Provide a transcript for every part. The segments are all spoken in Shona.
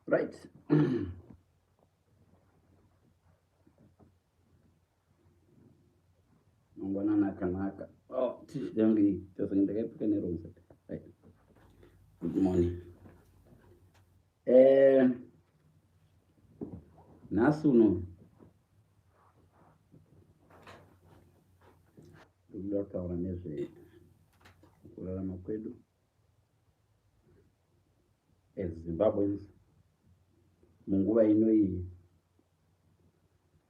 Right. Mangwanani akanaka. Oh, t-shirt yangu iyi tozenge ndakaipfeka nerong side. Right. Good morning. Eh, nhasi uno ndikuda kutaura nezve kurarama kwedu as Zimbabweans munguva ino iyi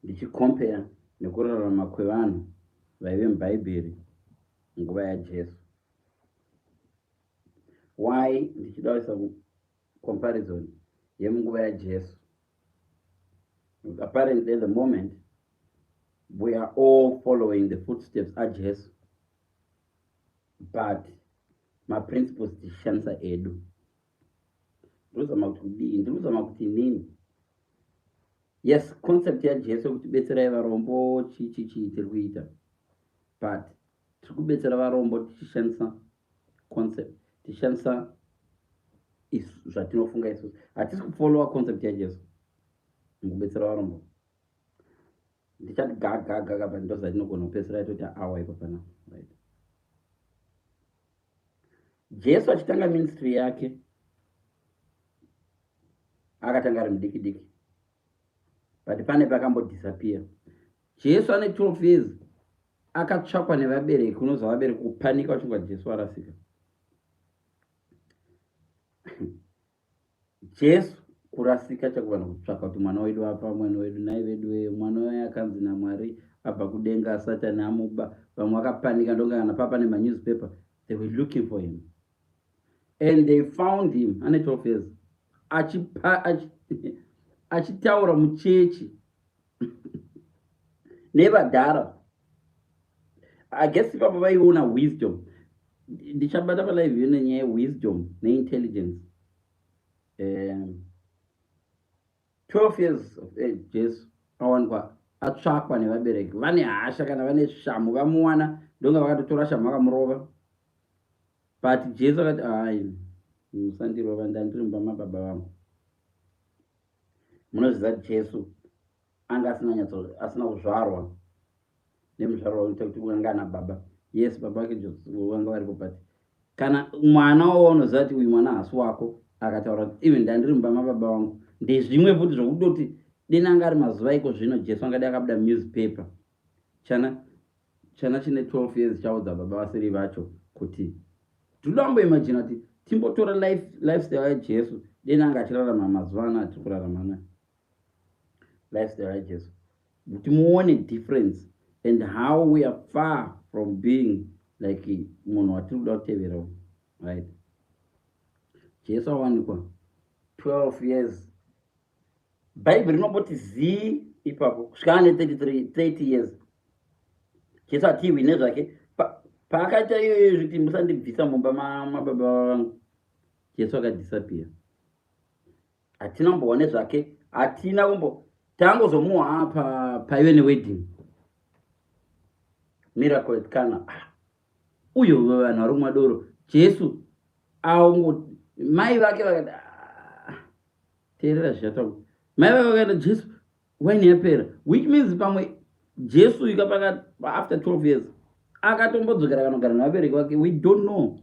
ndichicompare nekurarama kwevanhu vaive mubhaibheri nguva yaJesu. Why ndichida kuisa comparison yemunguva yaJesu? Apparently at the moment we are all following the footsteps aJesu but maprinciples tichishandisa edu. Ndikuzama kuti kudii? Ndikuzama kuti inini, yes, concept yaJesu yekuti betserai varombo chii chii chii tiri kuita, but tiri kubetsera varombo tichishandisa concept, tichishandisa zvatinofunga isusu. Hatisi kufollowa concept yaJesu mukubetsera varombo. Ndichati gagagaga, but ndozatinogona kupedzisira yatoti awa ipo pana. Right, Jesu achitanga ministry yake akatanga ari mudiki diki, but pane pakambodisappear. Jesu ane 12 years akatsvakwa nevabereki. Unoziva vabereki kupanika vachingwa Jesu arasika. Jesu kurasika chakuvanhu kutsvaka kuti mwana wedu apa, mwana wedu nai vedu wee, mwana uya akanzi naMwari abva kudenga, Satani amuba. Vamwe vakapanika ndonga kana papa nemanewspaper. They were looking for him and they found him ane 12 years achitaura muchechi nevadhara. I guess ipapo vaiona wisdom. Ndichabata palive iyo nenyaya yewisdom neintelligence. 12 years of age Jesu awanikwa atsvakwa nevabereki vane hasha kana vane shamu vamuwana, ndonga vakatotora shamu vakamurova. But Jesu akati, "Hai, musandirova, ndandiri mumba mababa vangu." Munozviziva, Jesu anga asina nyatso asina kuzvarwa nemuzvarwa unoita kuti anga ana baba. Yes, baba vake vanga varipo, but kana mwana waunoziva kuti uyu mwana haasi wako akataura kuti even ndandiri mumba mababa vangu, ndezvimwe futi zvokutoti dena anga ari mazuva iko zvino Jesu angadi akabuda newspaper, chana chine 12 years chaudza baba vasiri vacho kuti. Tinoda kumboimagina kuti timbotora lifestyle yaJesu dena anga achirarama mazuva ano atiri kurarama nayo, lifestyle yaJesu, kuti muone difference and how we are far from being like munhu watiri kuda kutevera. Right, Jesu awanikwa 12 years, Bhaibheri rinomboti zii ipapo kusvika ane 33, 30 years. Jesu atiwi nezvake paakaita iyoyo zviti musandibvisa mumba mababa vangu. Jesu akadisappear, hatina kumbowa nezvake, hatina kumbo tangozomuwa apa paive newedding, miracle at Cana. Ah, uyo vanhu vari kumwa doro, Jesu aungo mai vake vakati, ah, teerera zvichataura mai vake vakaenda, "Jesu, waini yapera," which means pamwe Jesu ika after 12 years akatombodzokera kanogara nevabereki vake. We don't know,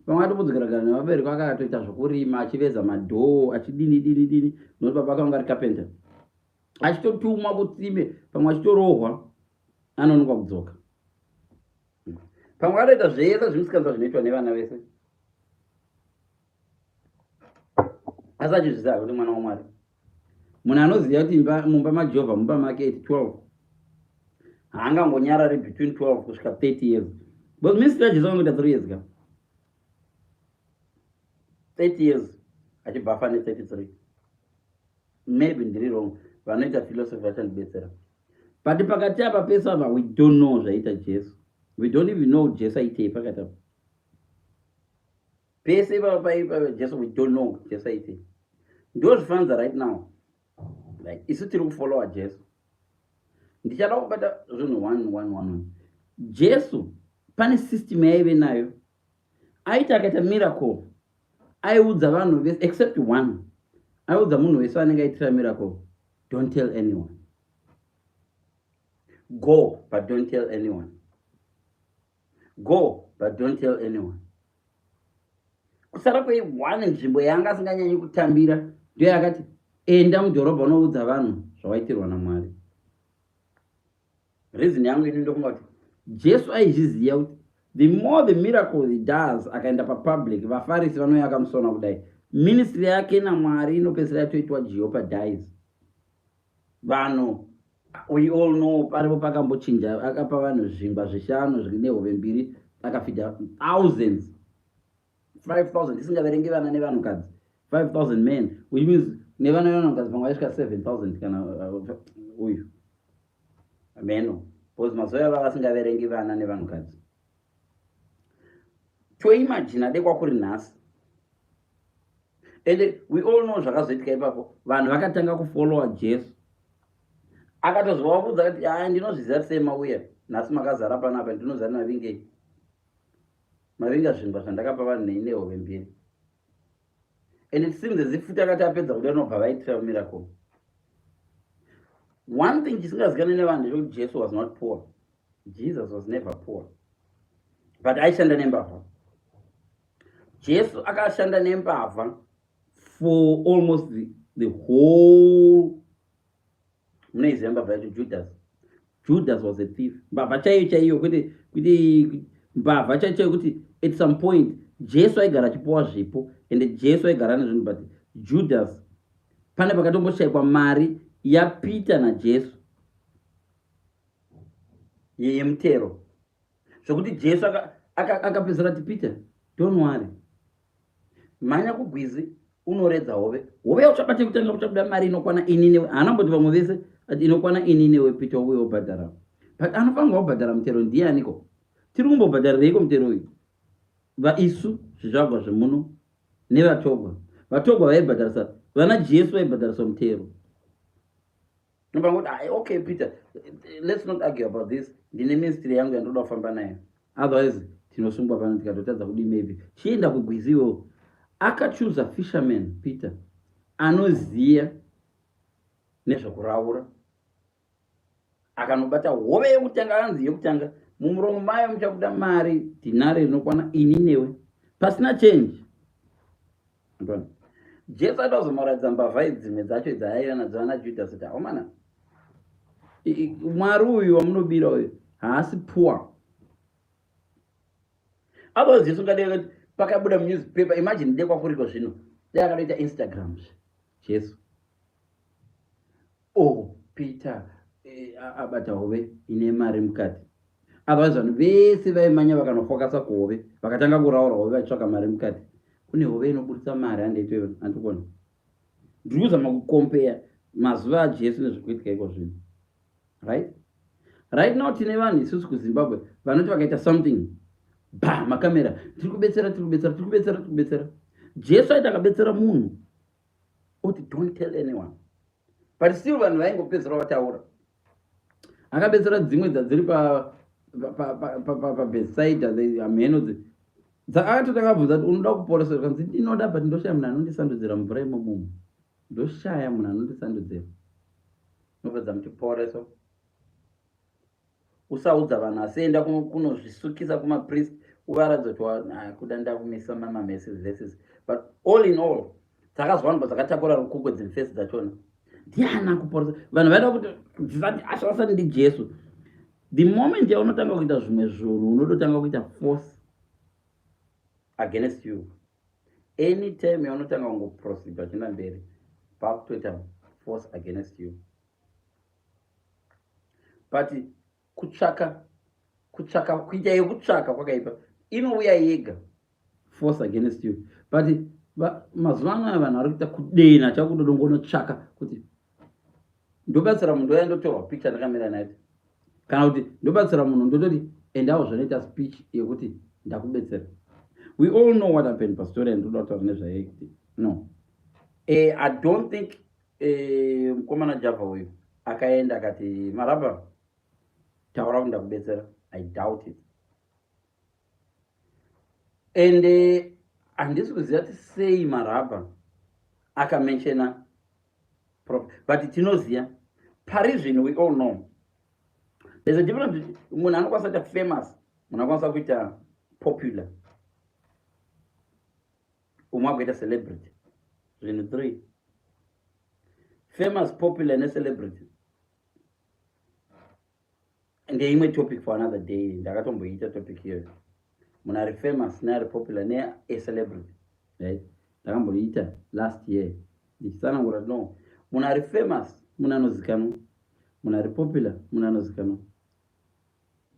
pamwe atombodzokera gara nevabereki vake, akatoita zvokurima, achiveza madhoo, achidini dini dini, nokuti baba vake vanga ari carpenter, achitotumwa kutsime, pamwe achitorohwa, anonoka kudzoka, pamwe atoita zvese zvimusikanzwa zvinoitwa nevana vese, asi achizviziva kuti mwana waMwari. Munhu anoziva kuti mumba maJehovha mumba make at 12 haangangonyarari between 12 kusvika 30 years, because ministry yaJesu angoita 3 years ka, 30 years achibva afa ne33. Maybe ndiri wrong, vanoita philosophy vachandibetsera, but pakati apa pese apa we don't know zvaita Jesu. We don't even know Jesu aitei pakati apa pese ipapa paipa Jesu. We don't know Jesu aitei. Ndo zvifananidza right now, like isu tiri kufollowa Jesu. Ndichada kubata zvinhu one one one one. Jesu pane system yaive nayo. Aiti akaita miracle aiudza vanhu vese except one. Aiudza munhu wese anenge aitira miracle, "Don't tell anyone. Go, but don't tell anyone. Go, but don't tell anyone." Kusara kweone nzvimbo yaanga asinganyanyi kutambira ndiyo yakati, "Enda mudhorobha unoudza vanhu zvawaitirwa naMwari." Reason yangu ini ndofunga kuti Jesu aizviziva kuti the more the miracle he does, akaenda papublic, vaFarisi vanouya akamusona kudai, ministry yake naMwari inopedzisira yatoitwa jeopardize. Vanhu, we all know, paripo pakambochinja, akapa vanhu zvingwa zvishanu nehove mbiri, akafeeda thousands, 5000, tisingaverengi vana nevanhukadzi, 5000 men, which means nevana nevanhukadzi pamwe vaisvika 7000 kana uyu meno, because mazuva ava vasingaverengi vana nevanhukadzi. Toimagina dekwa kuri nhasi. And we all know zvakazoitika ipapo. Vanhu vakatanga kufollowa Jesu. Akatozovabudza kuti, "Ai, ndinozviziva sei mauya nhasi makazara panapa. Ndinoziva mavingei mavinga zvingwa zvandakapa vanhu nehove mbiri." And it seems as if futi akati apedza kuda rinobva vaitira miracle. One thing chisingazikanwi nevanhu ndechekuti Jesu was not poor. Jesus was never poor, but aishanda nembavha. Jesu akashanda nembavha for almost the whole, munoiziva mbavha yacho, Judas. Judas was a thief, mbavha chaiyo chaiyo, kwete kuti mbavha chaiyo chaiyo, kuti at some point Jesu aigara achipiwa zvipo ende Jesu aigara nezvinhu, but Judas pane pakatomboshayikwa mari yaPeter naJesu yemutero, zvokuti Jesu akapedzisira ati, "Peter, don't worry, mhanya kugwizi unoredza hove. Hove yauchabata kutanga, kuchabuda mari inokwana ini newe." Haana mboti vamwe vese, ati inokwana ini newe. Peter, uye wobhadhara, but anofanirwa kubhadhara mutero ndianiko? Tiri kumbobhadharireiko mutero uyu? Vaisu zvizvagwa zvemuno nevatogwa. Vatogwa vaibhadharisa, vana Jesu vaibhadharisa mutero. Nobangoti, "Okay Peter, let's not argue about this. Ndine ministry yangu yandoda kufamba nayo, otherwise tinosungwa pano tikatotadza kudii. Maybe chienda kugwizi iwewo." Akachuza fisherman Peter, anoziya nezvekuraura. Akanobata hove yekutanga, anzi yekutanga, mumuromo mayo muchabuda mari, dhinari rinokwana ini newe, pasina change. Jesu ada kuzomaratidza mbavha dzimwe dzacho dzaaiva nadzo ana Judas kuti, "Aomana, Mwari uyu wamunobira uyu haasi poor." Otherwise Jesu ngadei pakabuda munewspaper. Imagine dekwa kuriko zvino, dai akatoita Instagram Jesu, "Oh, Peter abata hove ine mari mukati." Otherwise vanhu vese vaimanya vakanofokasa kuhove, vakatanga kuraura hove vachitsvaka mari mukati. Kune hove inoburitsa mari handeitoiona? Handikuona. Ndiri kuzama kucompare mazuva aJesu nezvikuitika iko zvino. Right now tine vanhu isusu kuZimbabwe vanoti vakaita something, ba makamera, "Tiri kubetsera, tiri kubetsera, tiri kubetsera, tiri kubetsera." Jesu aiti akabetsera munhu oti, "Don't tell anyone," but still vanhu vaingopedzera vataura. Akabetsera dzimwe dzadziri paBethsaida, hamheno, akatoti akabvunza kuti, "Unoda kuporesa?" Kanzi, "Ndinoda, but ndoshaya munhu anondisandudzira mvura imomomo. Ndoshaya munhu anondisandudzira." Nobva muchiporeso, "Usaudza vanhu, asi enda kunozvisukisa kumapriest, uvaratidza kuti kuda ndakumisa mamaverses." But all in all, dzakazowanikwa dzakatakura rukukwe dzimufesi dzachona. Ndiani akuporesa? Vanhu vaida kuti dzisati asvasati ndiJesu. The moment yaunotanga kuita zvimwe zvinhu, unototanga kuita force against you. Anytime yaunotanga kungoproceeda uchienda mberi, pakutoita force against you. But kutsvaka, kutsvaka, kuita yekutsvaka kwakaipa, inouya yega force against you. But mazuva ano aya vanhu vari kuita kudena chakudodongonotsvaka kuti ndobatsira munhu, ndoya ndotorwa picture ndakamira naye, kana kuti ndobatsira munhu, ndototi endawo zvanoita speech yekuti ndakubetsera. We all know what happened pastori yandoda kutaura nezvaye kuti no, I don't think mukomana Java uyu akaenda akati, "Marabha, taura kuti ndakubetsera." I doubt it. And handisi kuziva kuti sei Marabha Akamenshena but tinoziva pari zvino, we all know there's a difference. Munhu anokwanisa kuita famous, munhu anokwanisa kuita popular, umwe agoita celebrity. Zvinhu three: famous, popular necelebrity. Ndeimwe topic for another day, ndakatomboita topic iyoyo, munhu ari famous neari popular neacelebrity, right? Ndakamboita last year ndichitsanangura, no, munhu ari famous munhu anozikanwa, munhu ari popular munhu anozikanwa,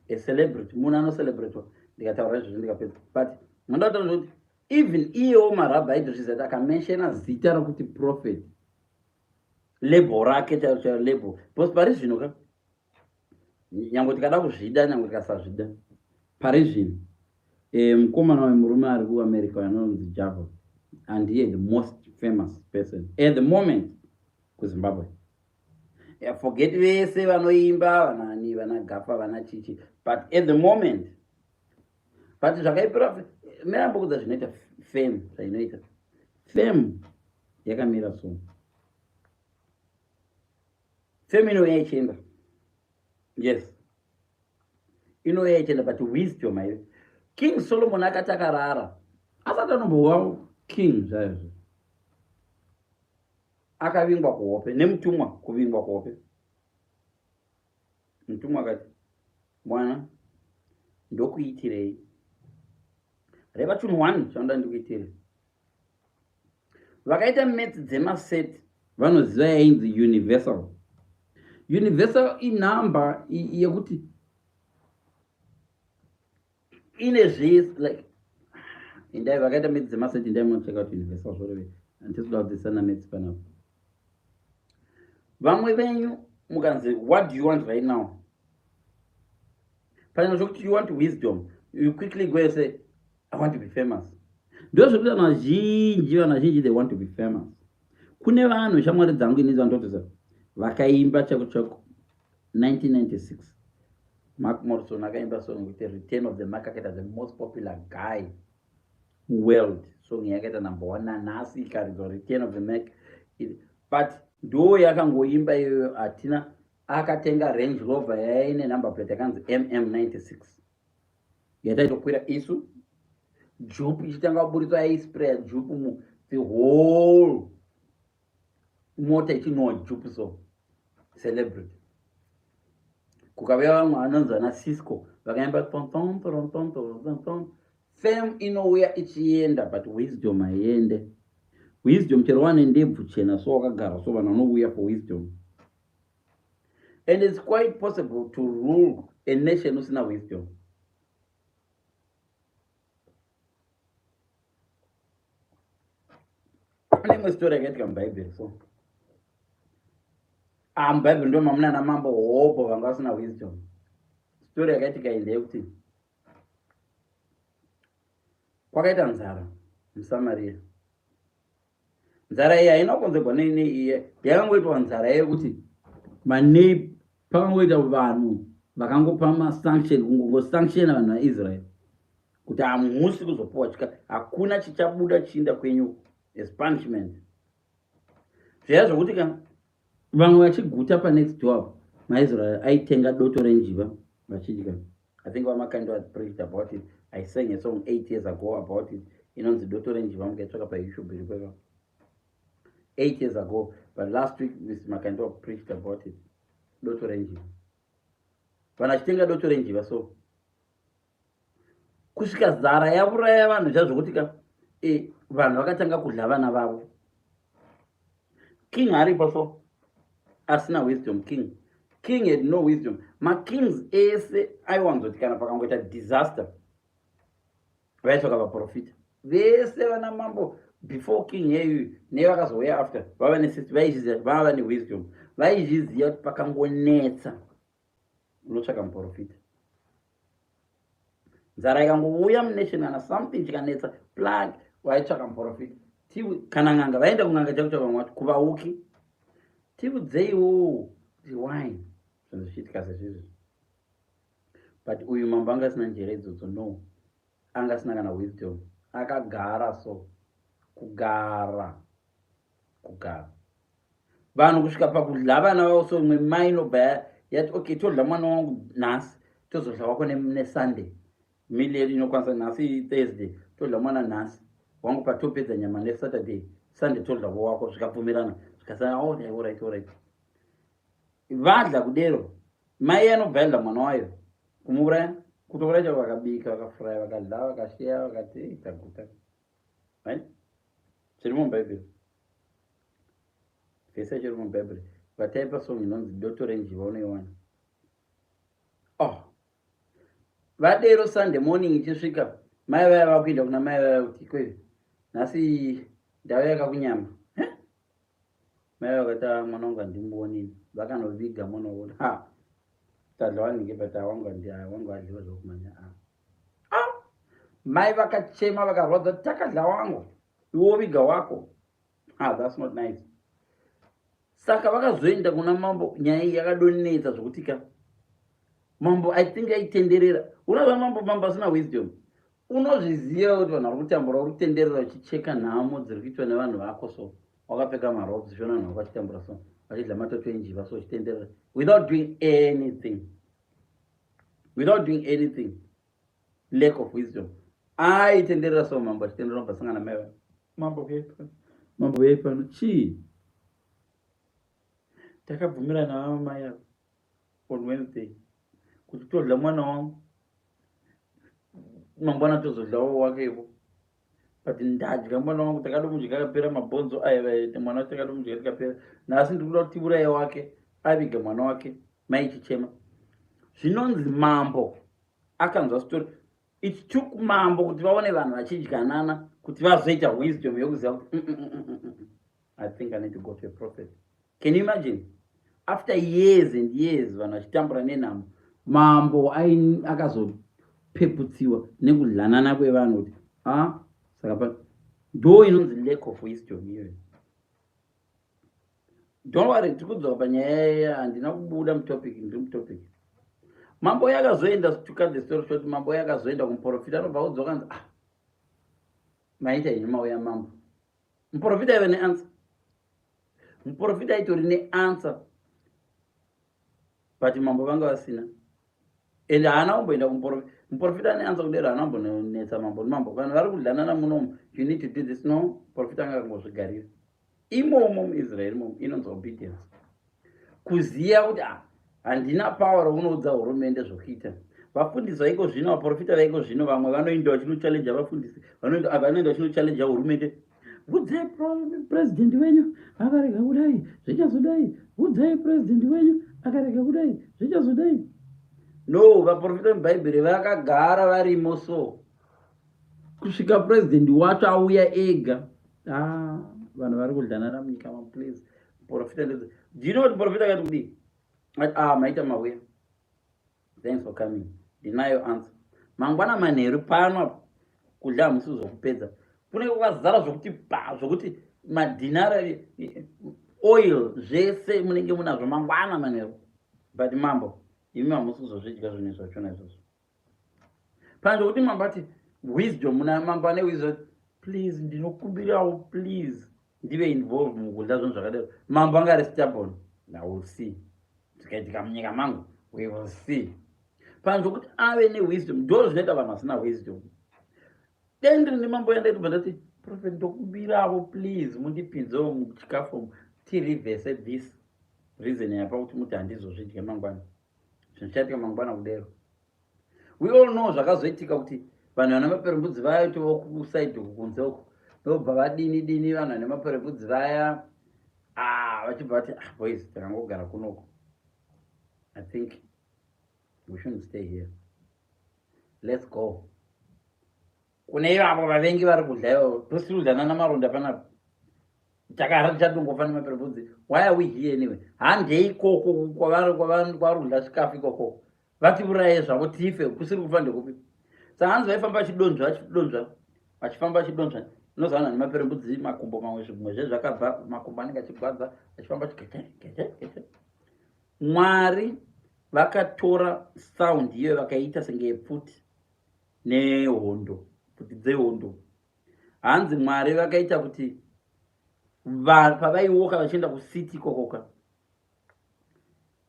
acelebrity munhu anocelebrate. Ndikataura izvozvo ndikapedza, but mundautaura kuti even iyewo marabha aitozviziva kuti akamenshena zita rokuti prophet, label rake chairo chairo, label, because pari zvino ka, nyange tikada kuzvida, nyange tikasazvida, pari zvino mukomana wemurume ari kuAmerica anonzi Java, and he the most famous person at the moment kuZimbabwe. Yeah, forget vese vanoimba, vanani, vana Gafa, vana chichi, but at the moment, but zvakaipira mirambokudza zvinoita fame, zvainoita fame yakamira so, fame inouya ichienda. Yes, inouya ichienda, but wisdom aive. King Solomon akati akarara asati anombova king zvaizvo, akavingwa kuhope nemutumwa. Kuvingwa kuhope, mutumwa akati, "Mwana, ndokuitirei? Reva chinhu one chanoda ndikuitire." Vakaita maths dzemaseti vanoziva yainzi universal. Universal inumber yekuti ine zvese, like indai vakaita maths dzemaseti, indai munocheka kuti universal zvoreve. Handisi kuda kudzidzisana maths panapa. Vamwe venyu mukanzi, "What do you want right now?" pane zvokuti you want wisdom, you quickly go and say, "I want to be famous." Ndo zvekuti vanhu vazhinji, vanhu vazhinji, they want to be famous. Kune vanhu, shamwari dzangu inidzi, vanototisa vakaimba chako chako 1996, Mark Morrison akaimba song kuti "Return of the Mac", akaita the most popular guy world. Song yakaita number one nanhasi ikaridzwa, "Return of the Mac", but ndo yakangoimba iyoyo. Hatina akatenga Range Rover yaine number plate yakanzi MM96, yataitokwira isu. Jupe ichitanga kuburitswa, yaispraya jupe mu the whole mota, ichinwa jupe. So celebrity. Kukauya vamwe vanonzi vana Cisco, vakaimba tontontorontontoronton. Fame inouya ichienda, but wisdom haiende. Wisdom, chero wane ndebvu chena so, wakagara so, vanhu vanouya for wisdom. And it's quite possible to rule a nation usina wisdom. Pane imwe story yakaitika mubhaibheri. So, ah, mubhaibheri ndo mamuna namambo hobho vanga vasina wisdom. Story yakaitika iyi ndeyekuti kwakaita nzara muSamaria. Nzara iyi haina kukonzerwa neiye, yakangoitwa nzara yekuti manei, pakangoita vanhu vakangopa masanction, kungongosanctiona vanhu vaIsraeri kuti hamusi kuzopuwa chika, hakuna chichabuda chiinda kwenyu as punishment. Zviya zvokuti ka vamwe vachiguta panext door, maIsraeri aitenga doto renjiva vachidya. I think VaMakando preached about it. I sang a song 8 years ago about it, inonzi "Doto Renjiva". Mukaitsvaka paYouTube, iri kweva 8 years ago, but last week Mr Makando preached about it, doto renjiva. Vanhu vachitenga doto renjiva, so kusvika zara yauraya vanhu chazvokuti ka vanhu vakatanga kudya vana vavo. King aripo so asina wisdom. King had no wisdom. Makings ese aiwanzoti kana pakangoita disaster, vaitsvaka vaprofita vese. Vana mambo before king yeyu nevakazouya after vava nesystem, vaizviziva, vava newisdom, vaizviziva kuti pakangonetsa unotsvaka muprofita. Nzara ikangouya munation kana something chikanetsa, plague, vaitsvaka muprofita kana n'anga. Vaenda kun'anga chakucha, vamwe vati kuvauki, "Tiudzeiwo kuti why zvinhu zvichiitika sezvizvi." But uyu mambo anga asina njere idzodzo. No, anga asina kana wisdom. Akagara so, kugara. Kugara vanhu kusvika pakudla vana vavo. So imwe mai inobva yati, "Okay, todla mwana wangu nhasi, tozodla wako neSunday." Meal yedu inokwanisa nhasi Thursday, todla mwana nhasi wangu, patopedza nyama neSaturday, Sunday todla wako. Zvikabvumirana, zvikasana. Alright. Vadla kudero, mai anobva yadla mwana wayo, kumuuraya, kutouraya chavo. Vakabika, vakafuraya, vakadla, vakasheya, vakati taguta, right? Zviri mubhaibheri, vhesi yacho iri mubhaibheri. Vataipa song inonzi "Doto Renjiva", unoiwana. Oh, vadero, Sunday morning ichisvika, mai vaya vakuenda kuna mai vaya kuti, "Kwe, nhasi ndauya yakakunyama." Mai vakati, ah, mwana wangu handimuonini." Vakanoviga mwana wavo. Ha, tadla wanhinge, but wangu wangu adliwa zvokumanya. Ah, mai vakachema, vakarwadza, "Takadla wangu, iwe woviga wako. Ah, that's not nice." Saka vakazoenda kuna mambo. Nyaya iyi yakadonetsa zvokuti ka mambo, I think, aitenderera. Unoziva mambo, mambo asina wisdom, unozviziva kuti vanhu vari kutambura, uri kutenderera uchicheka nhamo dziri kuitwa nevanhu vako. So wakapfeka marobes, uchiona vanhu vako vachitambura, so vachidla matoto enjiva, so uchitenderera without doing anything, without doing anything. Lack of wisdom. Aitenderera so mambo achitenderera, ubva sangana mai, "Mambo, veipano, mambo, veipano." "Chii?" "Takabvumirana vamamai ava on Wednesday kuti todla mwana wangu mangwana, tozodlawo wakevo, but ndadya mwana wangu, takadomudya akapera mabhonzo aya. Mwana wacho takadomudya tikapera. Nhasi ndiri kuda kuti tiuraye wake." Aviga mwana wake, mai chichema. Zvinonzi mambo akanzwa story. It took mambo kuti vaone vanhu vachidyanana kuti vazoita wisdom yokuziva kuti, I think I need to go to a prophet." Can you imagine, after years and years vanhu vachitambura nenhamo, mambo akazopeputsiwa nekudlanana kwevanhu kuti a ah, saka pa ndo inonzi lack of wisdom iyoyo. Don't worry, tiri kudzoka panyaya, handina kubuda mutopic, ndiri mutopic. Mambo yakazoenda, to cut the story short, mambo yakazoenda kumuprofita, anobva udzoka, anzi, "Ah, maita henyu mauya, mambo." Muprofita aiva neanswer, muprofita aitori neanswer, but mambo vanga vasina. Ende haana kumboenda kumuprofita. Muprofita ane answer kudero, haana kumbonetsa mambo. Mambo, vanhu vari kudlanana munomu, you need to do this. No, muprofita anga akangozvigarira imomo muIsraeri imomo. Inonzi obedience, kuziva kuti, ah, handina power rokunoudza hurumende zvokuita. Vafundisi vaiko zvino, vaprofita vaiko zvino, vamwe vanoenda vachinochallenge vafundisi, vanoenda vachinochallenge hurumende. "Udzai purezidendi wenyu, akarega kudai zvichazodai. Udzai purezidendi wenyu, akarega kudai zvichazodai." No, vaprofita mubhaibheri vakagara varimo so kusvika purezidendi wacho auya ega. Ah, vanhu vari kudlanana munyika ma, please. Profita, do you know kuti profita akati kudii? "Ah, maita mauya, thanks for coming. Ndinayo answer. Mangwana manheru pano kudya hamusi kuzokupedza, kunenge kwakazara zvokuti pa zvokuti madhinara, oil, zvese munenge munazvo mangwana manheru. But mambo, imi hamusi kuzozvidya zvinhu zvachona izvozvo." Panze kuti mambo ati wisdom, muna mambo ane wisdom, "Please, ndinokumbirawo, please, ndive involved mukudya zvinhu zvakadaro." Mambo anga ari stubborn. "I will see. Zvikaitika munyika mangu, we will see." Panze kuti ave newisdom, ndo zvinoita vanhu vasina wisdom. Dendiri nemambo yandaitobva ndati, "Prophet, ndokumbirawo, please, mundipinzewo muchikafu, tireverse this reason yapa kuti muti handizozvidya mangwana, zvinhu zvichaitika mangwana kudero." We all know zvakazoitika, kuti vanhu vane maperembudzi vaya tova kuside uku kunze uku, ndobva vadini dini, vanhu vane maperembudzi vaya, ah, vachibva vati, "Ah, boys, takangogara kunoko, I think we shouldn't stay here. Let's go kune ivavo vavengi vari kudya ivavo. Tosiri kudya namaronda panapa, takara tichatongofa nemaperembudzi. Why are we here anyway? Handei ikoko kwavari kudya chikafu ikoko, vatiuraye zvavo tife. Kusiri kufa ndekupi?" Saka hanzi vaifamba vachidonzva, vachidonzva, vachifamba vachidonzva. Unoziva vanhu nemaperembudzi, makumbo mamwe, zvimwe zvezvakabva, makumbo anenge achigwadza, achifamba achigete. Mwari vakatora sound iyoyo, vakaiita senge yepfuti nehondo, pfuti dzehondo. Hanzi Mwari vakaita kuti Pavaiwoka vachienda kucity ikokoka,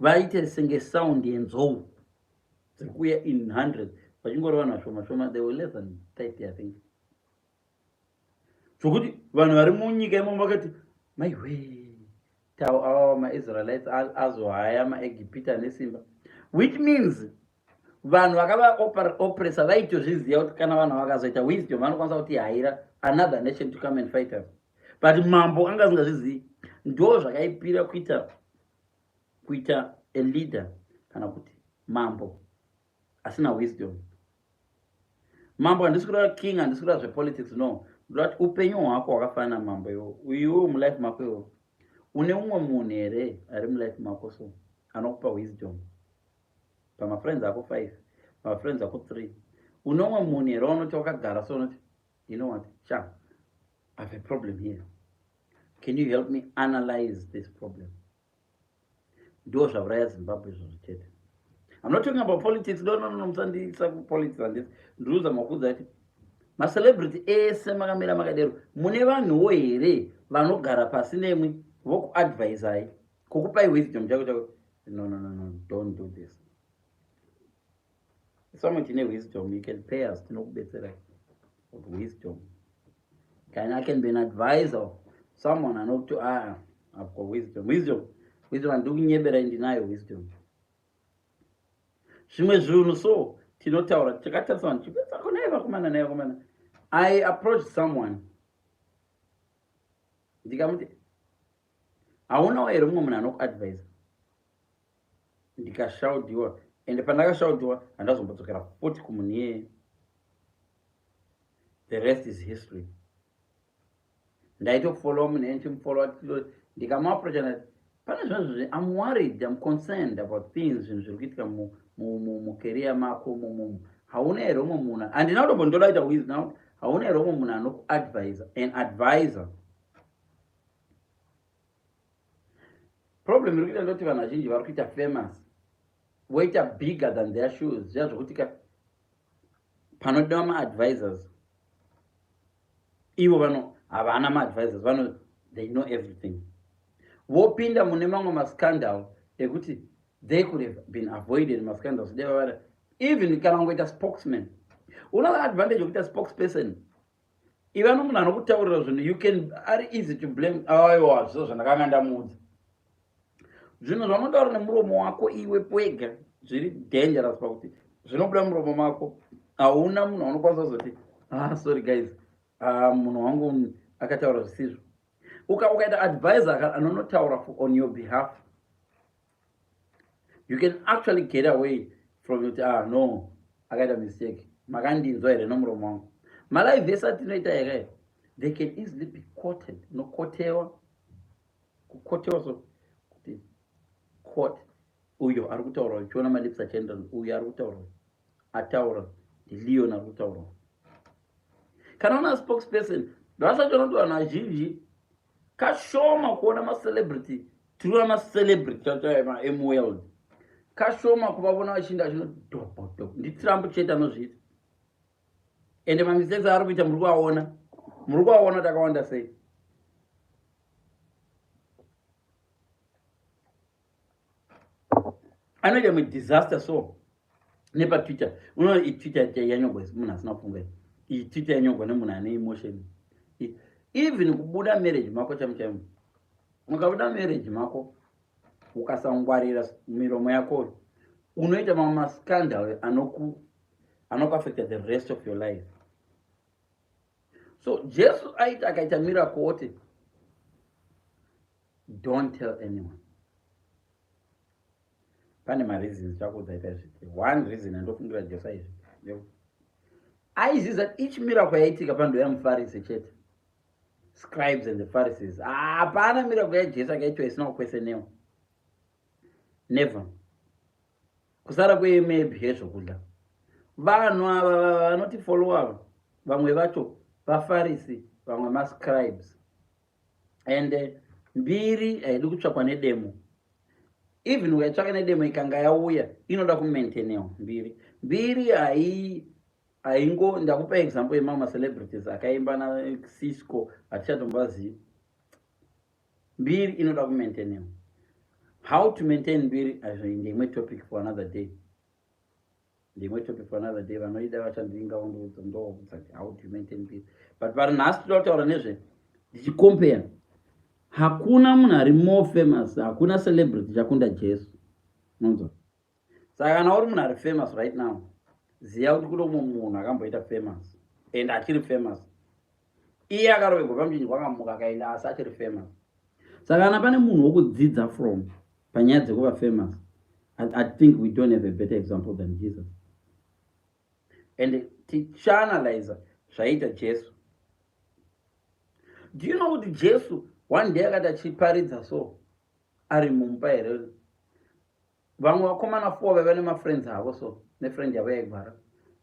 vaite senge sound yenzou dzekuuya in hundreds, vachingori vanhu vashoma shoma. They were less than 30, I think, zvokuti vanhu vari munyika imomo vakati, "Maiwe, tau ava maIsraelites azohaya maEgipita nesimba," which means vanhu vakavaoppressa vaitozviziva kuti kana vanhu vakazoita wisdom, vanokwanisa kuti haira another nation to come and fight us. But mambo anga asingazvizivi. Ndo zvakaipira kuita a leader kana kuti mambo asina wisdom. Mambo, handisi kureva king, handisi kureva zvepolitics, no. Ndoda kuti upenyu hwako hwakafanana mambo iwo. Iwe mulife mako iwo, une umwe munhu here ari mulife mako so anokupa wisdom? Pamafriends ako five, pamafriends ako three, une umwe munhu here unoti wakagara so unoti, "You know what, sha, I have a problem here, can you help me analyze this problem?" Ndo zvauraya Zimbabwe izvozvo chete. I'm not talking about politics. No, no, no, musandiisa kupolitics. Handisi ndiruza makudza kuti macelebrity ese makamira makadero. Mune vanhuwo here vanogara pasi nemwi, vokuadvisai, kukupai wisdom chako chako? "No, no, no, no, don't do this." Somwe tine wisdom, you can pay us, tinokubetserai with wisdom. Can I can be an advisor, someone anokuti, "Ah, I've got wisdom, wisdom, wisdom." Handiri kunyeberai, ndinayo wisdom. Zvimwe zvinhu so tinotaura takatarisa vanhu chipedza kunai vakomana, nai vakomana. I approach someone, ndikamuti, "Haunawo here mumwe munhu anokuadvisa?" Ndikashaudhiwa, ende pandakashaudhiwa handazombodzokera futi kumunhu iyeye. The rest is history. Ndaitofollowa munhu iyeye, ndichimufollowa, ndikamuapproacha, ndati, "Pane zvinhu zvi I'm worried, I'm concerned about things, zvinhu zviri kuitika mucareer mako. Hauna here umwe munhu?" Handina kutombondoda kuita wisdom. "Hauna here umwe munhu anokuadvisa, an advisor?" Problem iri kuita ndoti vanhu vazhinji vari kuita famous, voita bigger than their shoes. Zviya zvokuti ka panodiwa maadvisors, ivo vano havana maadvisors, vano they know everything, vopinda mune mamwe mascandal ekuti they could have been avoided mascandals devavari. Even kana ungoita spokesman, una advantage yekuita spokesperson. Iva nomunhu anokutaurira zvinhu, you can ari easy to blame. "Aiwa, zviso zvandakanga ndamuudza." Zvinhu zvaunotaura nemuromo wako iwe pwega zviri dangerous, pakuti zvinobuda muromo mako, hauna munhu aunokwanisa kuzoti, "Ah, sorry guys, ah, munhu wangu akataura zvisizvo." Ukaita advisor anonotaura on your behalf, you can actually get away from it. "Ah, no, akaita mistake, makandinzwa here nomuromo wangu?" Malive ese atinoita here, they can easily be quoted. Unokotewa, kukotewa so kuti quote, "Uyo ari kutaura," uchiona malips achienda, "Uyo ari kutaura, ataura ndiLeon ari kutaura." Kana una spokesperson, ndavasachiona kuti vanhu vazhinji kashoma kuona macelebrity. Tiriona macelebrity emuworld, kashoma kuvavona vachiinda vachinodhobhodho. NdiTrump chete anozviita, ende mamistakes aari kuita muri kuvaona, muri kuvaona takawanda sei. Anoita imwe disaster so nepaTwitter. Unoona iTwitter yanyorwa munhu asina kufunga, iyi Twitter yanyorwa nemunhu ane emotion. Even kubuda marriage mako chaimo chaimo, ukabuda marriage mako ukasangwarira miromo yako, unoita mamwe mascandal anokuaffecta the rest of your life. So Jesu aiti akaita miracle oti, "Don't tell anyone." Pane mareasons chakuudza ita zviti. One reason andofungira Jesu aizvi, aiziza each miracle yaitika pando yamuFarise chete, scribes and the Pharisees. Hapana miracle yaJesu akaitwa isina kukwesenewa, never. Kusara kwemaybe hezvokudya, vanhu ava vanoti follow ava, vamwe vacho vaFarisi, vamwe mascribes, and mbiri haidi kutsvakwa nedemo. Even ukaitsvaka nedemo, ikanga yauya inoda kumaintainewa mbiri. Mbiri hai haingo. Ndakupa example yemamwe macelebrities akaimba naCisco, hatichatombazivi. Mbiri inoda kumaintainewa. How to maintain mbiri azvo ndeimwe topic for another day. Ndeimwe topic for another day. Vanoida vachandinga vondiudza ndovaudza kuti how to maintain mbiri. But vari nhasi toda kutaura nezve ndichicompare. Hakuna munhu ari more famous, hakuna celebrity chakunda Jesu. Unonzwa? Saka kana uri munhu ari famous right now, ziva kuti kune umwe munhu akamboita famous and achiri famous. Iye akarovegwa pamuchinjikwa akamuka akaenda asi achiri famous. Saka kana pane munhu wokudzidza from panyaya dzekuva famous, I think we don't have a better example than Jesus. And tichaanalyza zvaiita Jesu. Do you know kuti Jesu one day akati achiparidza so ari mumba here? Vamwe vakomana 4 vaiva nemafriends avo so nefriend yavo yaigwara,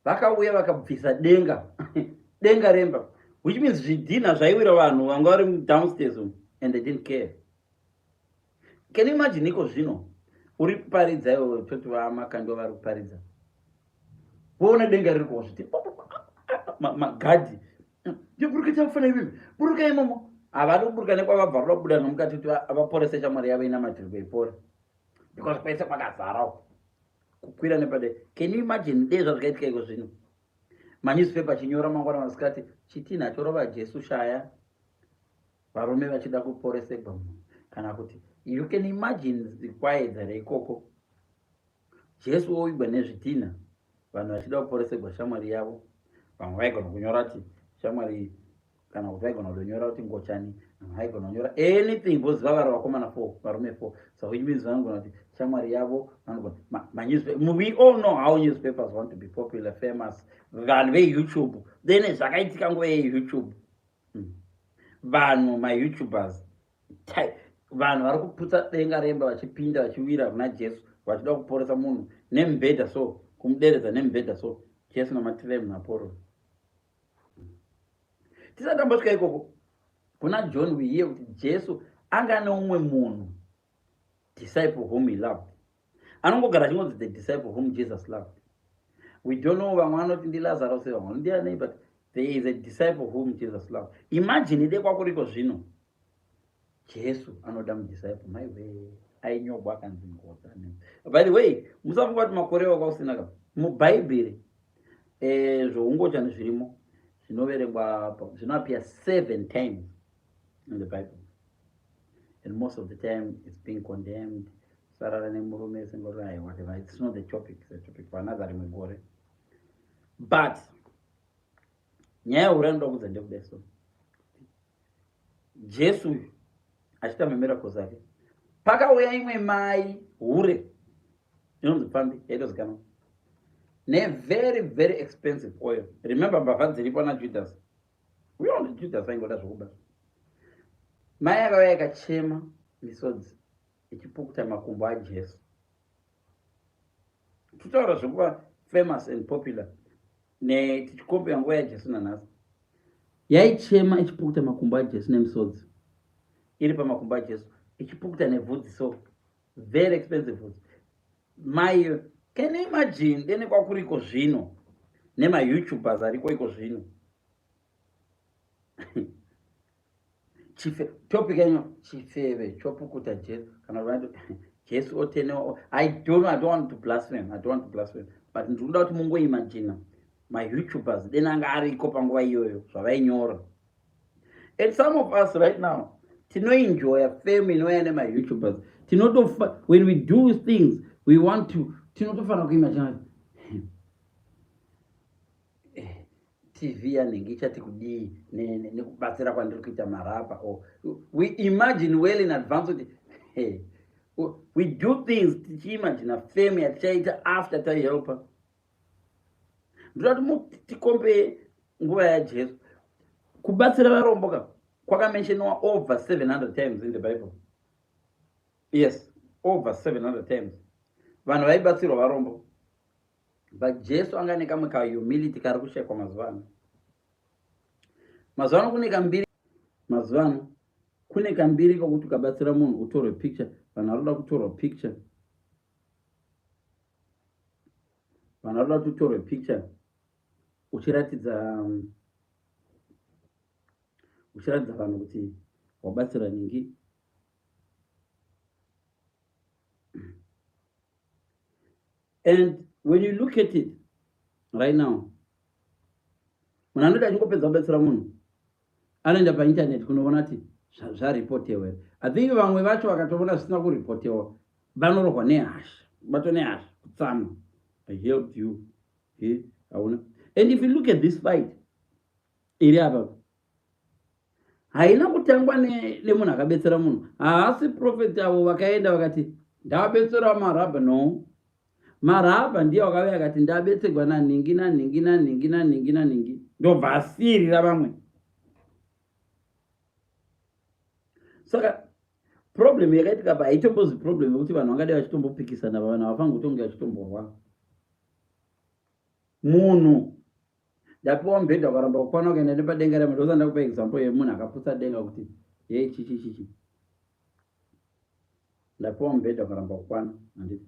vakauya vakabvisa denga denga remba, which means zvidhina zvaiwira vanhu vanga vari downstairs umu, and they didn't care. Can you imagine iko zvino uri kuparidza iwe, toti vamakandiwa vari kuparidza, voona denga riri kuwa zviti magadhi ndiburuka chakufana ivivi buruka imomo. Havadi kuburuka nekwavabva, roda kubuda nomukati kuti vaporese shamwari yavo inamatirwe ipore, because kwese kwakazara kukwira nepade. Can you imagine dei zvazvikaitika iko zvino, manewspaper achinyora mangwana masikati, chitinha chorova Jesu shaya, varume vachida kuporesegwa munhu? Kana kuti you can imagine kwaedza reikoko, Jesu woigwa nezvitinha, vanhu vachida kuporesegwa shamwari yavo. Vamwe vaigona kunyora kuti shamwari, kana kuti vaigona kutonyora kuti ngochani, vamwe vaigona kunyora anything, because vavari vakomana 4, varume 4. So which means vanogona kuti shamwari yavo vanogona manewspaper. We all know how newspapers want to be popular, famous. Vanhu veYouTube, then zvakaitika nguva yeYouTube, vanhu maYouTubers, vanhu vari kuputsa denga remba vachipinda vachiwira kuna Jesu vachida kuporesa munhu nemubhedha, so kumuderedza nemubhedha, so Jesu namatirei munhu aporo. Tisati tambosvika ikoko, kuna John we hear kuti Jesu anga neumwe munhu, disciple whom he loved. Anongogara achingonzi the disciple whom Jesus loved. We don't know, vamwe vanoti ndiLazarus, vamwe vanoti ndianei, but there is a disciple whom Jesus loved. Imagine ide kwakuriko zvino, Jesu anoda mudisciple. Maiwe, ainyogwa akanzi ngoza. By the way, musafunga kuti makore wakausina ka mubhaibheri. Zvoungochani zvirimo zvinoverengwa, zvinoappear 7 times in the Bible, and most of the time it's being condemned. Sarara nemurume sengori, whatever. It's not the topic, it's a topic for another rimwe gore. But nyaya yaura inoda kudza ndekudai. So Jesu uyu achiita mamiracles ake, pakauya imwe mai hure inonzi pfambi yaitozikanwa nevery very expensive oil. Remember, mbavha dziripo naJudas. Uyo Judas aingoda zvokuba. Mai akauya ikachema misodzi ichipukuta makumbo aJesu. Totaura zvekuva famous and popular netichicompare nguva yaJesu nanhasi. Yaichema ichipukuta makumbo aJesu nemisodzi, iri pamakumbo aJesu ichipukuta nebvudzi, so very expensive bvudzi mai. Can you imagine dene kwakuriko zvino nemaYouTubers ariko iko zvino? Chife topic yenyu, chifeve chopukuta Jesu, kana vanhu Jesu otenewa. I don't know, I don't want to blaspheme, I don't want to blaspheme, but ndiri kuda kuti mungoimagina maYouTubers dene anga ariko panguva iyoyo zvavainyora. And some of us right now tinoenjoya fame inouya nemaYouTubers. Tinotofa when we do things we want to, tinotofanira kuimagina TV yanenge ichati kudii nekubatsira kwandiri kuita marapa, or we imagine well in advance kuti, hey, we do things tichiimagina fame yatichaita after taihelpa. Ndoda kuti ticompare nguva yaJesu. Kubatsira varombo ka kwakamentionwa over 700 times in the Bible. Yes, over 700 times vanhu vaibatsirwa varombo. But Jesu anga nekamwe kahumility kari kushekwa mazuva ano. Mazuva ano kune kambiri, mazuva ano kune kambiri kokuti ukabatsira munhu utorwe picture. Vanhu vari kuda kutorwa picture, vanhu vari kuda kuti utorwe picture uchiratidza vanhu kuti wabatsira ningi. And when you look at it right now, munhu anoti achingopedza kubetsera munhu anoenda painternet kunoona kuti zvaripotewa here. I think vamwe vacho vakatoona zvisina kuripotewa vanorohwa nehasha, kubatwa nehasha, kutsamwa. I helped you. He, hauna. And if you look at this fight iri apa, haina kutangwa nemunhu akabetsera munhu. Haasi prophet avo vakaenda vakati ndabetsera marabha. No, marabha ndiye wakauya akati ndabetserwa nanhingi nanhingi nanhingi nanhingi nanhingi, ndobva asiyirira vamwe. Saka problem yakaitika pa haitombozi problem yekuti vanhu vangadai vachitombopikisana, vanhu havafaniri kutonge vachitomborwa. Munhu ndapiwa mubhedha ukaramba kukwana ukaenda nepadenga rema, ndosa ndakupa example yemunhu akaputsa denga kuti ye chichi chichi, ndapiwa mubhedha ukaramba kukwana handiti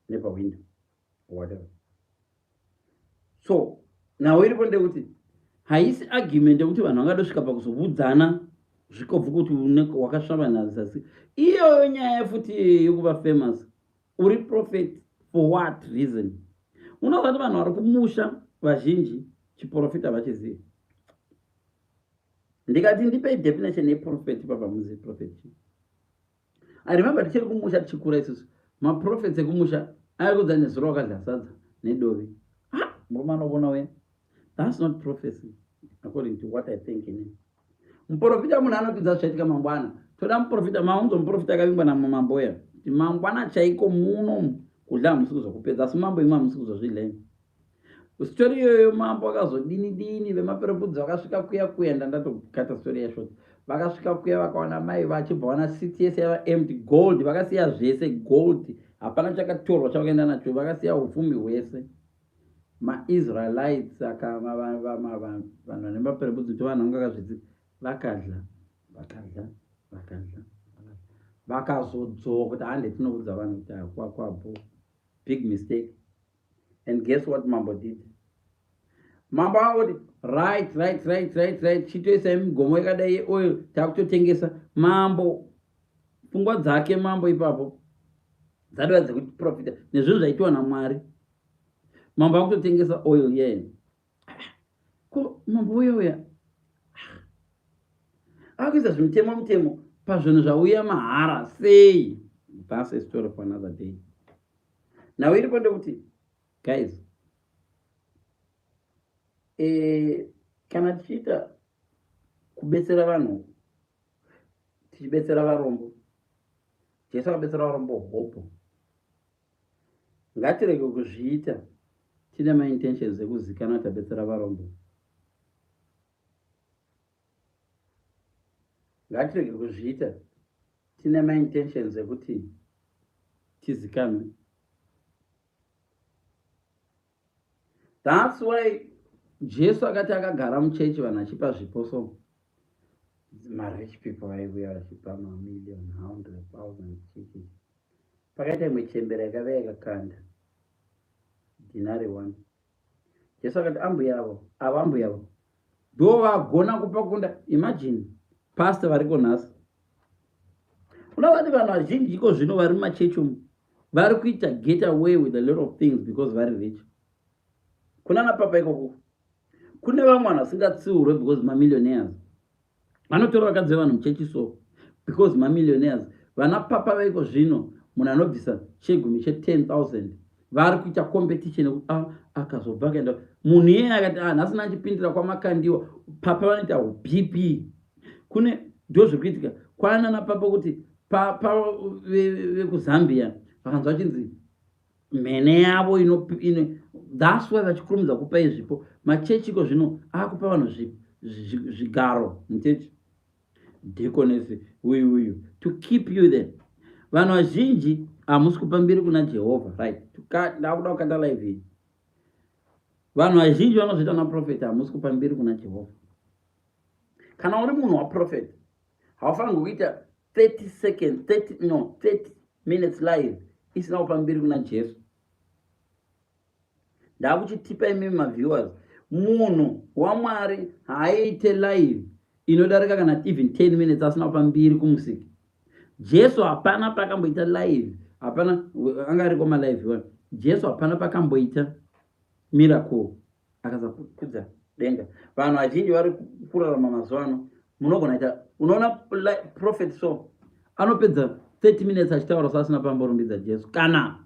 nepawindow whatever. So nhau iripo ndekuti haisi argument yekuti vanhu vangadosvika pakuzovudzana zvikobvu kuti wakasvava nazasi. Iyoyo nyaya futi yekuva famous, uri prophet for what reason? Unoziva kuti vanhu vari kumusha vazhinji chiprofita vachiziva. Ndikati ndipei definition yeprofet papa muzi prophet chii? I remember tichiri kumusha tichikura isusu, maprofets ekumusha aikudza nezuro wakadya sadza nedovi. Ah, murume anovona uya. That's not prophecy according to what I think ini. Muprofita munhu anotidza zvichaitika mangwana. Toda muprofita, maunzo muprofita akavingwa namambo uya. Kuti mangwana chaiko muno kudya hamusi kuzokupedza, asi mambo imwe hamusi kuzozvidya imi. Story iyoyo mambo akazodini dini, vemaperembudzi vakasvika kuya kuya, ndandatokata story yacho. Vakasvika kuya vakaona mai vachibva wana city yese yava empty, gold vakasiya zvese, gold hapana chakatorwa chavakaenda nacho, vakasiya upfumi hwese. MaIsraelites aka vanhu vane maperembudzi kuti vanhu vanga vakazvidzi vakadya vakadya vakadya vakazodzoka kuti hande tinoudza vanhu kuti akwakwabo, big mistake. And guess what mambo did? Mambo angoti right right right right right, chitoisai migomo yakadai yeoil, takutotengesa. Mambo pfungwa dzake mambo ipapo dzadova dzekuprofita nezvinhu zvaitiwa naMwari. Mambo akutotengesa oil yeye. Ko mambo uya uya akuisa zvimutemo mutemo pazvinhu zvauya mahara sei? That's a story for another day. Nhau iripo ndekuti guys, kana tichiita kubetsera vanhu, tichibetsera varombo, Jesu akabetsera varombo hopo, ngatirege kuzviita tine maintentions ekuzikana tabetsera varombo. Ngatirege kuzviita tine maintentions ekuti tizikanwe. That's why Jesu akati akagara muchechi vanhu achipa zvipo, so marich people vaiuya vachipa mamillion, hundred thousand, chichi. Pakaita imwe chembera yakave yakakanda dhinari one. Jesu akati ambuya avo, ava ambuya avo ndo vagona kupa kunda. Imagine pastor variko nhasi, unovati vanhu vazhinji iko zvino vari mumachechi umu vari kuita get away with a lot of things because vari rich. Kuna napapa ikoko kune vamwe vanhu vasingatsiurwe because mamillionaires vanotora vakadzi vevanhu muchechi, so because mamillionaires. Vana papa vaiko zvino, munhu anobvisa chegumi che10 000 vari kuita competition yekuti ah, akazobva akaenda munhu iyeye akati ah, nhasi nachipindira kwamakandiwa papa vanoita bp kune ndo zviri kuitika kwana napapa kuti papa vekuzambia vakanzwa vachinzi mhene yavo ino, that's why vachikurumidza kupa izvipo. Machechi iko zvino akupa vanhu zvigaro muchechi, deaconess uyu uyu, to keep you there. Vanhu vazhinji hamusi kupa mbiri kuna Jehovha, right? Ndakuda kukata live iyi. Vanhu vazhinji vanozviita naprofeti, hamusi kupa mbiri kuna Jehovha. Kana uri munhu waprofeti, haufanirwi kuita 30 seconds, 30, no, 30 minutes live isina kupa mbiri kuna Jesu. Ndakuchitipa imimi maviewers, munhu waMwari haaite live inodarika kana even 10 minutes asina kupa mbiri kumusiki. Jesu hapana paakamboita live Hapana anga ariko malive iwayo. Jesu hapana pakamboita miracle akazakudza denga. Vanhu vazhinji vari kurarama mazuva ano munogona ita unoona prophet so anopedza 30 minutes achitaura so asina pamborumbidza Jesu kana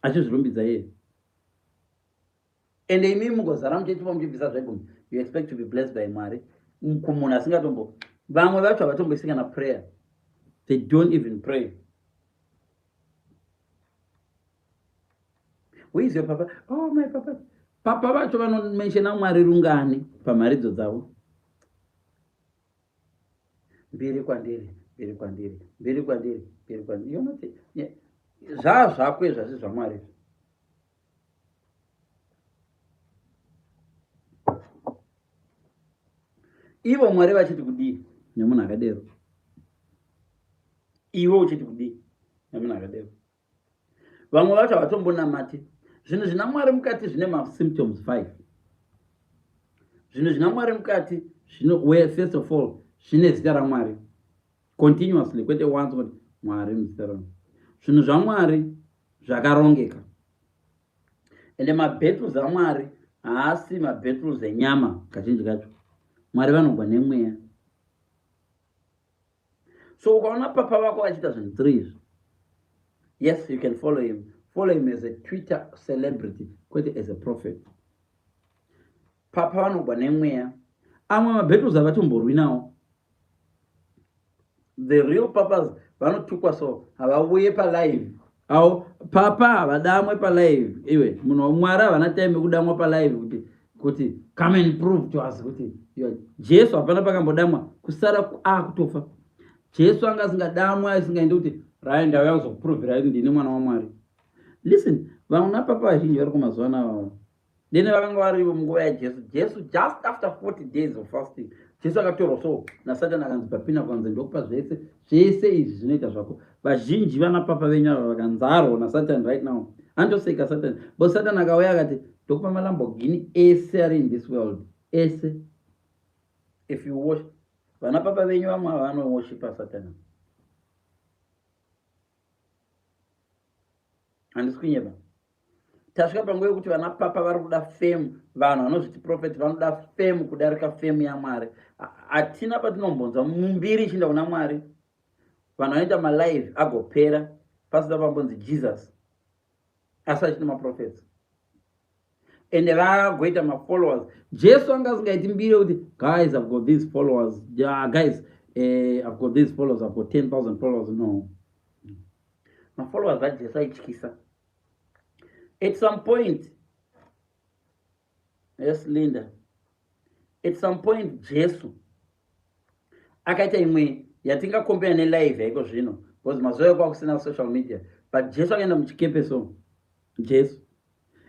achizvirumbidza iye. Ende imi mugozara muchichipa muchibvisa zvegumi you expect to be blessed by Mwari kumunhu asingatombo vamwe vacho havatomboisi kana prayer they don't even pray. Who is your papa? Oh my papa. Papa vacho vanomenshena Mwari rungani pamharidzo dzavo? Mbiri kwandiri, mbiri kwandiri, mbiri kwandiri, mbiri kwandiri. You're not yeah. Zvaa zvako izvi asi zvaMwari izvi. Ivo Mwari vachiti kudii nemunhu akadero? Iwe uchiti kudii nemunhu akadero? Vamwe vacho havatombonamati. Zvinhu zvina Mwari mukati zvine masymptoms 5. Zvinhu zvina Mwari mukati zvino where first of all zvine zita raMwari continuously kwete once kuti Mwari muzita raMwari. Zvinhu zvaMwari zvakarongeka. Ende mabattles aMwari haasi mabattles enyama kazhinji kacho. Mwari vanogwa nemweya. So ukaona papa vako vachiita zvinhu three izvi, yes you can follow him. Follow him as a Twitter celebrity kwete as a prophet. Papa vanogwa nemweya. Amwe mabattles havatomborwi nawo. The real papas vanotukwa so havauye palive. Awo papa havadamwe palive. Iwe munhu waMwari havana time yekudamwa palive kuti kuti come and prove to us kuti Jesu hapana pakambodamwa kusara akutofa. Jesu anga asingadamwa asingaendi kuti rai ndauya kuzokuprovirai kuti ndini mwana waMwari. Listen, vamwe papa vazhinji vari kumazuva anaya dene vakanga varivo munguva yaJesu. Jesu just after 40 days of fasting, Jesu akatorwa so naSatan akanzi papina kukanzi ndokupa zvese zvese izvi zvinoita zvako. Vazhinji vana papa venyu ava vakanzarwa naSatan right now. Anotoseka Satan. But Satan akauya akati ndokupa maLamborghini ese ari in this world ese. If you worship vana papa venyu vamwe ava vanoworshipa Satan. Handisi kunyeba. Tasvika panguva yekuti vana papa vari kuda fame, vanhu vanozviti prophet vanoda fame kudarika fame yaMwari. Hatina patinombonzwa mumbiri ichienda kuna Mwari. Vanhu vanoita malive agopera pasina pambonzi Jesus asi vachiti maprophets. Ende vagoita mafollowers. Jesu anga asingaiti mbiri yekuti guys I've got these followers. Yeah, guys, I've got these followers, I've got 10,000 followers. No. Mafollowers aJesu aityisa. At some point, yes Linda, at some point Jesu akaita imwe yatingakombera nelive yaiko zvino because mazuva ekwa kusina social media, but Jesu akaenda muchikepe so Jesu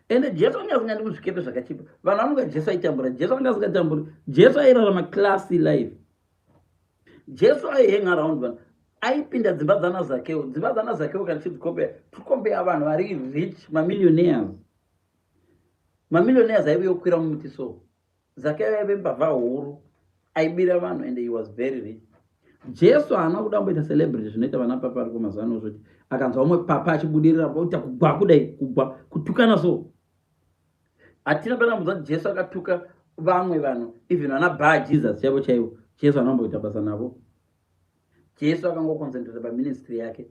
ende Jesu anga asingaendi kuzvikepe zvakachipa. Vanhu vanonga Jesu aitambura, Jesu anga asingatamburi. Jesu airarama classy life. Jesu aihang around vanhu, aipinda dzimba dzana Zakeo. Dzimba dzana Zakeo kana tichidzikombeya, tirikombeya vanhu vari rich, mamillionaires. Mamillionaires aiuya kukwira mumuti so. Zakeo aive mbavha huru, aibira vanhu and he was very rich. Jesu haana kuda kumboita celebrity zvinoita vana papa vari kumazuva ano zvoti akanzwa umwe papa achibudirira oita kugwa kudai, kugwa, kutukana so. Hatina panambonzwa kuti Jesu akatuka vamwe vanhu, even vana ba Jesus chaivo chaivo. Jesu anomboita basa navo. Jesu akangoconcentrata paministry yake.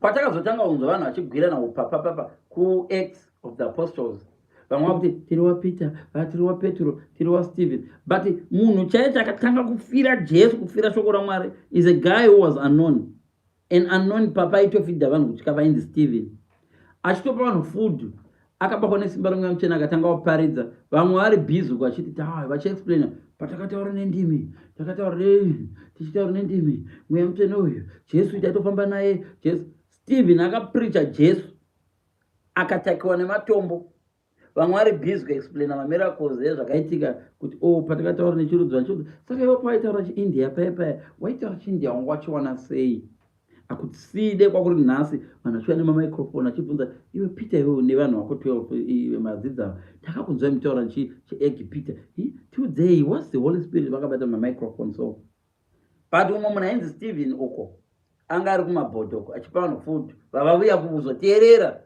Kwatakazotanga kunzwa vanhu vachigwirana upapa papa kuActs of the Apostles. Vamwe vakuti tiri waPeter, tiri waPetro, tiri waStephen. But munhu chaiye chakatanga kufira Jesu, kufira shoko raMwari is a guy who was unknown. An unknown papa aitofidha vanhu kutya vainzi Stephen. Achitopa vanhu food, akabatwa nesimba romweya mutsvene akatanga kuparidza. Vamwe vari busy uko vachiti ta vachiexplaina patakataura nendimi, takataura tichitaura nendimi, mweya mutsvene uyu, Jesu taitofamba naye, Jesu. Stephen akapreacha Jesu akatakiwa nematombo. Vamwe vari busy kuexplaina mamiracles ezvakaitika kuti oh patakataura nechirudzi vachirudzi. Saka iwe pawaitaura chiIndia paya paya, waitaura chiIndia wanga wachiwana sei? Akutiside kwakuri nhasi vanhu vachiuya nemamicrophone achibvunza iwe Peter iwe une vanhu vako 12 iwe madzidza takakunzwa mutaura chiEgipita. Tiudzei what's the Holy Spirit vakabata mamicrophone so. But umwe munhu ainzi Stephen uko Anga ari kumabhodhoko achipa vanhu food, vavavuya kuzoteerera.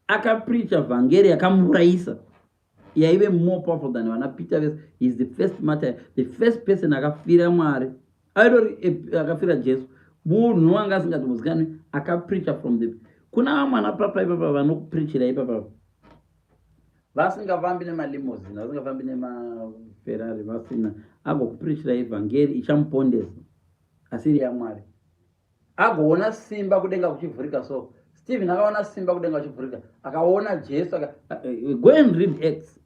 Akapreacha vhangeri yakamuurayisa, yaive more powerful than vana Peter vese. Is the first martyr, the first person akafira Mwari, aitori akafira Jesu, munhu anga asingatombozikanwi, akapreacha from the kuna vamwe ana papa ipapa vanokupreachira ipapa, vasingafambi nemalimosine, vasingafambi nemaFerrari, vasina, agokupreachira ivhangeri ichamupondesa, asiri yaMwari. Agoona simba kudenga kuchivhurika. So Stephen akaona simba kudenga kuchivhurika, akaona Jesu. Go and read Acts.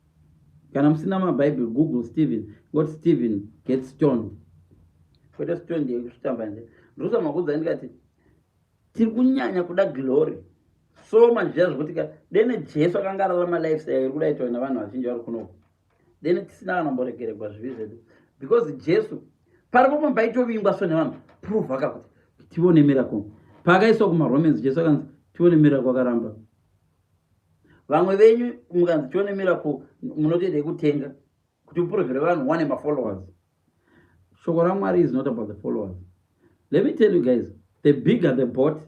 Kana musina mabhaibheri, Google Stephen, got Stephen get stoned, kwete stoned yekutamba nje. Ndiri kuudza ndikati tiri kunyanya kuda glory so much zviya zvokuti ka dene Jesu akanga ararama lifestyle iri kudaitwa navanhu vazhinji vari kunoku, dene tisina kana kumboregeregwa zvivi zvedu, because Jesu paripo pambaaitovingwa so nevanhu. Prove akakuti tione miracle. Paakaiswa kumaRomans, Jesu akanzi tione miracle, akaramba. Vamwe venyu mukanzi tione miracle, munotoita kutenga kuti uprovere vanhu, wane mafollowers. Shoko raMwari is not about the followers. Let me tell you guys, the bigger the boat,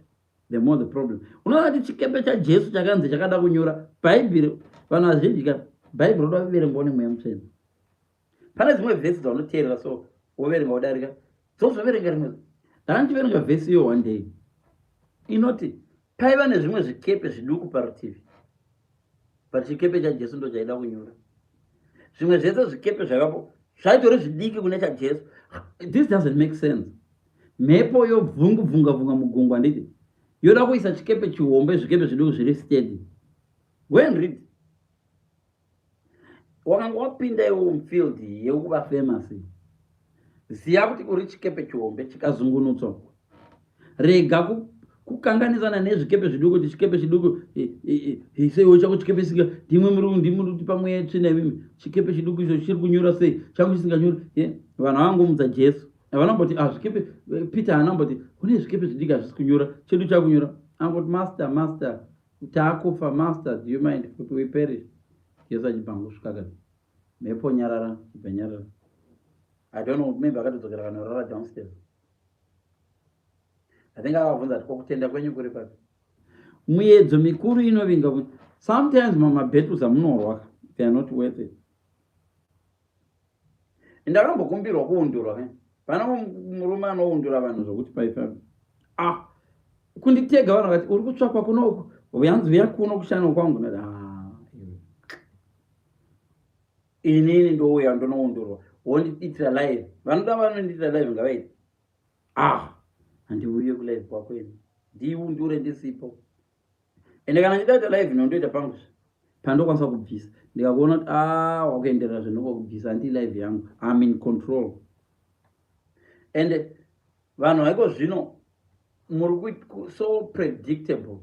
the more the problem. Unoona kuti chikepe chaJesu chakanzi chakada kunyura. Bhaibheri, vanhu vazhinji ka, Bhaibheri roda kuverengwa nemweya mutsvene. Pane dzimwe vhesi dzaunoteerera so, woverenga wodarika, dzozoverenga rimwe. Ndanga ndichiverenga vhesi iyo one day, inoti paiva nezvimwe zvikepe zviduku parutivi, but chikepe chaJesu ndo chaida kunyura. Zvimwe zvese zvikepe zvaivapo zvaitori zvidiki kune chaJesu. This doesn't make sense. Mhepo yobvungu bvunga bvunga mugungwa, nditi yoda kuisa chikepe chihombe, zvikepe zviduku zviri steady. Go and read. Wakanga wapinda iwo mufield yekuva famous, ziya kuti uri chikepe chihombe chikazungunutswa. Rega kukanganisana nezvikepe zviduku, kuti chikepe chiduku seiwo chako chikepe singa ndimwe muri ndimuri kuti pamwe tsvina imimi. Chikepe chiduku icho chiri kunyura sei, changu chisinganyuri? Vanhu vangomudza Jesu, havanamboti, ah, zvikepe. Peter haanamboti kune zvikepe zvidiki hazvisi kunyura, chedu chakunyura. Angoti, "Master, Master, taakufa. Master, do you mind if we perish?" Jesu achibva ngosvika kati, "Mhepo, nyarara." Chibva nyarara. I don't know, maybe akatodzokera kanorara downstairs. I think akabvunza ati, "Kokutenda kwenyu kuri papi?" Muedzo mikuru inovinga kuti sometimes mamabattles amunorwa, they are not worth it. Ndakambokumbirwa kuundurwa. Pana murume anoundura vanhu zvokuti paipa, ah, kunditega. Vanhu vakati, "Uri kutsvakwa kunoku, yanzi uya kuno kushano kwangu." Ndati, "Ah, inini ndouya ndonoundurwa, wondiitira live. Vanoda vanondiitira live, ngavaiti. Ah, handiuye kulive kwako ini, ndiundure ndisipo." Ende kana ndidaita live, nondoita pangu pandokwanisa kubvisa. Ndikakuona kuti a wakuenderera zvinoko kubvisa, handi live yangu, I'm in control. And vanhu vaiko zvino muri so predictable.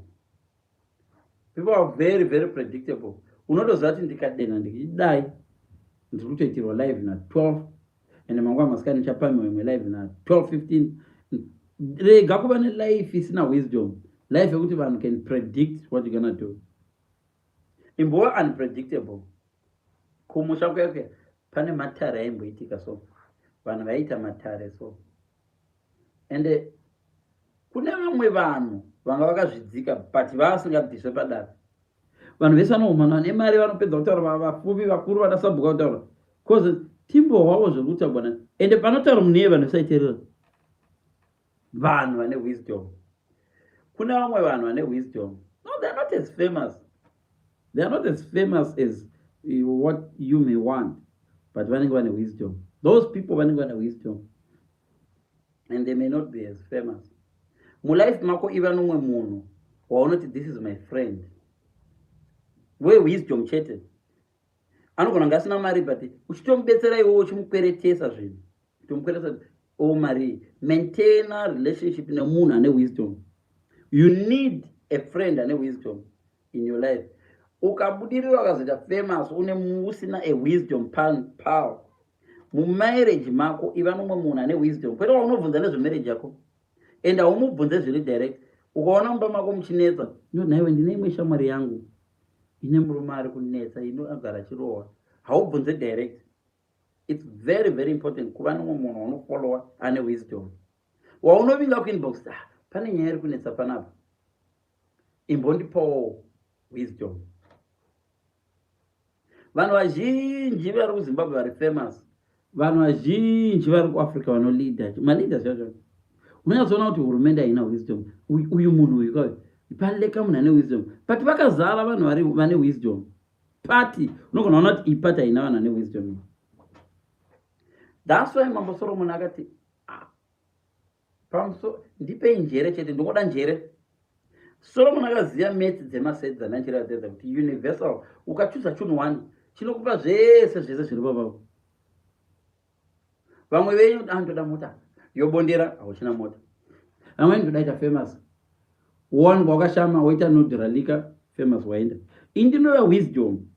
People are very, very predictable. Unotoziva kuti ndikadenha ndichidai, ndiri kutoitirwa live na12, ende mangwana masikati ndichapamiwa imwe live na12:15. Rega kuva nelife isina wisdom, life yekuti vanhu can predict what you're gonna do. Imbova unpredictable. Kumusha kuya kuya pane matare aimboitika so, vanhu vaiita matare so, ende kune vamwe vanhu vanga vakazvidzika, but vaasingabviswe padare. Vanhu vese vanoumana nemari, vanopedza kutaura, vapfumi, vakuru, vanasabhuka kutaura, cause timbohwavo zvekutaurwa. Ende panotaura munhu iye, vanhu vesaiteerera. Vanhu vane wisdom, kune vamwe vanhu vane wisdom. No, they are not as famous, they are not as famous as what you may want, but vanenge vane wisdom. Those people vanenge vane wisdom and they may not be as famous. Mulife mako iva nomwe munhu waunoti, "This is my friend wewisdom chete." Anogona kunge asina mari, but uchitomubetsera iwewo, uchimukweretesa zvinhu, uchitomukweretesa o mari. Maintaina relationship nemunhu ane wisdom. You need a friend ane wisdom in your life. Ukabudirira, ukazoita famous, une usina a wisdom pal. Mumarriage mako iva nomwe munhu ane wisdom, kwete waunobvunza nezvemarriage yako, and haumubvunze zviri direct. Ukaona mumba mako muchinetsa, naiwe, "Ndine imwe shamwari yangu ine murume ari kunetsa, ino agara achirohwa." Haubvunze direct. It's very, very important kuva nomwe munhu waunofollowa ane wisdom, waunovinga kuinbox. Ah, Pane nyaya iri kunetsa panapa, imbondipawo wisdom. Vanhu vazhinji vari kuZimbabwe vari famous, vanhu vazhinji vari kuAfrica vanoleader, maleaders zvacho, unonyatsoona kuti hurumende haina wisdom. Uyu munhu uyu kauyu paleka munhu ane wisdom, but vakazara vanhu vari vane wisdom. Party unogona kuona kuti iyi party haina vanhu vane wisdom. That's why Mambo Solomon akati, "Ah, pamuso ndipei njere chete, ndingoda njere." Solomon akaziva maths dzemasets dzanachiradzedza kuti universal, ukachuza chinhu one chinokupa zvese zvese zviri papapo. Vamwe venyu, "Ah, ndoda mota," yobondera, hauchina mota. Vamweni, "Ndoda ita famous," wowanikwa wakashama, woita nodhuralika famous, waenda. Indinova wisdom.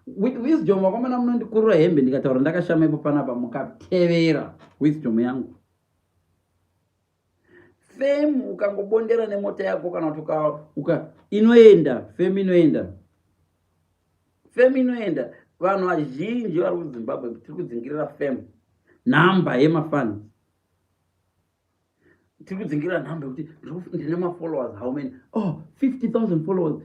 With wisdom, vakomana, munondikurura hembe ndikataura ndakashama ipo panapa. Mukatevera wisdom yangu, fame ukangobondera nemota yako kana kuti uka inoenda, fame inoenda, fame inoenda. Vanhu vazhinji vari kuZimbabwe tiri kudzingirira fame, nhamba yemafans. Tiri kudzingirira nhamba yekuti ndine mafollowers how many? Oh, 50,000 followers.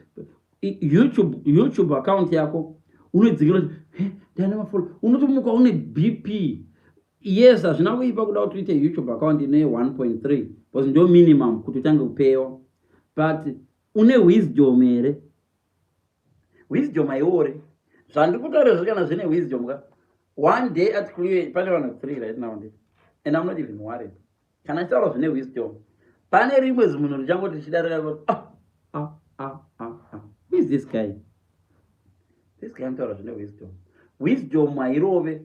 YouTube account yako unodzingirira kuti ndine mafollow, unotomuka une BP. Yes, hazvina kuipa kuda kuti uite YouTube account ine 1.3 because ndo minimum kuti utange kupewa, but une wisdom here? Wisdom haiori. Zvandiri kutaura zvi, kana zvine wisdom ka, one day article, pane vanhu three right now ndi and I'm not even worried. Kana chitaura zvine wisdom, pane rimwe zimunhu richangoti richidarika kuti, "Ah, ah, ah, ah, ah. Who is this guy? This guy anotaura zvine wisdom." Wisdom hairove.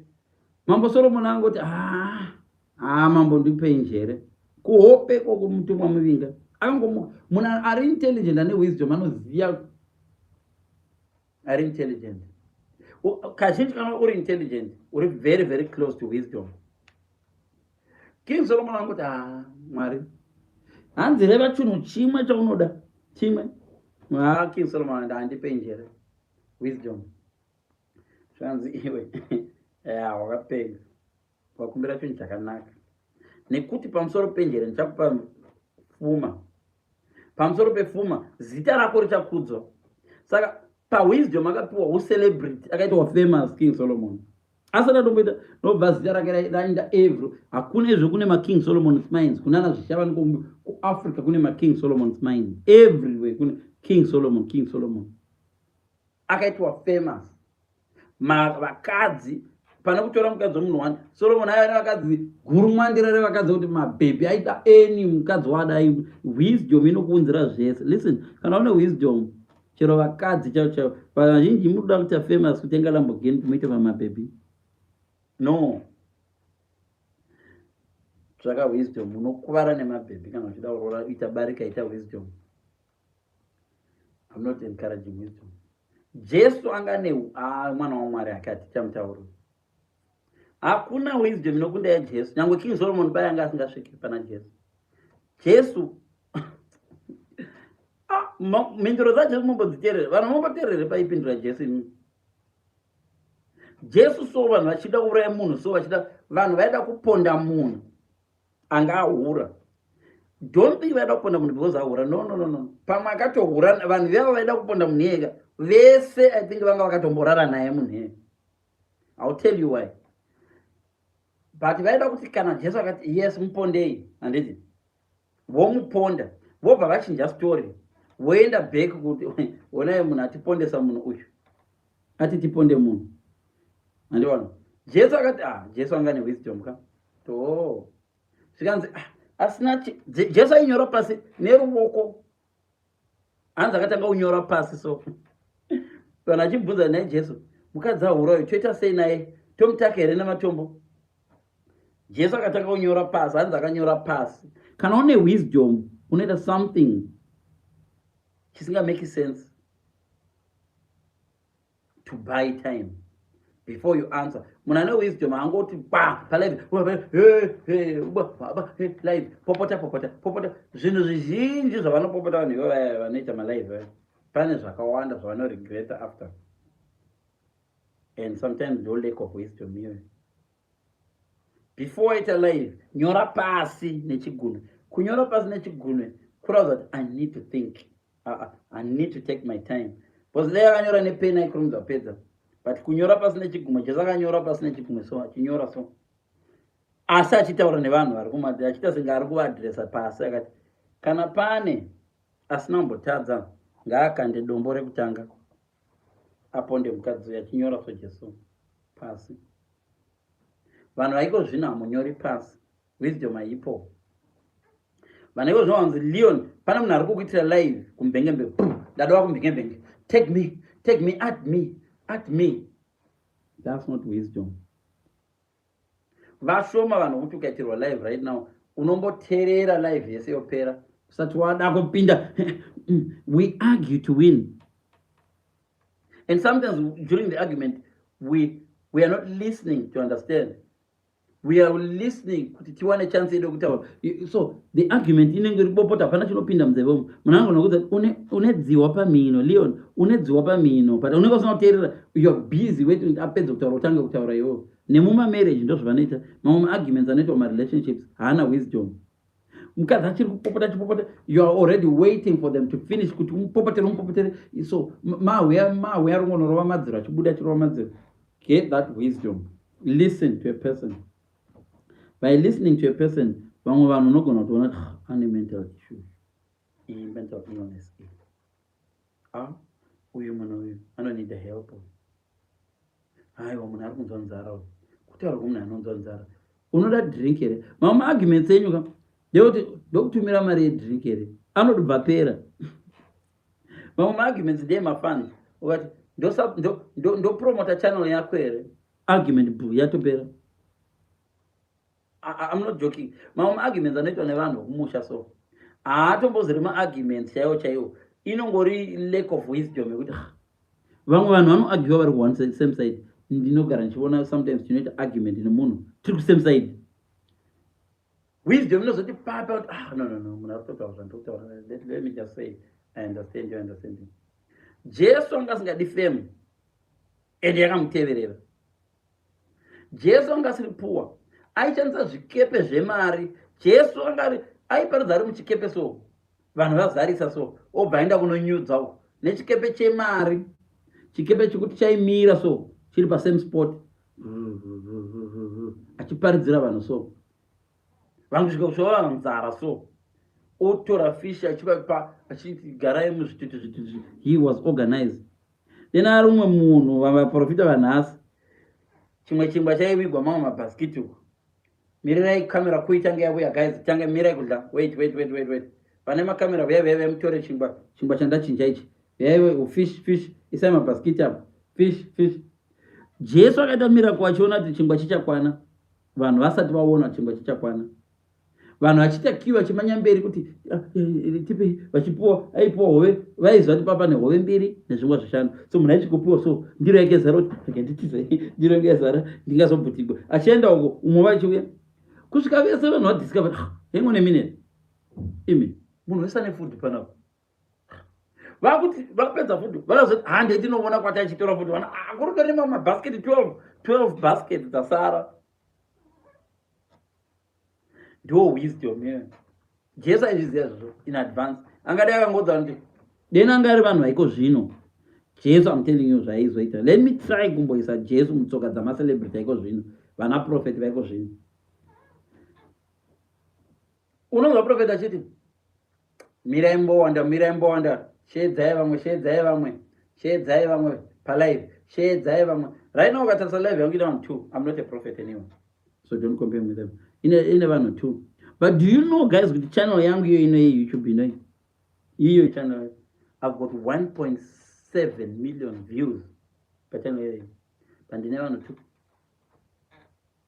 Mambo Solomon angoti, "Ah, ah, mambo, ndipei njere." Kuhope kwokumutumwa muvinga akangomuka. Munhu ari intelligent, ane wisdom, anoziva ari intelligent. Kazhinji kana uri intelligent, uri very very close to wisdom. King Solomon angoti, "Ah, Mwari, hanzi reva chinhu chimwe chaunoda, chimwe." Ah, King Solomon, "Handipe njere, wisdom." Zvanzi, "Iwe ya wakapenga, wakumbira chinhu chakanaka, nekuti pamusoro penjere ndichakupa pfuma, pamusoro pepfuma zita rako richakudzwa." Saka pawisdom akapiwa ucelebrity, akaitwa famous King Solomon asati atomboita, nobva zita rake raenda every. Hakuna izvo, kune maKing Solomon's Mines kunana zvichavani kuAfrica, kune maKing Solomon's Mines everywhere, kune King Solomon. King Solomon akaitwa famous. Vakadzi, pane kutora mukadzi wemunhu wani, Solomon aiva nevakadzi gurumwandira revakadzi, kuti mabhebhi aida any mukadzi waadai. Wisdom inokuunzira zvese. Listen, kana une wisdom, chero vakadzi chaivo chaivo. Vazhinji munoda kuita famous, kutenga Lamborghini, kumuita pamabhebhi. No, tsvaka wisdom. Unokuvara nemabhebhi kana uchida kuroora. Ita barika, ita wisdom. I'm not encouraging wisdom. Jesu anga ne mwana waMwari akati chamutauro, hakuna wisdom inokunda yaJesu. Nyange King Solomon pai anga asingasviki pana Jesu. Jesu, mhinduro dzaJesu mombodziteerere. Vanhu momboteerere paipindura Jesu imi. Jesu so vanhu vachida kuuraya munhu, so vachida, vanhu vaida kuponda munhu anga ahura. Don't think vaida kuponda munhu because ahura. No, no, no, no. Pamwe akatohura. Vanhu veva vaida kuponda munhu iyeka vese, I think vanga vakatomborara naye munhu iyeka. I'll tell you why. But vaida kuti kana Jesu akati, "Yes, mupondei," handiti vomuponda, vobva vachinja story, voenda back kuti, "Onai munhu atipondesa, munhu uyu ati tiponde munhu." Handiona Jesu akati, ah, Jesu anga newisdom ka to. Zvikanzi, ah, asina Jesu ainyora pasi neruvoko. Hanzi akatanga kunyora pasi. So vanhu achibvunza, "Naye Jesu, mukadzi ahura uyu toita sei naye? Tomutaka here nematombo?" Jesu akatanga kunyora pasi. Hanzi akanyora pasi. Kana une wisdom, unoita something chisingamake sense to buy time before you answer. Munhu ane wisdom angoti ba palive, live, popota, popota, popota. Zvinhu zvizhinji zvavanopopota vanhu ivo vaya vanoita malive, pane zvakawanda zvavanoregreta after, and sometimes ndo lack of wisdom iyoyo. Before waita live, nyora pasi nechigunwe. Kunyora pasi nechigunwe. Kuratidza kuti I need to think, I need to take my time, because dai akanyora nepeni aikurumidza kupedza, but kunyora pasina chigumwe. Jesu akanyora pasina chigumwe, so achinyora so, asi achitaura nevanhu vari kumati, achiita senge ari kuvaadhiresa pasi. Akati, "Kana pane asina kumbotadza, ngaakande dombo rekutanga aponde mukadzi uyu." Achinyora so Jesu pasi. Vanhu vaiko zvino hamunyori pasi, wisdom haipo. Vanhu iko zvino vanzi, "Leon, pane munhu ari kukuitira live kumubhengembenge." "Ndadova kumubhengembenge, take me, take me, add me, add me." That's not wisdom. Vashoma vanhu vokuti ukaitirwa live right now, unomboteerera live yese yopera usati wada kupinda. We argue to win, and sometimes during the argument we are not listening to understand. We are listening kuti tiwane chance yedu yekutaura. So the argument inenge iri bopota, hapana chinopinda munzeve umu. Munhu anogona kuudza, "Une dziwa pamhino, Leon, une dziwa pamhino," but unenge usina kuteerera. You are busy waiting apedza kutaura, utange kutaura iwowo. Nemumamarriage ndo zvavanoita. Mamwe maarguments anoitwa marelationships haana wisdom. Mukadzi achiri kupopota, achipopota, you are already waiting for them to finish kuti umupopotere, umupopotere. So mahwe mahwe ari kungonorova madziro, achibuda, achirova madziro. Get that wisdom. Listen to a person. By listening to a person, vamwe vanhu unogona kutoona kuti, "Ah, ane mental issue iyi, mental illness iyi. Ah, uyu munhu uyu anonida help uyu. Aiwa, munhu ari kunzwa nzara uyu. Kutaura kwomunhu anonzwa nzara, unoda drink here?" Mamwe maarguments enyu ka ndekuti, "Ndokutumira mari yedrink here?" Anotobva pera. Mamwe maarguments ndeyemafans. Ukati, "Ndopromota channel yako here?" Argument bu yatopera. I'm not joking. Mamwe maarguments anoitwa nevanhu vekumusha so haatomboziri maarguments chaiwo chaiwo, inongori lack of wisdom yekuti, ah, vamwe vanhu vanoarguwa vari kuone same side. Ndinogara ndichiona sometimes tinoita argument nemunhu tiri kusame side. Wisdom inozoti papa kuti, "Ah, no, no, no, munhu ari kutotaura zvandiri kutaura. Let me just say I understand you, I understand you." Jesu anga asingadi fame, ende yakamuteverera. Jesu anga asiri poor, aishandisa zvikepe zvemari. Jesu anga aiparidza ari muchikepe, so vanhu vazarisa, so obva aenda kunonyudza uko nechikepe chemari, chikepe chekuti chaimira so chiri pasame spot, achiparidzira vanhu. So vanhu kusvika kusvika nzara, so otora fish achivapa, achiti, "Garai muzvitutu zvitutu." He was organized. Then ari umwe munhu, vaprofita vanhasi, chimwe chingwa chaivigwa mamwe mabhasikiti uko. "Mirirai kamera kuitange yavuya, guys, tange mirai kudya. Wait, wait, wait, wait, wait. Vane makamera, vuya, vuya, vuya, mutore chingwa, chingwa chandachinja ichi. Vuyai, fish, fish, isai mabhasikiti apo, fish, fish." Jesu akaita miracle achiona kuti chingwa chichakwana. Vanhu vasati vaona chingwa chichakwana, vanhu vachiita queue, vachimanya mberi kuti, "Ah, tipe." Vachipuwa, aipuwa hove. Vaiziva kuti papa nehove mbiri nezvingwa zvishanu. So munhu aichikopiwa, so ndiro yake zara kuti, "Rega nditize, ndiro yange yazara, ndingazobvutigwa." Achienda uko, umwe vachiuya, kusvika vese vanhu vadiscover, "Ah, hang on a minute, imi, munhu wese ane food panapa." Vakuti vapedza food, vakazoti, "Hande tinoona kwati achitora food." Vana kuri kutorima mabhasiketi 12, 12 basket dzasara. Ndo wisdom yeah. Jesu aizviziva zvozvo in advance. Angadai akangodza kuti dena anga ari vanhu vaiko zvino, Jesu, I'm telling you zvaizoita. Let me try kumboisa Jesu mutsoka dzamacelebrity aiko zvino, vana prophet vaiko zvino. Unonzwa prophet achiti, "Mirai mbowanda, mirai mbowanda, sheedzai vamwe, sheedzai vamwe, sheedzai vamwe palive, sheedzai vamwe." Right now ukatarisa live yangu, ine vanhu two. I'm not a prophet anyway, so don't compare with them. Ine vanhu two. But do you know, guys, kuti channel yangu iyo ino yeYouTube inoi, iyo channel, I've got 1.7 million views pachannel iyoyo, pandine vanhu two.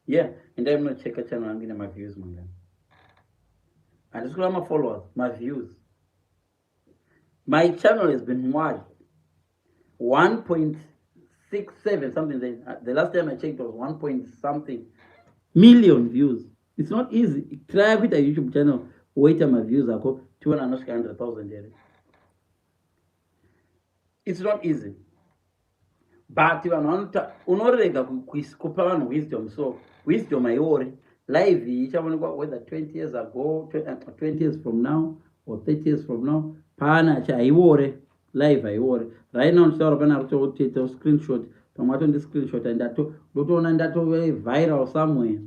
Yeah, endai munocheka channel yangu ine maviews mangani. Handisi kureva mafollowers, maviews. My channel has been watched 1.67 something. The last time I checked was 1 point something million views. It's not easy. Try kuita YouTube channel, woita maviews ako, tiona anosvika 100,000 here. It's not easy, but vanhu vanota unorega kupa vanhu wisdom. So wisdom haiori. Live iyi ichaonekwa whether 20 years ago, 20 years from now. or 30 years from now, pana achi haiwore live, haiwore. Right now ndichitaura pana ari kutoita screenshot, pamwe atondi screenshot, ndato ndotoona ndatove viral somewhere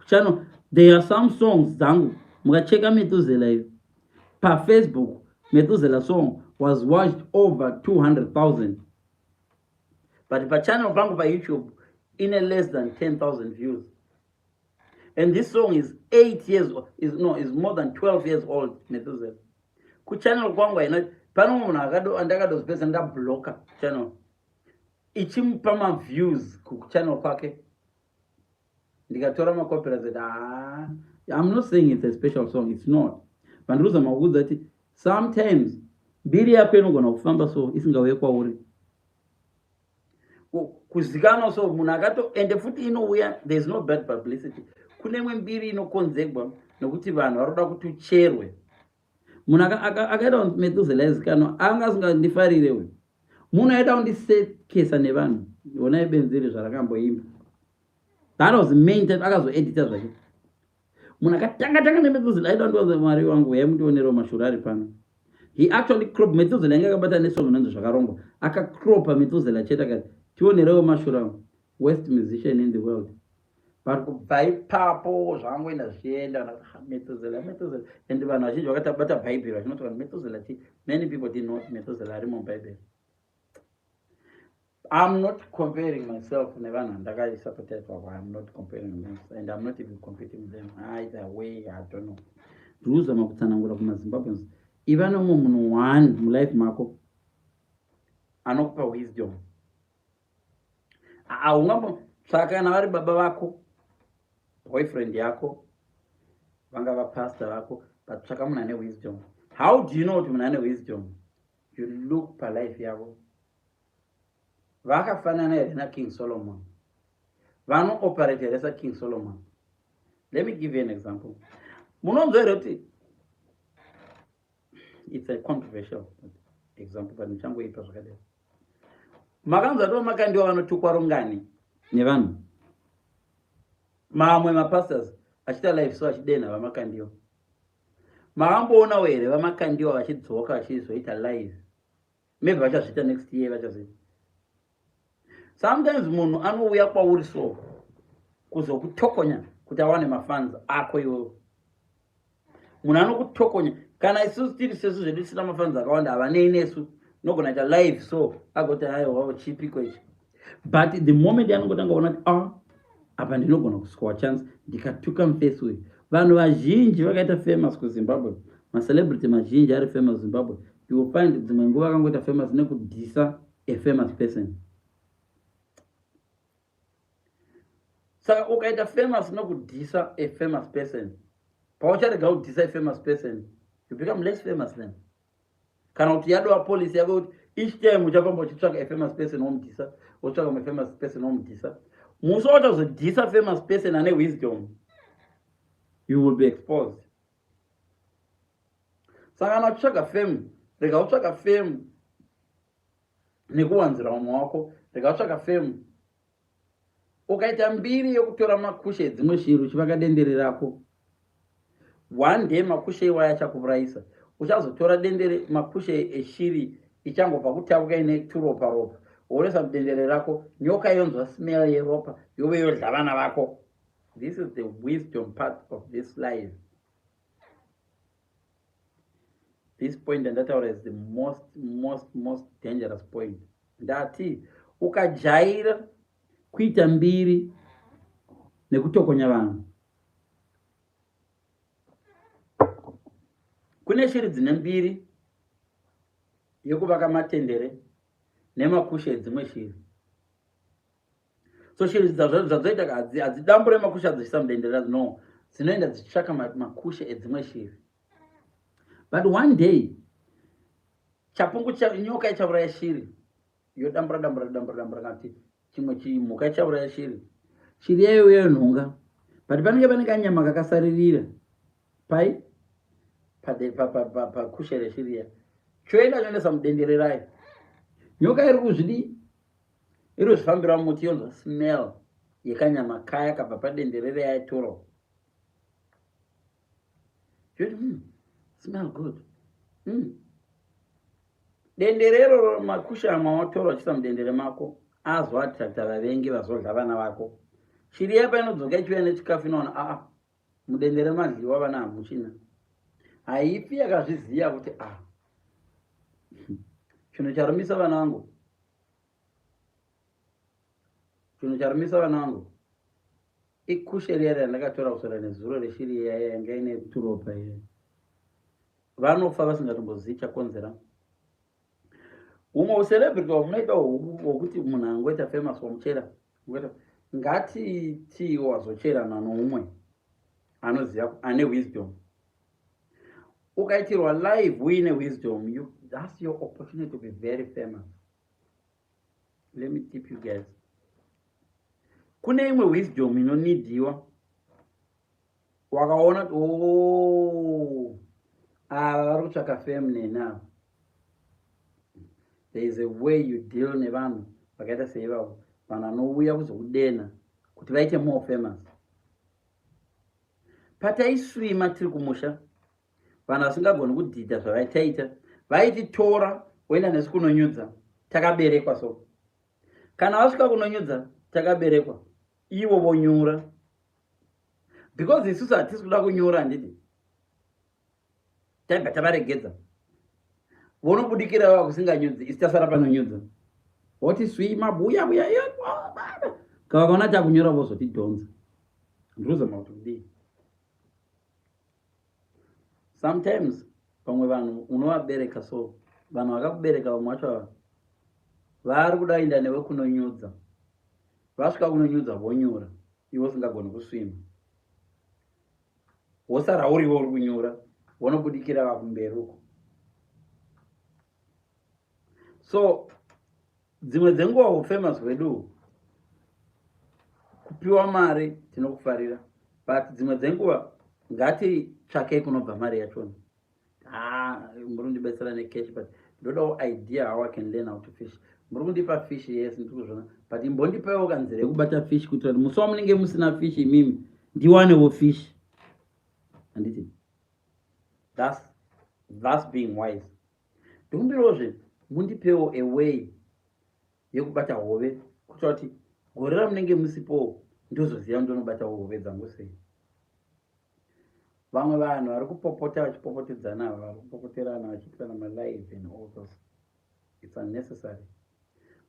channel. There are some songs dzangu, mukacheka Methuselah iyo paFacebook, Methuselah song was watched over 200,000, but pachannel pangu paYouTube ine less than 10,000 views, and this song is 8 years, is no, is more than 12 years old. Methuselah kuchannel kwangu haina. Pane munhu andakadozipedza ndabloka channel ichimupa maviews kuchannel kwake, ndikatora macopyrights. Ah, I'm not saying it's a special song, it's not, but ndiri kuudza kuti sometimes mbiri yako inogona kufamba so isingauye kwauri kuzikanwa. So munhu akato ende futi inouya, there is no bad publicity. Kune imwe mbiri inokonzegwa nokuti vanhu vari kuda kuti ucherwe. Munhu akaita Methuselah izikanwa, anga asingandifarire uyu munhu, aida kundisekesa nevanhu. Onai benziri zvarakamboimba, that was main type. Akazoedita zvake. Munhu akatanga tanga neMethuselah aida kundiwanza mwari wangu, yaimundionerawo mashura ari pano. He actually crop Methuselah, ainge akabata nesong inonzi Zvakarongwa. Akacropa Methuselah chete, akati tionerewo mashura, worst musician in the world. But kubva ipapo zvakangoenda zvichienda, Methuselah, Methuselah, and vanhu vazhinji vakatabata Bhaibheri vachinoti vanhu Methuselah ti. Many people did not Methuselah arimo muBhaibheri. I'm not comparing myself nevanhu vandakaisapotaipa. I'm not comparing them and I'm not even competing with them either way. I don't know, ndiri kuzama kutsanangura kumaZimbabweans. Iva nomwe munhu one mulife mako anokupa wisdom. Haungambotsvaka kana vari baba vako, boyfriend yako, vangava pastor vako, but tsvaka munhu ane wisdom. How do you know kuti munhu ane wisdom? You look palife yavo. Vakafanana here naKing Solomon? Vanooperate here saKing Solomon? Let me give you an example. Munonzwa here kuti, it's a controversial example, but ndichangoipa zvakadai. Makanzwa kuti Makandiwa vanotukwa rungani nevanhu? Mamwe mapastors achiita live so achidenha Vamakandiwa. Makamboonawo here Vamakandiwa vachidzoka vachizoita live? Maybe vachazviita next year, vachazoita. Sometimes munhu anouya kwauri so kuzokutokonya kuti awane mafans ako iwewo. Munhu anokutokonya. Kana isusu tiri sesu zvedu tisina mafans akawanda, havanei nesu. Unogona ita live so agoti, "Aiwa, chipiko ichi?" But the moment yanongotanga kuona kuti, ah, apa ndinogona kuscore chance ndikatuka mufesi uyu. Vanhu vazhinji vakaita famous kuZimbabwe, macelebrity mazhinji ari famous Zimbabwe, you will find dzimwe nguva akangoita famous nekudhisa a famous person. Saka ukaita famous nokudhisa a famous person, paucharega kudhisa a famous person, you become less famous then. Kana kuti yadova policy yako kuti each time uchafamba uchitsvaka a famous person womudhisa, wotsvaka mumwe famous person womudhisa, musi wauchazodhisa famous person ane wisdom, you will be exposed. Saka kana uchitsvaga fame, rega utsvaka fame nekuwanzira vamwe wako. Rega utsvaka fame. Ukaita mbiri yokutora makushe edzimwe shiri uchivaka dendere rako, one day makushe iwayo achakuurayisa. Uchazotora dendere, makushe eshiri ichangobva kutavuka ine turopa ropa, woresa mudendere rako. Nyoka yonzwa smell yeropa, yove yodla vana vako. This is the wisdom part of this life. This point andataura is the most most most dangerous point. Ndati ukajaira kuita mbiri nekutokonya vanhu, kune shiri dzine mbiri yekuvaka matendere nemakushe edzimwe shiri. So shiri zvadzoita, hadzidambure makushe adzichisa mudendere. No, dzinoenda dzichitsvaka makushe edzimwe shiri. But one day chapungu, nyoka ichauraya shiri, yodambura dambura dambura dambura, kana kuti chimwe chimhuka ichauraya shiri. Shiri yayo yonhonga, but panenge pane kanyama kakasaririra pai pakushe reshiri iya. Choenda choendesa mudendere rayo. Nyoka iri kuzvidii? Iri kuzvifambira muti, yonzwa smell yekanyama kaya kabva padendere reyaitorwa, yoti, smell good." Dendere iroro makusha amwe awatora uchiisa mudendere mako azoattracta vavengi vazodla vana vako. Shiri iya painodzoka ichiuya nechikafu inoona aa mudendere madliwa vana hamuchina. Haifi yakazviziva kuti a chinhu charumisa vana vangu, chinhu charumisa vana vangu ikushe riya randakatora kuswera nezuro reshiri iya yanga ine turopa iya. Vanofa vasingatombozivi chakonzera. Humwe ucelebrity hwamunoita hwokuti munhu angoita famous wamuchera, ngatiti wazocherana noumwe anoziva ane wisdom. Ukaitirwa live uine wisdom, that's your opportunity to be very famous. Let me tip you guys. Kune imwe wisdom inonidiwa. Wakaona kuti oh, ava vari kutsvaka fame neni ava. There is a way you deal nevanhu vakaita seivavo, vanhu vanouya kuzokudena kuti vaite more famous. Pataiswima tiri kumusha, vanhu vasingagoni kudhidha zvavaitaita vaititora voenda nesu kunonyudza takaberekwa. So kana vasvika kunonyudza takaberekwa, ivo vonyura, because isusu hatisi kuda kunyura, handiti? Taibva tavaregedza vonobudikira vava kusinganyudzi, isi tasara panonyudza, voti swima buya buya, kavakaona takunyora vozotidhonza. Ndinozama kuti kudii. Sometimes vamwe vanhu unovabereka, so vanhu vakakubereka vamwe vacho ava vari kuda kuenda newe kunonyudza, vasvika kunonyudza vonyura, iwe usingagoni kuswima, wosara uriwo uri kunyura, vonobudikira vakumberi uko. So dzimwe dzenguva ufamous hwedu, kupiwa mari tinokufarira, but dzimwe dzenguva ngatitsvakei kunobva mari yachona. Ah, muri kundibetsera necash, but ndodawo idea how I can learn how to fish. Muri kundipa fish, yes, ndiri kuzviona, but imbondipaiwo kanzira yekubata fish kuitira kuti musi wamunenge musina fish imimi ndiwanewo fish, handiti? That's being wise. Ndikumbirawo mundipewo a way yekubata hove kuitira kuti gore ramunenge musipowo ndozoziva ndonobatawo hove dzangu sei. Vamwe vanhu vari kupopota vachipopotedzana, ava vari kupopoterana vachiitana malive and all those, it's unnecessary.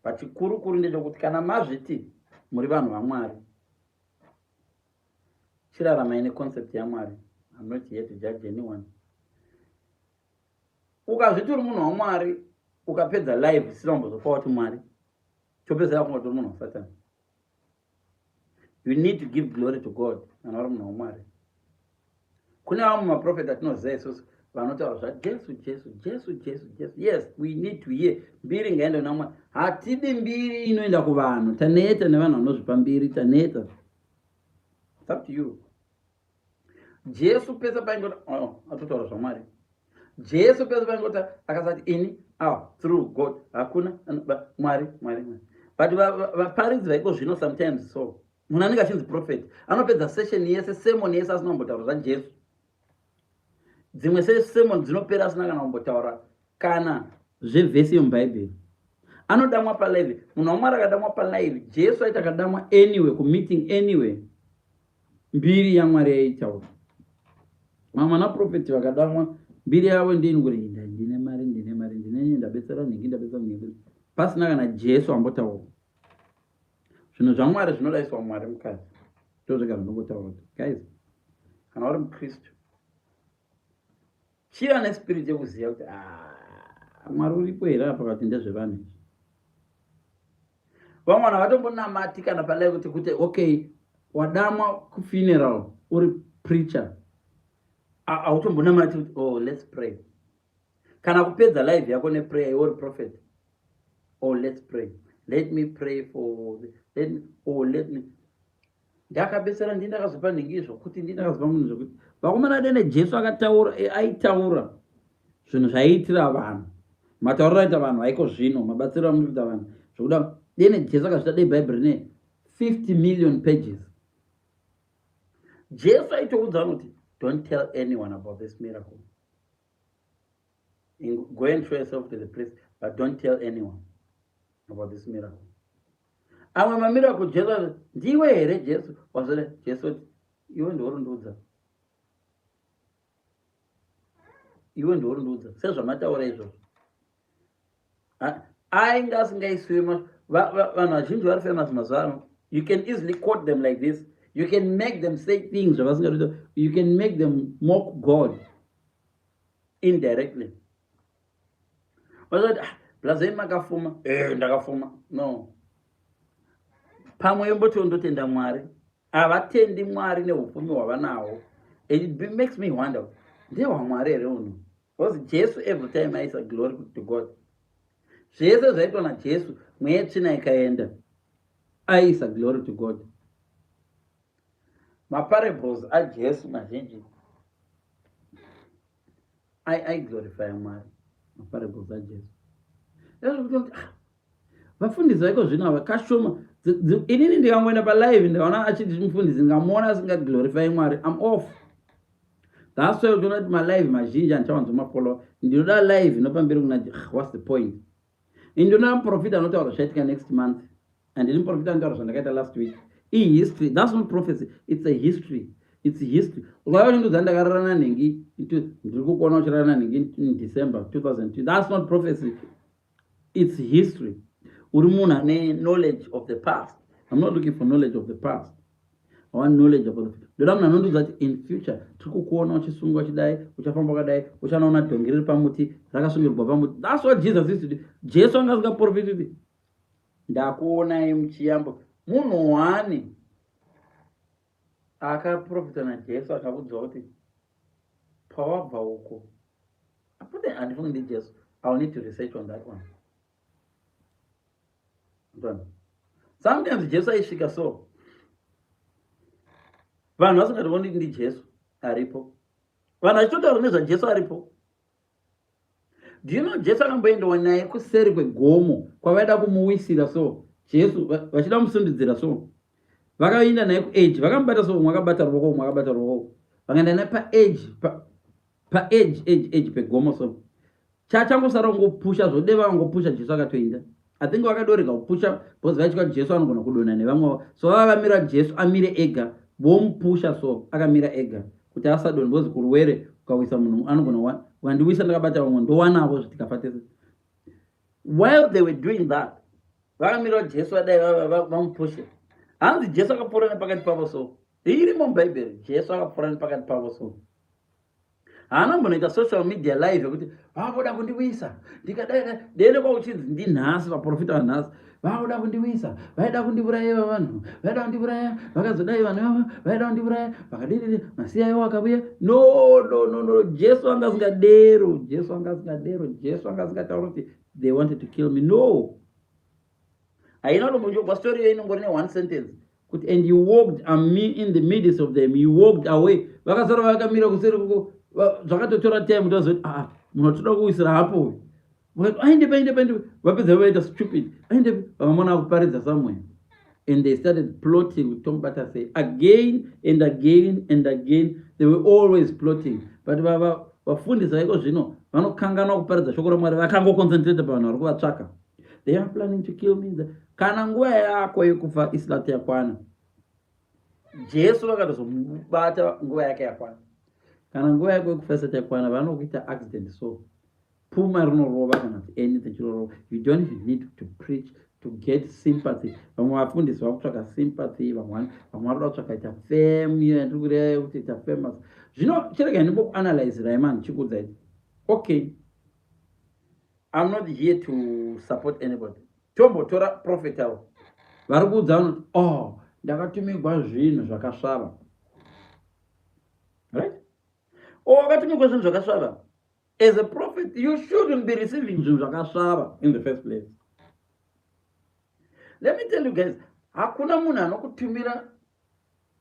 But chikuru kuru ndechekuti kana mazviti muri vanhu vaMwari, chiraramai neconcept yaMwari. I'm not here to judge anyone. Ukazviti uri munhu waMwari, ukapedza live usina kumbozofa wati Mwari, topedzera kunga kuti uri munhu wasatani. You need to give glory to God kana uri munhu waMwari. Kune vamwe maprofeti atinoziva isusu vanotaura zvaJesu, Jesu, Jesu, Jesu, Jesu. Yes, we need to hear. Mbiri ngaende kuna Mwari. Hatidi mbiri inoenda kuvanhu. Taneta nevanhu vanozvipa mbiri, taneta. It's up to you. Jesu pese paingota, oh, atotaura zvaMwari. Jesu pese paingota akasati ini, oh, through God, hakuna Mwari, Mwari, Mwari. But vaparidzi vaiko zvino sometimes, so munhu anenge achinzi prophet anopedza session yese, sermon yese, asina kumbotaura zvaJesu. Dzimwe sermon dzinopera asina kana kumbotaura kana zvevhesi yemubhaibheri. Anodamwa palive. Munhu waMwari akadamwa palive, Jesu aiti akadamwa anyway kumeeting, anyway mbiri yaMwari yaitaura. Vamwe vanaprofeti vakadamwa, mbiri yavo ndini kuti ndine mari, ndine mari, ndine ndabetsera nhingi, ndabetsera nhingi, pasina kana Jesu ambotaura. Zvinhu zvaMwari zvinodaiswa Mwari mukati, ndozvega zvinongotaura kuti guys, kana uri mukristu, chiva nespirit yekuziva kuti, ah, Mwari uripo here apa kati ndezvevanhu izvi. Vamwe vanhu havatombonamati kana padai kuti okay, wadamwa kufuneral uri preacher, hautombonamati kuti, "Oh, let's pray," kana kupedza live yako neprayer iwe uri prophet. "Oh, let's pray, let me pray for let me, oh, let me, ndakabetsera, ndii ndakazopa nhingi zvokuti, ndii ndakazopa munhu zvokuti." Vakomana, dene Jesu akataura, aitaura zvinhu zvaiitira vanhu, matauriro aita vanhu vaiko zvino, mabatsiro amunoita vanhu zvokuda. Dene Jesu akazvita, dei Bhaibheri rine 50 million pages. Jesu aitoudza vanhu kuti, "Don't tell anyone about this miracle." Go and show yourself to the priest, but don't tell anyone about this miracle. Amwe mamiracle Jesu, ndiwe here Jesu? Wazore Jesu oti, iwe ndiwe uri Iwe ndiwe uri sezvamataura izvozvo. Ainge asingaisiwe vanhu vazhinji vari famous mazuva ano. You can easily quote them like this. You can make them say things zvavasingato. You can make them mock God indirectly. Vazoti, ah, blazei makafuma. Eh, ndakafuma. No. Pamwe yomboti ndotenda Mwari. Havatendi Mwari neupfumi hwavanahwo. It makes me wonder, ndehwaMwari here uno? Because Jesu every time aisa glory to God. Zvese zvaitwa naJesu, mweya yetsvina ikaenda, aisa glory to God. Maparables aJesu mazhinji aiglorifya Mwari. Maparables aJesu. Ah, vafundisi vaiko zvino ava kashoma. Inini ndikangoenda palive ndikaona achiti mufundisi, ndikamuona asingaglorify Mwari, I'm off. That's why uchiona kuti malive mazhinji handichawanzomafollowa. Ndinoda live inopamberi kuna, what's the point? Indinoda muprofita anotaura zvaitika next month. Handini muprofita anotaura zvandakaita last week. Ihistory. That's not prophecy, it's a history, it's history. Ukauya uchindiudza ndakarara nanhingi, ndiri kukuona uchirara nanhingi in December 2002, that's not prophecy, it's history. Uri munhu ane knowledge of the past. I'm not looking for knowledge of the past. I want knowledge about the future. Ndoda munhu anondiudza kuti in future tiri kukuona uchisungwa uchidai, uchafamba wakadai, uchanoona dhongi riri pamuti, rakasungirwa pamuti. That's what Jesus used to do. Jesu anga asingaprofiti kuti ndakuonai muchiyambo. Munhu wani akaprofita naJesu akakudzwa kuti pawabva uko? Apute handifungi ndiJesu. I will need to research on that one. Sometimes Jesu aisvika so vanhu vasingatooni kuti ndiJesu aripo, vanhu vachitotaura nezvaJesu aripo. Do you know Jesu akamboendewa naye kuseri kwegomo kwavaida kumuwisira? So Jesu vachida kumusundidzira, so vakaenda naye kuedge, vakamubata so, umwe akabata ruoko, umwe akabata ruoko, vakaenda naye paedge, paedge, edge, edge pegomo. So chachangosara kungopusha, zvodeva vangopusha, Jesu akatoenda. I think vakadorega kupusha because vaitya kuti Jesu anogona kudonha nevamwe. So vava vamira, Jesu amire ega, vomupusha so akamira ega kuti asadonha, because kurwere ukawisa munhu anogona, ukandiwisa ndakabata vamwe, ndowanavo zvitikafa tese. While they were doing that, vakamira Jesu adai, vamupushe, hanzi Jesu akapfuura nepakati pavo. So irimo mubhaibheri, Jesu akapfuura nepakati pavo. So haana mbonoita social media live yekuti vavoda kundiwisa ndikadai dene kwauchinzi ndinhasi. Vaprofita vanhasi vavoda kundiwisa, vaida kundiuraya, vanhu vaida kundiuraya, vakazodai, vanhu ivava vaida kundiuraya, vakadii, masiya iwo akauya. No, no, no, no. Jesu anga asingadero. Jesu anga asingadero. Jesu anga asingatauri kuti they wanted to kill me. No, haina kutombonyorwa story iyo, inongori neone sentence kuti, "And you walked in the midst of them." You walked away. Vakasara vakamira kuseri kuko. Zvakatotora time kuti vazoti, aa, munhu atoda kuwisira hapo uyu, aende paende paende. Vapedza vaita stupid, aende vakamona kuparidza somewhere, and they started plotting kuti tomubata sei. Again and again and again, they were always plotting. But vafundisi vaiko zvino vanokanganwa kuparidza shoko raMwari, vakangoconcentrate pavanhu vari kuvatsvaka. They are planning to kill me. Kana nguva yako yekufa isati yakwana, Jesu vakatozomubata nguva yake yakwana. Kana nguva yako yekufa isati yakwana, vanokuita accident, so puma rinorova kana kuti anything chinorova. You don't even need to preach to get sympathy. Vamwe vafundisi vakutsvaka sympathy, vamwe varoda kutsvaka ita fame. Iyo yandiri kureva yekuti ita famous zvino, chirega ndimbokuanalyzirai mani, chikuudzai. Okay, I'm not here to support anybody. Tombotora prophet avo vari kuudza vanoti, "Oh, ndakatumigwa zvinhu zvakasvava," right? O oh, wakatumigwa zvinhu zvakasvava. As a prophet, you shouldn't be receiving zvinhu zvakasvava in the first place. Let me tell you guys, hakuna munhu anokutumira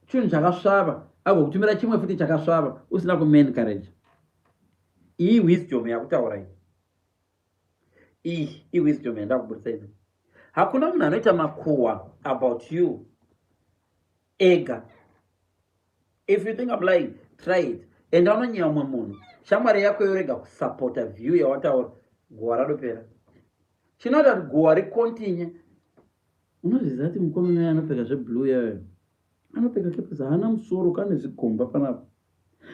chinhu chakasvava agokutumira chimwe futi chakasvava usina kumaencourage. Iyi wisdom yakutaura iyi, iyi iwisdom yandakuburisa ino. Hakuna munhu anoita makuhwa about you ega. If you think I'm lying, try it. Enda unonyeya umwe munhu. Shamwari yako yorega kusapota view yawataura, guhwa radopera. Chinoita kuti guhwa ricontinue, unozviziva kuti mukomana uyo anopfeka zveblue yayo, anopfeka kepesi, haana musoro, kane zigomba panapa.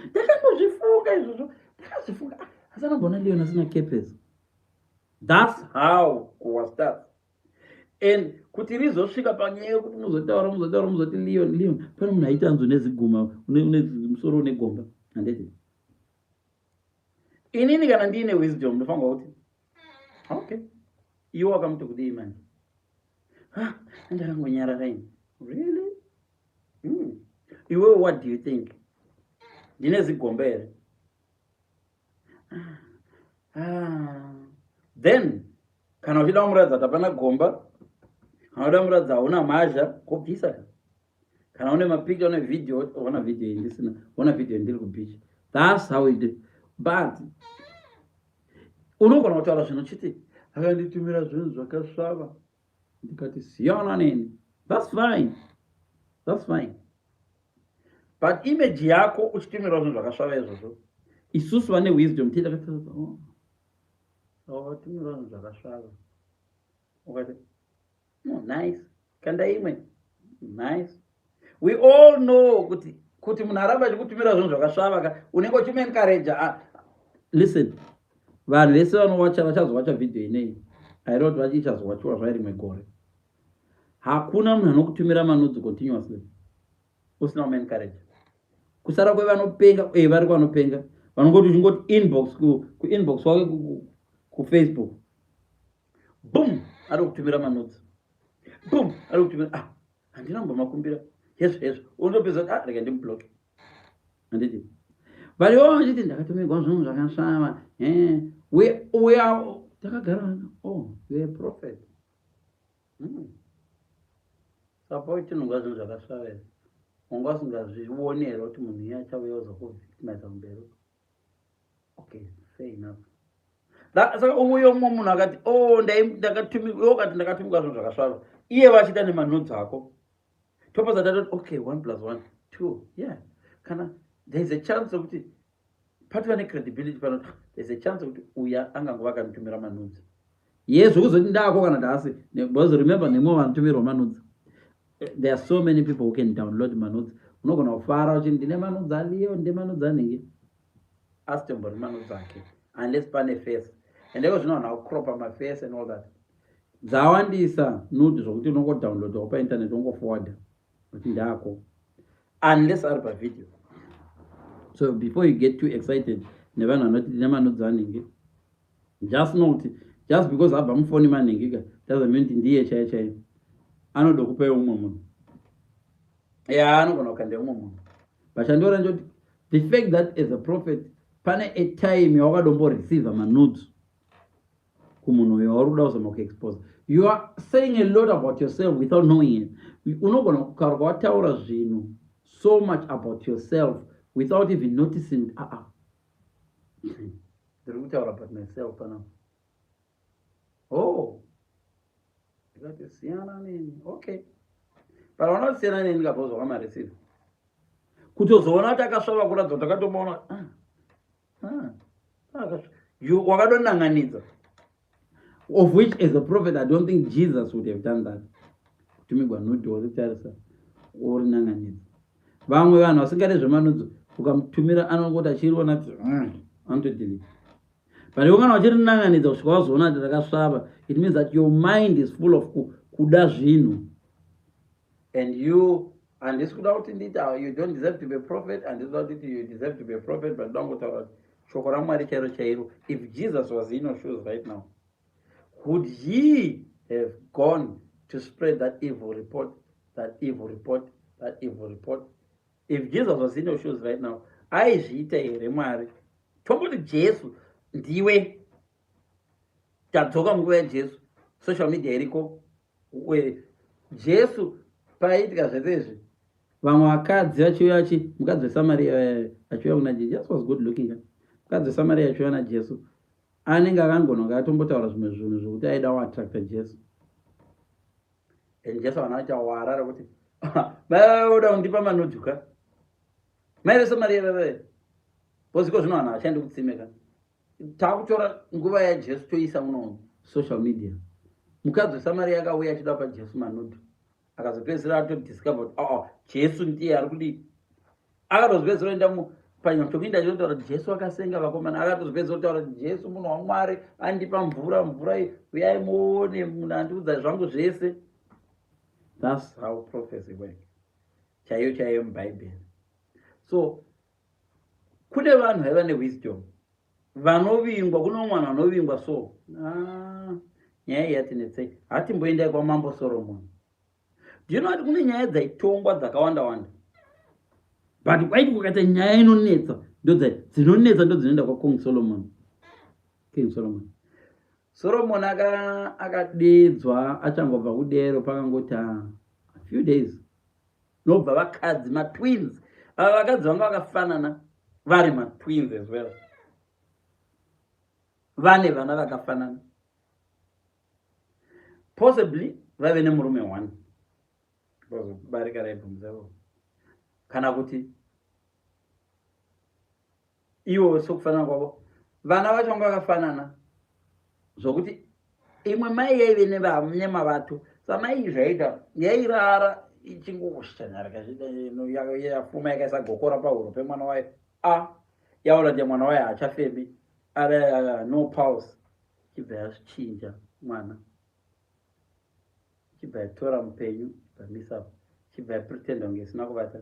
Ndakambozvifunga izvozvo, ndakazvifunga. Ah, asi anambona Leon asina kepesi. That's how guhwa starts. And kuti rizosvika panyaya yekuti muzotaura, muzotaura, muzoti Leon, Leon, pane munhu aita anzi une ziguma, une musoro une gomba, handiti? Inini kana ndiine wisdom, ndofanirwa kuti okay, iwe wakamuti kudii manje? Ah, ndakangonyarara ini. Really? Iwewe, what do you think? Ndine zigomba here? Ah. Then kana uchida kumuratidza kuti hapana gomba, kana uchida kumuratidza hauna mhazha, kobvisa. Kana une mapicture, une video, ona video iyi ndisina, ona video ndiri kubeach. That's how it is. But unogona kutaura zvinhu uchiti akanditumira zvinhu zvakasvava, ndikati siyana neni. That's fine, that's fine. But image yako uchitumirwa zvinhu zvakasvava izvozvo, isusu vane wisdom tiita, oh, watumirwa zvinhu zvakasvava, ukati, "Oh, nice, kanda imwe, nice." We all know kuti munhu aramba achikutumira zvinhu zvakasvava ka, unenge uchimuencourage. Ah, listen, vanhu vese vanowacha, vachazowacha vhidhiyo inei, aida kuti vachichazowachiwa zvai rimwe gore. Hakuna munhu anokutumira manudes continuously usina kumuencourage. Kusara kwevanopenga, vari vanopenga vanongoti uchingoti inbox, kuinbox wake kuFacebook, boom, ari kutumira manudes, boom, ari kutumira. Ah, handina kumbomakumbira. Hezvo, hezvo, unotopedza kuti, ah, rega ndimublock, handiti? But ivo vachiti ndakatumirwa zvinhu zvakasvava. We are takagara. Oh, you are a prophet. Saka uchinhonga zvinhu zvakasvava here, wanga usingazvioni here kuti munhu iye achauya uzokuvictimiza kumberi? Okay, fair enough. Saka uyo mumwe munhu akati, oh, ndakatumirwa, ukati ndakatumirwa zvinhu zvakasvava, iye vachiita nemanudes ako, topedza tatoti okay, one plus one, two. Yeah, kana there is a chance yekuti patova necredibility pano, there is a chance yekuti uya angangova akanitumira manudes. Ye, zvokuzoti ndako kana ndasi, because remember, nemwe vanotumirwa manudes, there are so many people who can download manudes. Unogona kufara uchiti ndine manudes aLeo, ndine manudes anhingi, asi tombori manudes ake unless pane face. And iko zvino vanhu vakucropa maface and all that, dzawandisa nude zvokuti unongodownloadawo painternet, ungoforwarda kuti ndako, unless ari pavideo. So before you get too excited nevanhu vanoti ndine manudes anhingi, just know kuti just because abva mufoni manhingi ka, doesn't mean kuti ndiye chaiye chaiye. Anoda kupai umwe munhu, ya, anogona kukanda umwe munhu. But chandiona ndoti the fact that as a prophet pane a time yawakadomboreceiva manudes kumunhu uyo wauri kuda kuzama kuexpose, you are saying a lot about yourself without knowing it. Unogona kukarwa wataura zvinhu so much about yourself without even noticing. Aa, ah, ndiri kutaura about myself panapa. Oh, ndikati siyana neni. Okay, but vanosiyana neni kabva zvakamareceive, kutozoona kuti akasvava, kuratidza kuti akatomaona. Ah, ah, wakadonanganidza, of which as a prophet I don't think Jesus would have done that. Kutumigwa nude, woritarisa, worinanganidza. Vamwe vanhu vasingade zvemanudes, ukamutumira anongoti achiriona kuti anotodelete. But iwe kana uchirinanganidza kusvika wazoona kuti rakasvava, it means that your mind is full of kuda zvinhu. And you, handisi kuda kuti nditi you don't deserve to be a prophet, handisi kuda kuti you deserve to be a prophet, but ndangotaura kuti shoko raMwari chairo chairo, if Jesus was in your shoes right now, would he have gone to spread that evil report, that evil report, that evil report? If Jesus was in your shoes right now, aizviita here? Mwari, tomboti Jesu ndiwe, tadzoka munguva yaJesu, social media iriko, Jesu paiitika zvese izvi, vamwe vakadzi vachiuya, chi mukadzi weSamaria achiuya kuna Jesu. Jesus was good looking. Mukadzi weSamaria achiuya naJesu, anenge akangona kunge atombotaura zvimwe zvinhu zvokuti aida kuattracta Jesu. And Jesu vana vachawara rekuti mai vauda kundipa manudes ka, mai veSamaria vavae. Because iko zvino vanhu havachaendi kutsime ka. Takutora nguva yaJesu toisa muno social media. Mukadzi weSamaria akauya achida kupa Jesu manudu. Akazopedzisira atodiscover kuti oh, Jesu ndiye ari kudii. Akatozopedzisira oenda panyamtokuinda achitotaura kuti Jesu akasenga vakomana. Akatozopedzisira kutaura kuti Jesu munhu waMwari andipa mvura, mvura iyi uyai muone munhu andiudza zvangu zvese. That's how prophecy work. Chaiyo chaiyo muBhaibheri. So kune vanhu vaiva newisdom vanovingwa, kune vamwe vanhu vanovingwa so nyaya iyi yatinetsei, hatimboendai kwaMambo Solomon. Do you know kuti kune nyaya dzaitongwa dzakawanda wanda, but kwaiti kukaita nyaya inonetsa, dzinonetsa ndo dzinoenda kwaKing Solomon. King Solomon, Solomon akadedzwa achangobva kudero, pakangoti a few days nobva vakadzi matwins. Ava vakadzi vanga vakafanana, vari matwins as well, vane vana vakafanana, possibly vaive nemurume one barika raibvumuzavo, kana kuti ivo sokufanana kwavo vana vacho vanga vakafanana, zvokuti imwe mai yaive nemavato. Samai zvaita yairara ichingoshanharika, yafuma yakaisa gokora pahuro pemwana wayo. A yaona kuti mwana wayo haachafemi, ari no pulse, ichibva yazvichinja mwana, ichibva yatora mupenyu, bvamisa, ichibva yapretenda kunge isina kuvata.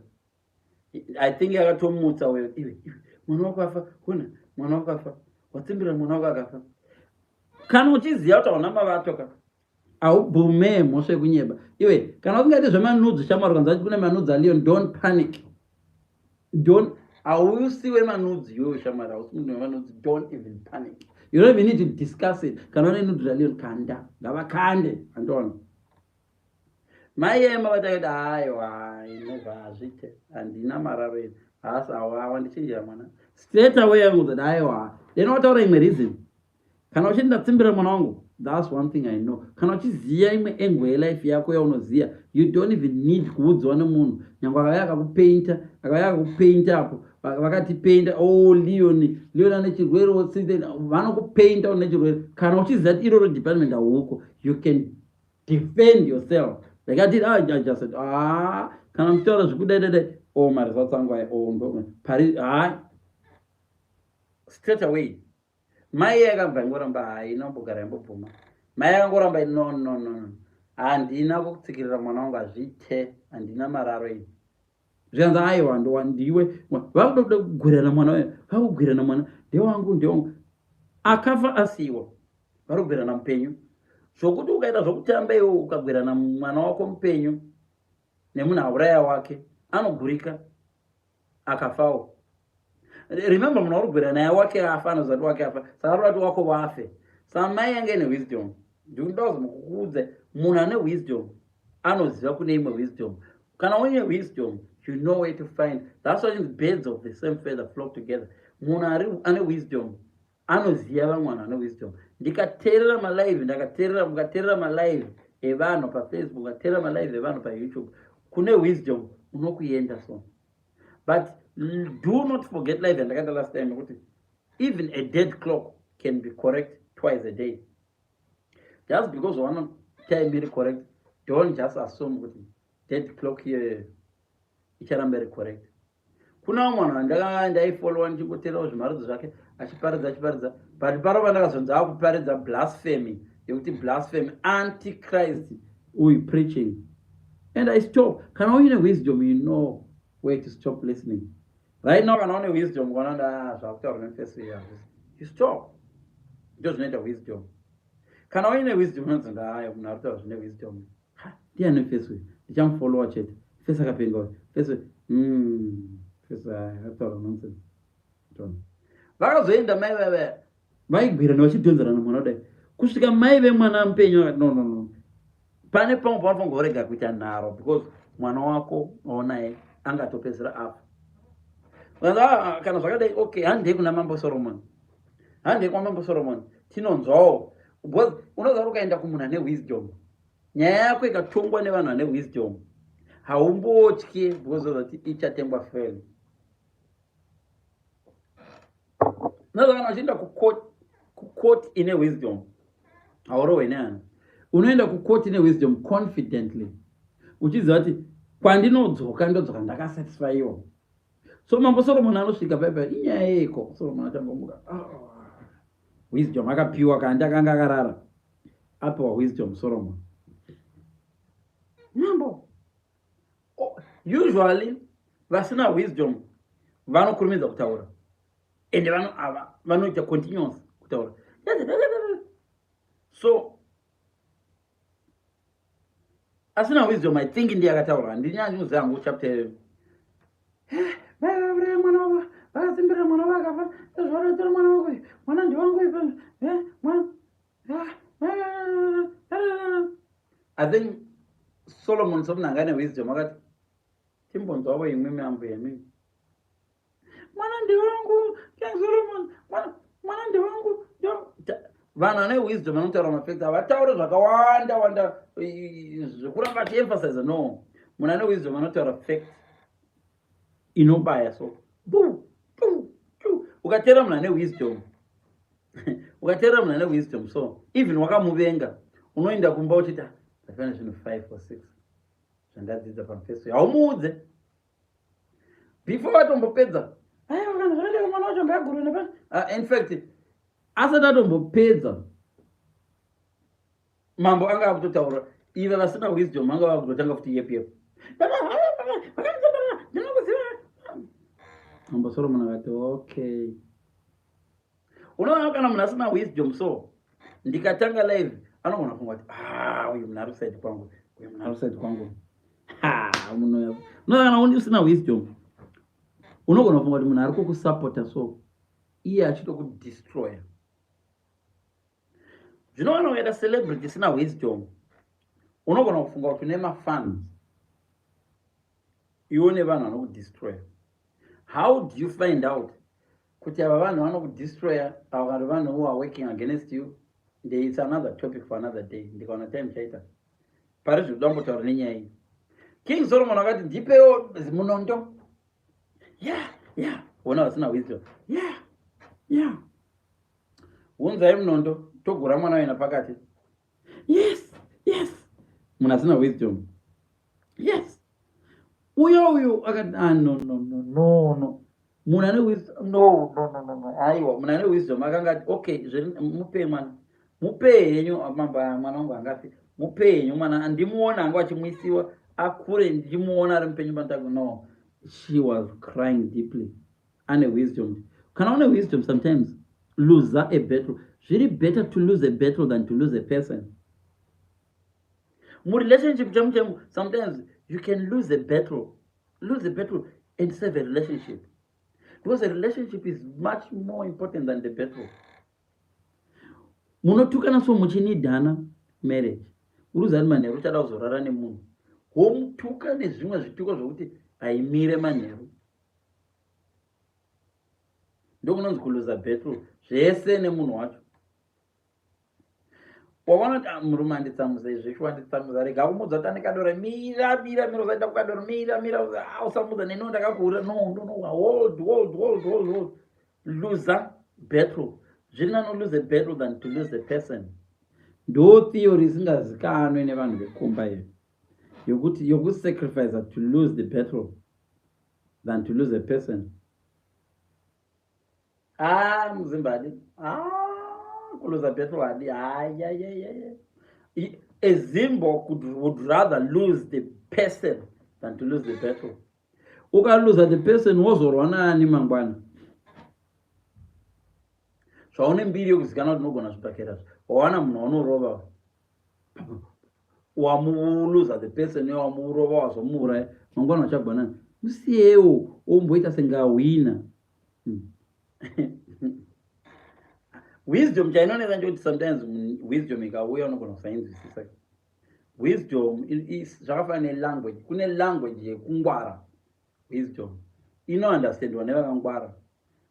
I think yakatomutsa uyo, "Iwe, iwe, mwana wako afa, hona mwana wako afa, watsimbira mwana wako akafa." Kana uchiziva kuti hauna mavato ka, haubvume mhosva yekunyeba iwe. Kana usingaiti zvemanudes, shamwari, kanzi kune manudes aLeon, don't panic, don't. Hausi wemanudes iwewe, shamwari, hausi munhu wemanudes. Don't even panic, you don't even need to discuss it. Kana une nude raLeon, kanda, ngavakande, andoona mai ema vatakati, "Aiwa, inova hazviite, handina mararo eni, haasi awa ndichinjira mwana." Straight away yangu, "Aiwa." Then wataura imwe reason. Kana uchiti ndatsimbira mwana wangu, that's one thing I know. Kana uchiziva imwe angle yelife yako yaunoziva, you don't even need kuudziwa nemunhu. Nyange akauya akakupainta, akauya akakupainta apo, vakatipainta, "Oh, Leon, Leon ane chirwere," vanokupainta une chirwere. Kana uchiziva kuti iroro department hauko, you can defend yourself like I did. Ah, I just said, "Ah, kana muchitaura zvekudai dai dai, oh, maresults angu aya, oh, ndo pari hai." Straight away mai yakabva ingoramba, haina kumbogara yambobvuma. Mai akangoramba, "No, no, no, no, handina kutsikirira mwana wangu, hazviite, handina mararo ini." Zvikanzi, "Aiwa, ndowa ndiwe vakuda kuda kugwirana mwana wayo, vakugwirana mwana, ndewangu, ndewangu akafa asiyiwa, vari kugwirana mupenyu." Zvokuti ukaita zvokutamba iwo ukagwirana mwana wako mupenyu nemunhu auraya wake, anogurika akafawo. Remember, munhu wauri kugwira naye wake afa, anoziva kuti wake afa, saka ari kuti wako wafe. Saka mai yange ine wisdom. Ndikuda kuzomukuudza, munhu ane wisdom anoziva kune imwe wisdom. Kana uine wisdom, you know where to find. That's why birds of the same feather flock together. Munhu ari ane wisdom anoziva vamwe vanhu vane wisdom. Ndikateerera malive, ndakateerera, mukateerera malive evanhu paFacebook, ukateerera malive evanhu paYouTube, kune wisdom unokuenda. So, but do not forget live yandakaita last time yekuti even a dead clock can be correct twice a day. Just because one time iri correct, don't just assume kuti dead clock iyoyo icharamba iri correct. Kuna vamwe vanhu ndaifollowa, ndichingoteerawo zvimharidzo zvake, achiparidza, achiparidza, but paro pandakazonzi akuparidza blasphemy, yekuti blasphemy, antichrist uyu preaching, and I stop. Kana uine wisdom, you know where to stop listening. Right now, kana une wisdom, ukaona zvakutaurwa nemufesi, you stop. Ndo zvinoita wisdom. Kana uine wisdom, unonzi, "Ndayo munhu ari kutaura zvine wisdom, ndiani mufesi uyu? Ndichamufollowa chete, fesi akapenga uyu, fesi fesi akataura nonsense." Vakazoenda mai vava vaigwirana, vachidhonzerana mwana kudai, kusvika mai vemwana mupenyu vakati, "No, no, no, pane pamwe paunofanirwa kurega kuita nharo, because mwana wako waonaye angatopedzera afa." Ah, kana zvakadai, okay, handei kuna Mambo Solomon, handei kwaMambo Solomon tinonzwawo. Because unoziva kuti ukaenda kumunhu ane wisdom, nyaya yako ikatongwa nevanhu vane wisdom, haumbotye, because kuti ichatengwa fairly. Unoziva kana uchienda kucourt, kucourt ine wisdom haurohwe neani. Unoenda kucourt ine wisdom confidently uchiziva kuti kwandinodzoka ndodzoka ndakasatisfyiwa. So mambo Solomon anosvika paipa, inyaya yeiko? Solomon achangomuka, oh. Wisdom akapiwa kandi akanga akarara, apiwa wisdom Solomon. Mambo, oh, usually vasina wisdom vanokurumidza kutaura ende vano ava vanoita continuous kutaura. So asina wisdom, I think ndiye akataura, ndinyanyoziva hangu chapter. Vaivauraya mwana wavo, vakasimbirira mwana wavo akafa, zvavanotora mwana wako, mwana ndewangu, mwana. I think Solomon somunhu anga ane wisdom akati, timbonzwavo imwe miambo yemimi. Mwana ndewangu, King Solomon, mwana ndewangu. Vanhu vane wisdom vanotaura mafacts, havatauri zvakawanda wanda zvekuramba achiemphasize. No, munhu ane wisdom anotaura fact inobaya. So bu bu bu, ukateera munhu ane wisdom, ukateerera munhu ane wisdom, so even wakamuvenga, unoenda kumba uchiti, ndafana zvinhu 5 or 6 zvandadzidza pamufeso. Haumuudze before vatombopedza. Aiwa, kana zvakadaro mwana wacho ngaagurwe nepa. In fact, asati atombopedza, mambo anga akutotaura. Ive vasina wisdom anga vakutotanga futi yep yep, ndinokuziva. Mambo Solomon akati, okay. Unoona kana munhu asina wisdom, so ndikatanga live anogona kufunga kuti, ah, uyu munhu ari kuside kwangu, uyu munhu ari kuside kwangu. Unoona kana usina wisdom unogona kufunga kuti munhu ari kukusapota, so iye achitokudestroya. Zvinoona ukaita celebrity isina wisdom, unogona kufunga kuti une mafans, iwe nevanhu vanokudestroya. How do you find out kuti ava vanhu vanokudestroya, ava vari vanhu who are working against you? It's another topic for another day. Ndikaona time chaita pari zviri kuda kumbotaura nenyaya iyi. King Solomon akati, ndipewo munondo. Ya, ona vasina wisdom. Ya, unzai munondo, togura mwana wena pakati. Yes, munhu asina wisdom. Yes, uyo uyo akati, ah, no, no, no, no, no. Munhu ane wisdom, no, no, no, no, no. Aiwa, munhu ane wisdom akanga ati, okay, mupei mwana, mupei henyu mambo, mwana wangu angafi, mupei henyu mwana, andimuona hangu achimuisiwa akure, ndichimuona ari mupenyu pantaku. No, she was crying deeply. Ane wisdom. Kana une wisdom, sometimes lose a battle. Zviri better to lose a battle than to lose a person. Murelationship chemu chemu, sometimes you can lose a battle, lose a battle and save a relationship, because a relationship is much more important than the battle. Munotukana so muchinidhana marriage, uri manheru uchada kuzorara nemunhu, womutuka nezvimwe zvituko zvokuti haimire manheru. Ndokunonzi kuluza battle zvese nemunhu wacho. Waona kuti, ah, murume anditsamusa izvo, wanditsamusa, rega kumudza kuti ane kadora, mira, mira, mira, usaita kukadora, mira, mira, ah, usamudza neno ndakakuura. No, no, no, hold, hold, hold, hold, hold. Lose battle. Zviri nani lose a battle than to lose a person. Ndo theory isingazikanwe nevanhu vekumba iyo yokuti yokusacrifice to lose the battle than to lose a person. Ah, muzimbadi, ah, kuluza battle hadi. Ayayayaya, a Zimbo would rather lose the person than to lose the battle. Ukaluza the person, wozorwa naani mangwana? Zvaune mbiri yokuzikanwa kuti unogona zvibhakera, wawana munhu waunorova, wamuluza the person, wamurova, wazomuuraya, mangwana uchagwanani? Musiyewo omboita sengahwina. Wisdom chainonetsa ndechekuti sometimes wisdom ikauya unogona kusainzwisisa. Wisdom zvakafanana nelanguage. Kune language yekungwara, wisdom inounderstandwa nevakangwara.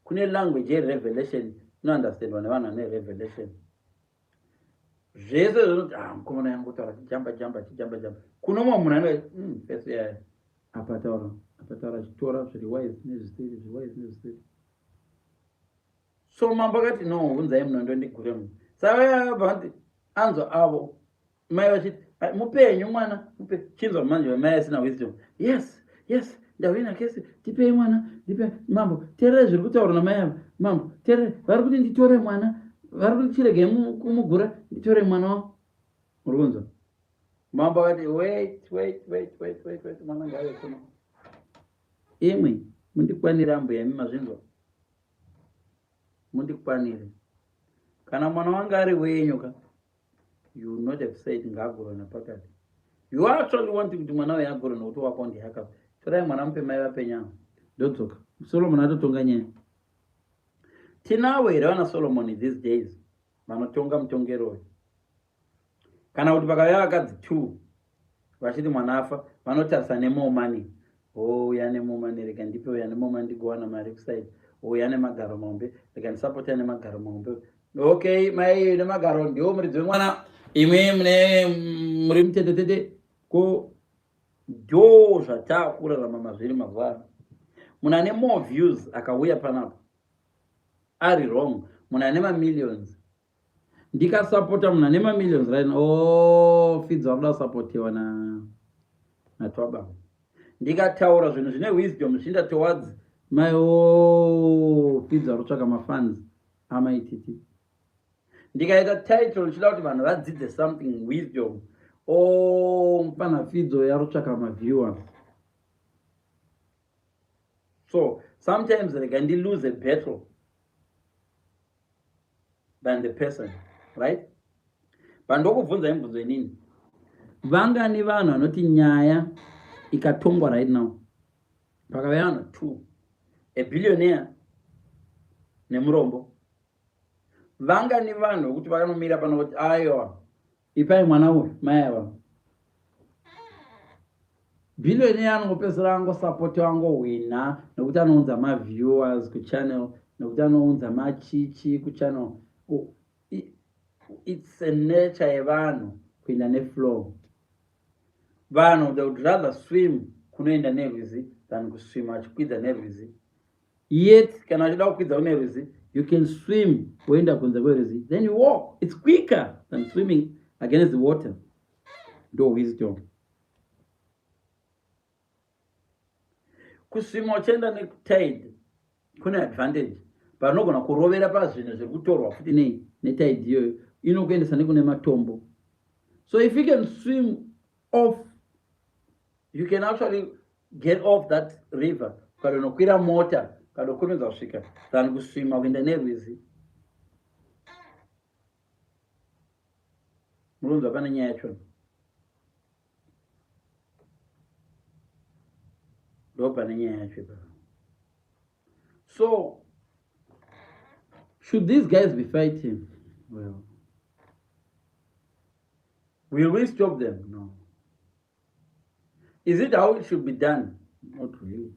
Kune language yerevelation, inounderstandwa nevanhu vane revelation. Zvese zvinoti, ah, mukomana yangu taura chijamba jamba, chijamba jamba, kuno mumwe munhu anenge fesi yaya apa taura, apa taura, achitora zviri wise nezvisiri, zviri wise nezvisiri. So mambo akati no, unzai munondo ndigure munhu. Saka vabva anzwa avo mai vachiti mupenyu mwana mupe chinzwa manje mai asina wisdom. Yes, yes, ndahwina kesi, tipei mwana, ndipe mambo, teerera zviri kutaurwa namai ava. Mambo, teerera, vari kuti nditore mwana, vari kuti chiregai kumugura, nditore mwana wangu. Muri kunzwa? Mambo akati wait, wait, wait, wait, wait, wait, mwana ngave kuno. Imwi mundikwanire ambuya imi mazvinzwa? Mundikwanire. Kana mwana wanga ari wenyu ka, you would not have said ngaagurwe napakati. You actually want kuti mwana uyu agurwe nokuti wako ndiye akafa. Torai mwana mupe mai vapenyama. Ndodzoka. Solomon atotonga nyaya. Tinavo here vana Solomon these days vanotonga mutongero uyu? Kana kuti pakauya vakadzi 2 vachiti mwana afa, vanotarisa nemore money. Oh, uya nemore money, rega ndipe uya nemore money ndigowana mari kuside. Uya nemagaro mahombe, rega ndisapota nemagaro mahombe. Okay, mai nemagaro ndiwo muridzi wemwana, imwe mune muri mutetetete. Ko ndo zvatakurarama mazviri mazuva ano. Munhu ane more views akauya panapa ari wrong, munhu ane mamillions. Ndikasapota munhu ane mamillions right now, oh, Fidzo akuda kusapotiwa na natwaba. Ndikataura zvinhu zvine wisdom zvichienda towards mai, oh, Fidzo ari kutsvaka mafans amaititi. Ndikaita title ndichida kuti vanhu vadzidze something wisdom, oh, mupana Fidzo yari kutsvaka maviewers. So sometimes rega ndi lose a battle than the person, right? But ndokubvunza imubvunzo inini, vangani vanhu vanoti nyaya ikatongwa right now pakauya vanhu 2, a billionaire nemurombo, vangani vanhu vekuti vakanomira pano kuti aiwa ipai mwana uyu mai ava? Billionaire anongopedzisira angosapota, angohwina nekuti anounza maviewers kuchannel, nekuti anounza machichi kuchannel. It's a nature yevanhu kuenda neflow. Vanhu, they would rather swim kunoenda nerwizi than kuswima vachikwidza nerwizi. Yet kana vachida kukwidza kune rwizi, you can swim woenda kunze kwerwizi, then you walk. It's quicker than swimming against the water. Ndo wisdom. Kuswima uchienda netide kune advantage, panogona kurovera pazvinhu zviri kutorwa futi nei netide iyoyo, inokuendesa nekune matombo. So if you can swim off, you can actually get off that river, ukadonokwira mota ukadokurumidza kusvika than kuswima kuenda nerwizi. Murunzwa pane nyaya yachona? Ndo pane nyaya yacho ipapo. So should these guys be fighting? Well, will we stop them? No. Is it how it should be done? Not really.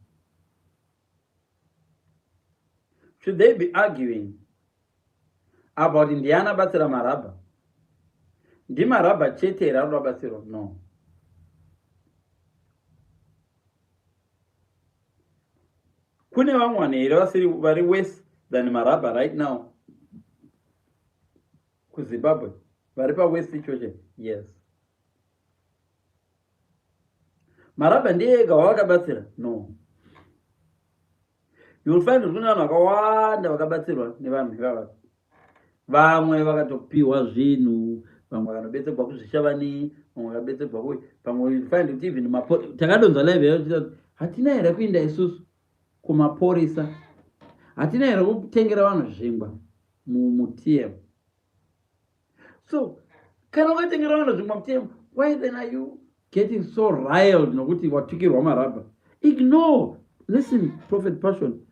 Should they be arguing about ndiani abatsira marabha? Ndimarabha chete here ari kubatsirwa? No. Kune vamwe vanhu here vasiri vari worse than marabha right now kuZimbabwe, vari pawest ichoche? Yes. Marabha ndiye ega wavakabatsira? No. You will find kuti kune vanhu vakawanda vakabatsirwa nevanhu ivava. Vamwe vakatopiwa zvinhu, vamwe vakanobetserwa kuzvishavani, vamwe vakabetserwa kui, pamwe you find kuti even takadonzwa live yacho, hatina here kuinda isusu kumaporisa, hatina here kutengera vanhu zvingwa mutm? So kana ukatengera vanhu zvingwa mutm, why then are you getting so riled nokuti watukirwa marabha? Ignore. Listen, Prophet Passion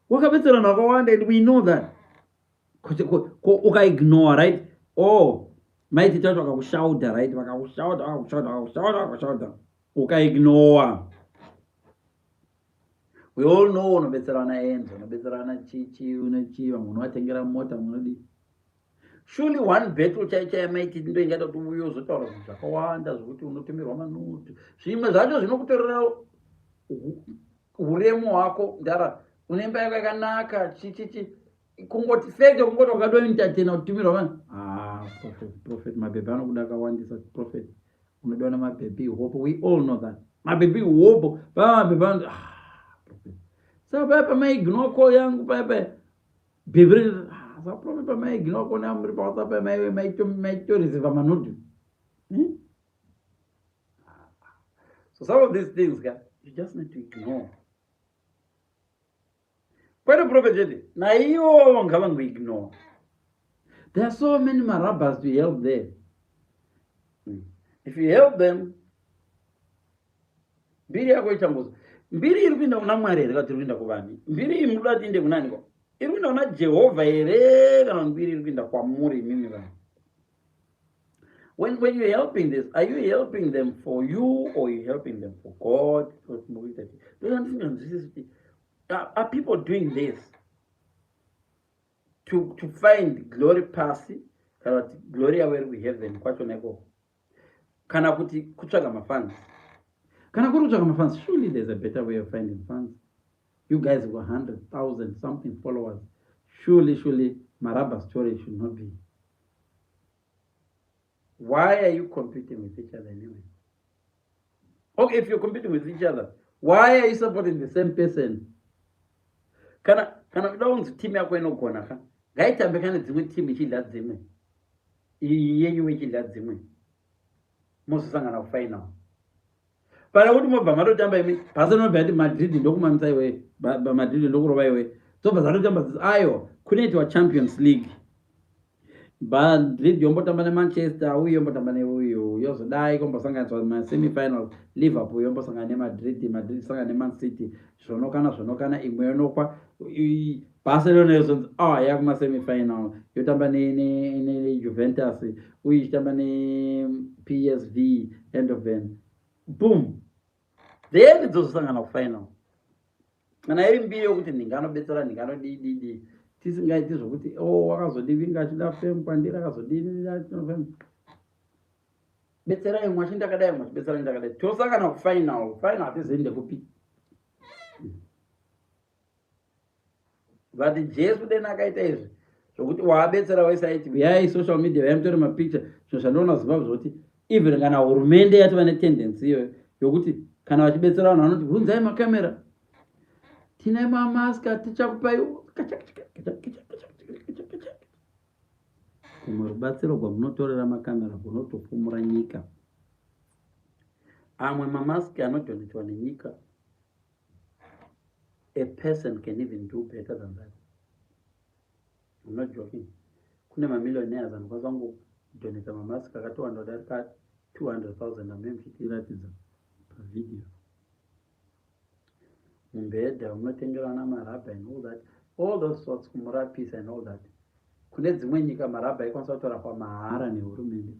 wakabetsera vanhu vakawanda and we know that. Ukaignore, right? Oh, maiti tacho vakakushauda, right? Vakakushauda, vakakushauda, vakakushauda, vakakushauda, ukaignore. We all know unobetsera vana Enzo, unobetsera vana chichi, unochi vamwe unovatengera mota, munodii. Surely one battle chai chai maiti ndo ingaita kuti uye uzotaura zvinhu zvakawanda zvokuti unotumirwa manutu, zvimwe zvacho zvinokutorera uremu hwako. Ndara une imba yako yakanaka, chichichi. Kungoti fact kungoti wakatoentertaina kutumirwa vanhu. Ah, prophet, prophet, mabhebhi anokuda akawandisa. Prophet, unodiwa namabhebhi hopo. We all know that mabhebhi hopo vava mabhebhi anoti, ah, prophet. Saka paya pamaignore call yangu paya paya bhebhi, ah, saka prophet, pamaignore call yangu muri paWhatsApp paya maitoreceiva manudes, So some of these things ka, you just need to ignore. Kwete prophet chete, naivo ngavangoignore. There are so many marabas to help there. If you help them, mbiri yako ichangozo. Mbiri iri kuenda kuna Mwari here, kana iri kuenda kuvanhu? Mbiri iyi munoda kuti iende kunani ko? Iri kuenda kuna Jehovha here, kana mbiri iri kuenda kwamuri imimi vanhu? When you're helping this, are you helping them for you or you helping them for God? Kuti are people doing this to find glory pasi, kana kuti glory yavo iri kuheaven kwachona ikoko, kana kuti kutsvaga mafans? Kana kuri kutsvaga mafans, surely there's a better way of finding fans. You guys were 100,000 something followers. Surely, surely maraba story should not be. Why are you competing with each other anyway? Okay, if you're competing with each other, why are you supporting the same person? Kana kuda kunzi timu yako inogona ka, ngaitambe kana dzimwe timu ichidya dzimwe, iyi yenyu ichidya dzimwe, mozosangana kufinal. Pana kuti mobva matotamba imi, Barcelona yati Madrid ndokumamisa iwe, Madrid ndokurova iwe, dzobva dzatotamba. Aiwa, kunoitwa Champions League. Madrid yombotamba neManchester, uyu yombotamba neuyu, yozodai kombosanganiswa masemifinals. Liverpool yombosangana neMadrid, Madrid sangana neMan City, zvonokana zvonokana, imwe yonokwa. Barcelona yozonzi, ah, yakumasemifinal, yotamba neJuventus, uyu ichitamba nePSV Eindhoven. Boom, then dzozosangana kufinal. Kana iri mbiri yokuti ndinganobetsera, ndinganodididi, tisingaiti zvokuti o oh, wakazodivinga achida fame kwandiri, akazodini. Betserai mwe achindakadai, mwe achibetserai ndakadai, tosangana kufinal. Final hatizivi ndekupi. But Jesu dena akaita izvi zvokuti waabetsera wese, aiti uyai social media, uyai mutore mapicture. Zvinhu zvandiona Zimbabwe zvokuti even kana hurumende yatova netendency iyoyo yokuti kana vachibetsera vanhu vanoti hunzai makamera, tine mamaska tichakupai. Kumwe rubatsiro gwamunotorera makamera kunotofumura nyika. Amwe mamaski anodonetwa nenyika, a person can even do better than that. I'm not joking. Kune mamillionaires anokwanisa kungodoneta mamaski akatowanda kudarika 200 000 amene muchitiratidza pavideo. Mubhedha unotengerana marabha and all that, all those sorts, kumurapisa and all that. Kune dzimwe nyika marabha aikwanisa kutorapwa mahara nehurumende.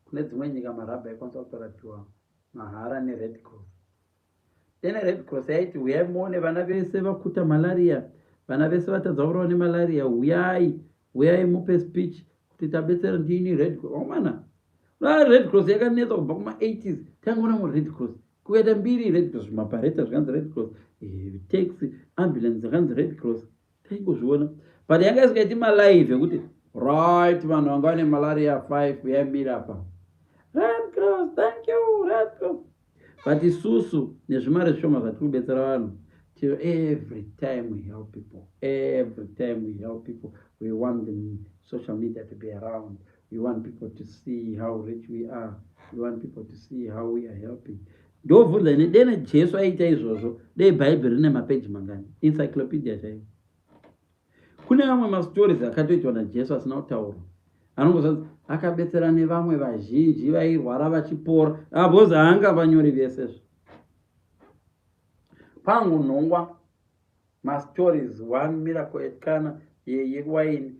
Kune dzimwe nyika marabha aikwanisa kutorapiwa mahara neRed Cross. Then Red Cross yaiti, "Uyai muone vana vese vakuta malaria, vana vese vatadza kurova nemalaria, uyai, uyai mupe speech kuti tabetsera, ndini Red Cross." Omana Red Cross yakanetsa kubva kuma-80s. Tangoona muRed Cross kukaita mbiri, Red Cross, zvimapareta zvikanzi Red Cross, taxi, ambulance zvakanzi Red Cross, taingozviona. But yanga isingaiti malive ekuti, right, vanhu vanga vane malaria 5, uyai apa, Red Cross, thank you, Red Cross. But isusu nezvimari zvishoma zvatiri kubetsera vanhu, every time we help people, every time we help people, we want the social media to be around. We want people to see how rich we are. We want people to see how we are helping. Ndobvunza ine, dene Jesu aita izvozvo, dei Bhaibheri rine mapeji mangani? Encyclopedia chaiyo. Kune vamwe mastories akatoitwa naJesu asina kutaurwa, anongozvanzi akabetsera nevamwe vazhinji vairwara vachipora, abhozi haanga vanyori vesezvo. Pangunhongwa mastories, one miracle at Cana, yewaini,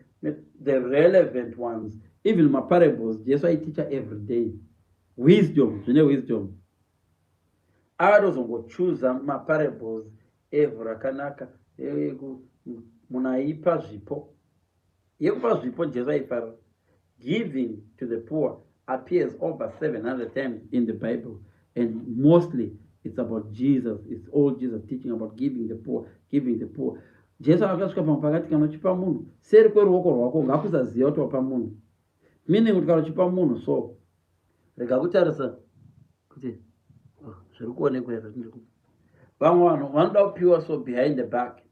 the relevant ones, even maparables Jesu aiticha every day, wisdom, zvine wisdom. Akatozongochuza maparables evhu rakanaka, munhu aipa zvipo, yekupa zvipo. Jesu aifarira giving to the poor. Appears over 700 times in the Bible, and mostly it's about Jesus. It's all Jesus teaching about giving the poor, giving the poor. Jesu akasvika pamwe pakati, kana uchipa munhu seri kweruoko rwako ngakusaziva kuti wapa munhu, meaning kuti kana uchipa munhu so rega kutarisa kuti, oh, zviri kuonekwa here. Vamwe vanhu vanoda kupiwa so behind the back,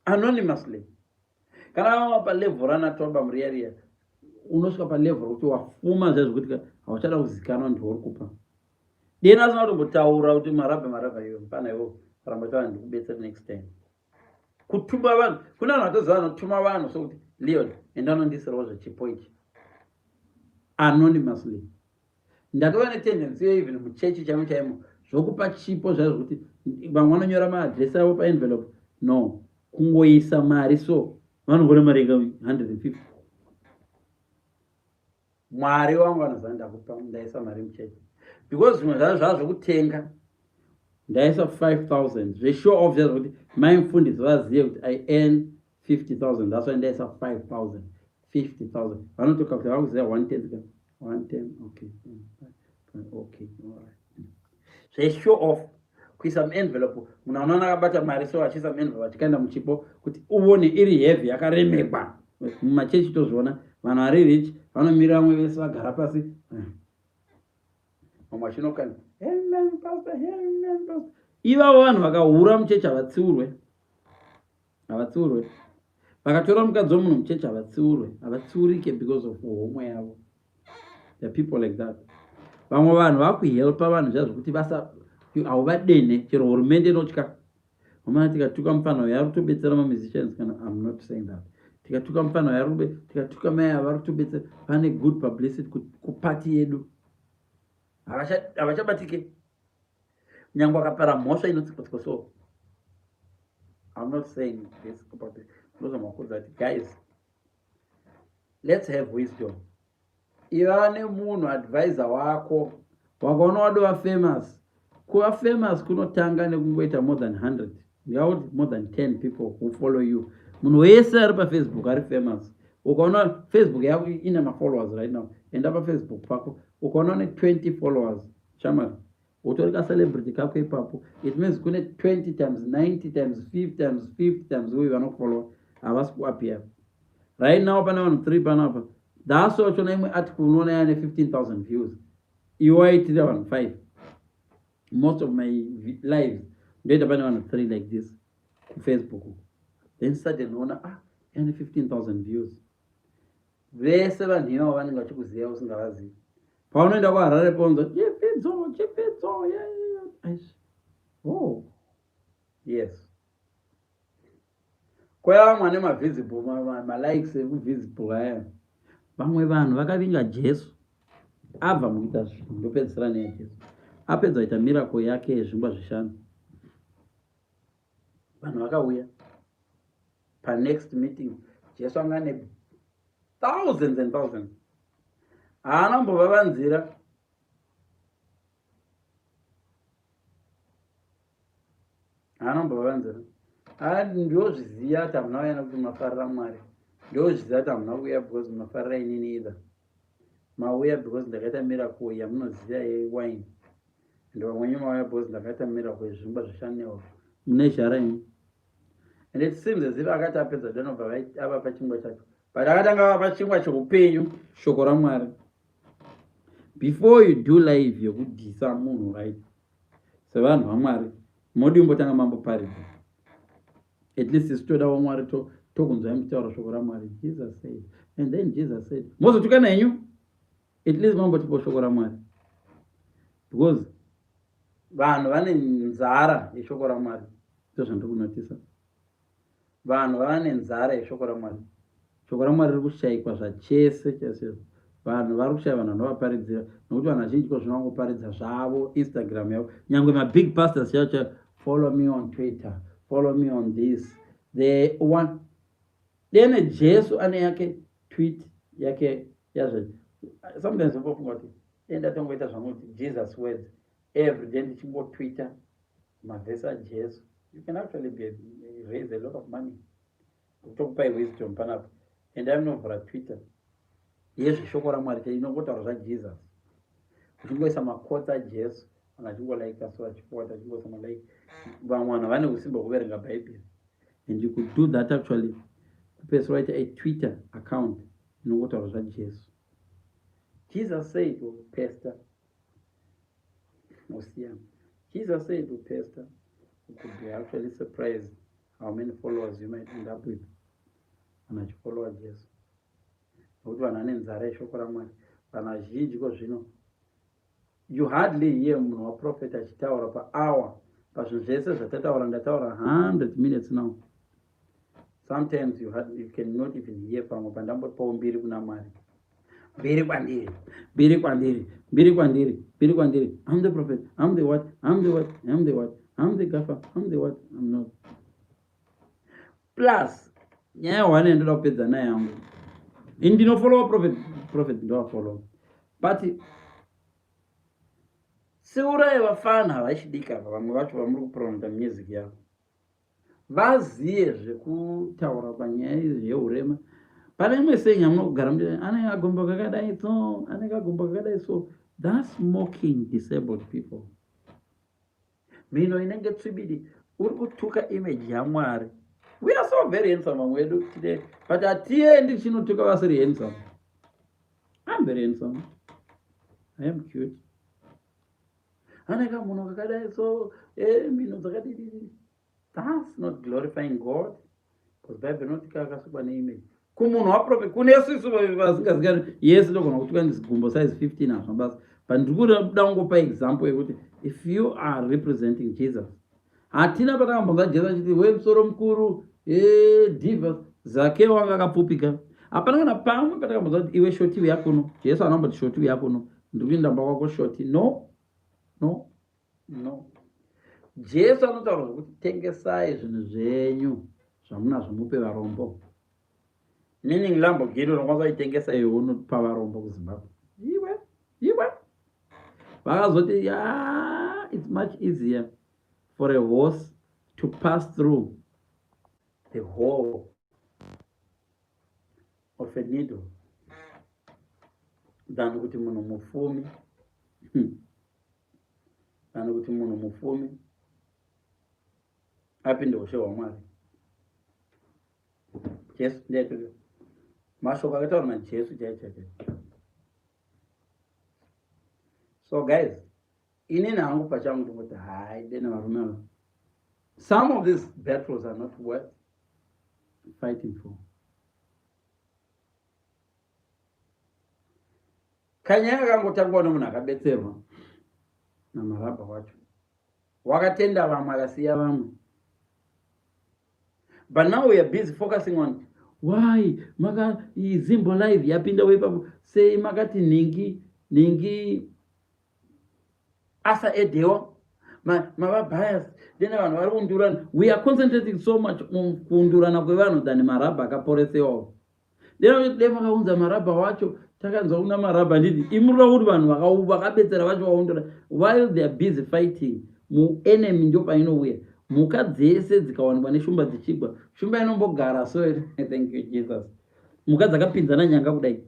anonymously. Kana vava palevel rana toba muriya riya, unosvika palevel rekuti wafuma zviya zvekuti hauchada kuzikanwa ndiwe uri kupa. Dena asina kutombotaura kuti marabha marabha iwe mfana iwo ramba taura, ndikubetsera next time. Kutuma vanhu, kune vanhu vatoziva vanotuma vanhu sokuti, "Leon, enda unondisirawo zvechipo ichi," anonymously. Ndatova netendency iyo even muchechi chaimo chaimo zvokupa chipo zvaizvo kuti vamwe vanonyora maadresi avo paenvelope. No, kungoisa mari so vanongona mari inga 150. Mwari wangu anoziva ndakupa, ndaisa mari muchechi because zvimwe zvazvo zvava zvokutenga. Ndaisa 5000 zveshow off zvaizvo kuti mai mufundisi vazive kuti I earn 50,000. That's why ndaisa 5000. 50,000 vanotoka kuti vakuziva 110 110. Okay, alright, zveshow off kuisa muenvelope. Munhu anoona akabata mari so achiisa muenvelope achikaenda muchipo kuti uone iri heavy, yakaremekwa. Mumachechi tozviona, vanhu vari rich vanomira, vamwe vese vagara pasi, vamwe vachinokana, "Amen, pastor, amen, pastor." Ivavo vanhu vakahura muchechi havatsiurwe, havatsiurwe. Vakatora mukadzi wemunhu muchechi havatsiurwe, havatsiurike because of homwe yavo. The people like that. Vamwe vanhu vakuhelpa vanhu zviya zvokuti vasa hauvadene chero hurumende inotya. Omana tikatuka mufana uyo ari kutobetsera mamusicians. Kana, I'm not saying that, tikatuka mufana uyo ari, tikatuka mai ava vari kutobetsera, pane good publicity kupati yedu, havachabatike nyange akapara mhosva inotsikwatsikwa. So I'm not saying this about it. Ndozvamakudza kuti guys, let's have wisdom. Iva nemunhu advisor wako. Wakaona wadova famous, kuva famous kunotanga nekungoita more than 100, ndingakuti more than 10 people who follow you. Munhu wese ari paFacebook ari famous. Ukaona Facebook yako ine mafollowers right now, enda paFacebook pako, ukaona une 20 followers, shamari, utori kacelebrity kako ipapo. It means kune 20 times 90 times 5 times 50 times uyu vanofollowa havasi kuappear right now. Pane vanhu 3 panapa. That's wachona imwe article unoona yane 15,000 views, iwe waitira vanhu 5. Most of my lives ndoita pane vanhu 3 like this kuFacebook. Then sudden unoona, ah, yane 15,000 views. Vese vanhu ivavo vanenge vachikuziva usingavazivi. Paunoenda kuHarare ponzo chipidzo chipidzo. Oh yes, kwaya vamwe ane mavisible malikes ekuvisible aya. Vamwe vanhu vakavinga Jesu abva mukuita zvinhu. Ndopedzisira neyaJesu apedza kuita miracle yake yezvingwa zvishanu. Vanhu vakauya panext meeting. Jesu anga ane thousands and thousands, haana kumbovavanzira. Haana kumbovavanzira. Ndozviziva kuti hamuna uya nekuti munofarira Mwari. Ndozviziva kuti hamuna kuuya because munofarira inini either. Mauya because ndakaita miracle yamunoziva yewine, and vamwenyu mauya because ndakaita miracle yezvingwa zvishanu nehove. Mune zhara imi. And it seems as if akati apedza danobva avapa chingwa chacho, but akatanga avapa chingwa cheupenyu, shoko raMwari. Before you do live yekudhisa munhu, right, sevanhu vaMwari modi umbotanga mamboparidza. At least isu toda waMwari, tokunzwai muchitaura shoko raMwari. "Jesus said, and then Jesus said," mozotuka nenyu. At least mambotipo shoko raMwari because vanhu vane nzara yeshoko raMwari. Ndo zvandiri kunotisa, vanhu vava nenzara yeshoko raMwari. Shoko raMwari riri kushayikwa zvachese chese. Vanhu vari kushaya vanhu vanovaparidzira nokuti vanhu vazhinji ko zvino vangoparidza zvavo Instagram yavo. Nyange mabig pastors chaivo chaivo, "Follow me on Twitter, follow me on this," the one. Dene Jesu ane yake tweet yake yazvo. Sometimes ombofunga kuti enda tongoita zvangu kuti Jesus words every day, ndichingotwitter mavhesi aJesu. You can actually be, raise a lot of money. Kutokupai wisdom panapa. Endai munovhura Twitter yezveshoko raMwari, inongotaura zvaJesus, uchingoisa maquotes aJesu. Vanhu vachingolaika so vachiforward vachingoisa malike. Vamwe vanhu vane usimba hwekuverenga bhaibheri. And you could do that actually kupedzisira waita a Twitter account inongotaura zvaJesu. Jesus said pastor Osiya. Jesus said pastor you could be actually surprised how many followers you might end up with vanhu vachifollowa Jesu. Nokuti vanhu vane nzara yeshoko raMwari. Vanhu vazhinji ko zvino you hardly hear munhu waprofet achitaura pahour pazvinhu zvese zvatataura ndataura 100 minutes now sometimes you, hardly, you cannot even hear pamwe pandambotipawo mbiri kuna Mwari. Mbiri kwandiri, mbiri kwandiri, mbiri kwandiri, mbiri kwandiri. I'm the prophet, I'm the what, I'm the what, I'm the what, I'm the gaffer, I'm the what, I'm not. Plus nyaya one yandoda kupedza nayo yangu ini ndinofollowa prophet, prophet ndovafollowa but tsiurai vafana vachidiki ava vamwe vacho vamuri kupromota music yavo vaziye zvekutaura panyaya yeurema pane imwe sei yamunogara muti ane kagombo kakadai so ane kagombo kakadai so that's mocking disabled people mhino inenge tsvibidi uri kutuka image yamwari we are so very handsome vamwe vedu tine but hatiendi tichinotuka vasiri handsome. I'm very handsome, I am cute. Ane kamunhu kakadai so eh, mhino dzakadididi. That's not glorifying God because Bible inoti kakasikwa neimage kumunhu waprofet kune susu vasingazikani yes ndogona kutuka ndizigumbo size 15 hazvina basa but ndiri kuda kungopa example yekuti if you are representing Jesus hatina patakambonzwa Jesu achiti we musoro mukuru divas Zakeo wanga akapfupika hapana kana pamwe patakambonzwa kuti iwe shoti uya kuno Jesu anamboti shoti uya kuno ndiri kuenda mba kwako shoti no no no. Jesu anotaura zvokuti tengesai zvinhu zvenyu zvamunazvo mupe varombo meaning Lamborghini unokwanisa kuitengesa iwe unopa varombo kuZimbabwe iwe iwe vakazoti ya it's much easier for a horse to pass through the hole of a needle than kuti munhu mupfumi than kuti munhu mupfumi apinde ushe hwaMwari. Jesu ndiye mashoko akataurwa naJesu chaicho chaicho. So guys, inini hangu pachangu ndingoti hai dena varume ava some of these battles are not worth fighting for. Kanyaya kakangotangwa nemunhu akabetserwa namarabha wacho wakatenda vamwe akasiya vamwe but now we are busy focusing on why maka Zimbo live yapinda weipapo sei makati nhingi nhingi asa edewa mava bias then vanhu vari kundurana. We are concentrating so much on kundurana kwevanhu than marabha akaporesewawo. Then dai makaunza marabha wacho takanzwa kuna marabha nditi imurira kuti vanhu vakabetsera vacho vaundura while they are busy fighting muenemy ndo painouya mhuka dzese dzikawanikwa neshumba dzichigwa shumba inombogara so thank you Jesus mhuka dzakapinzana nyanga kudai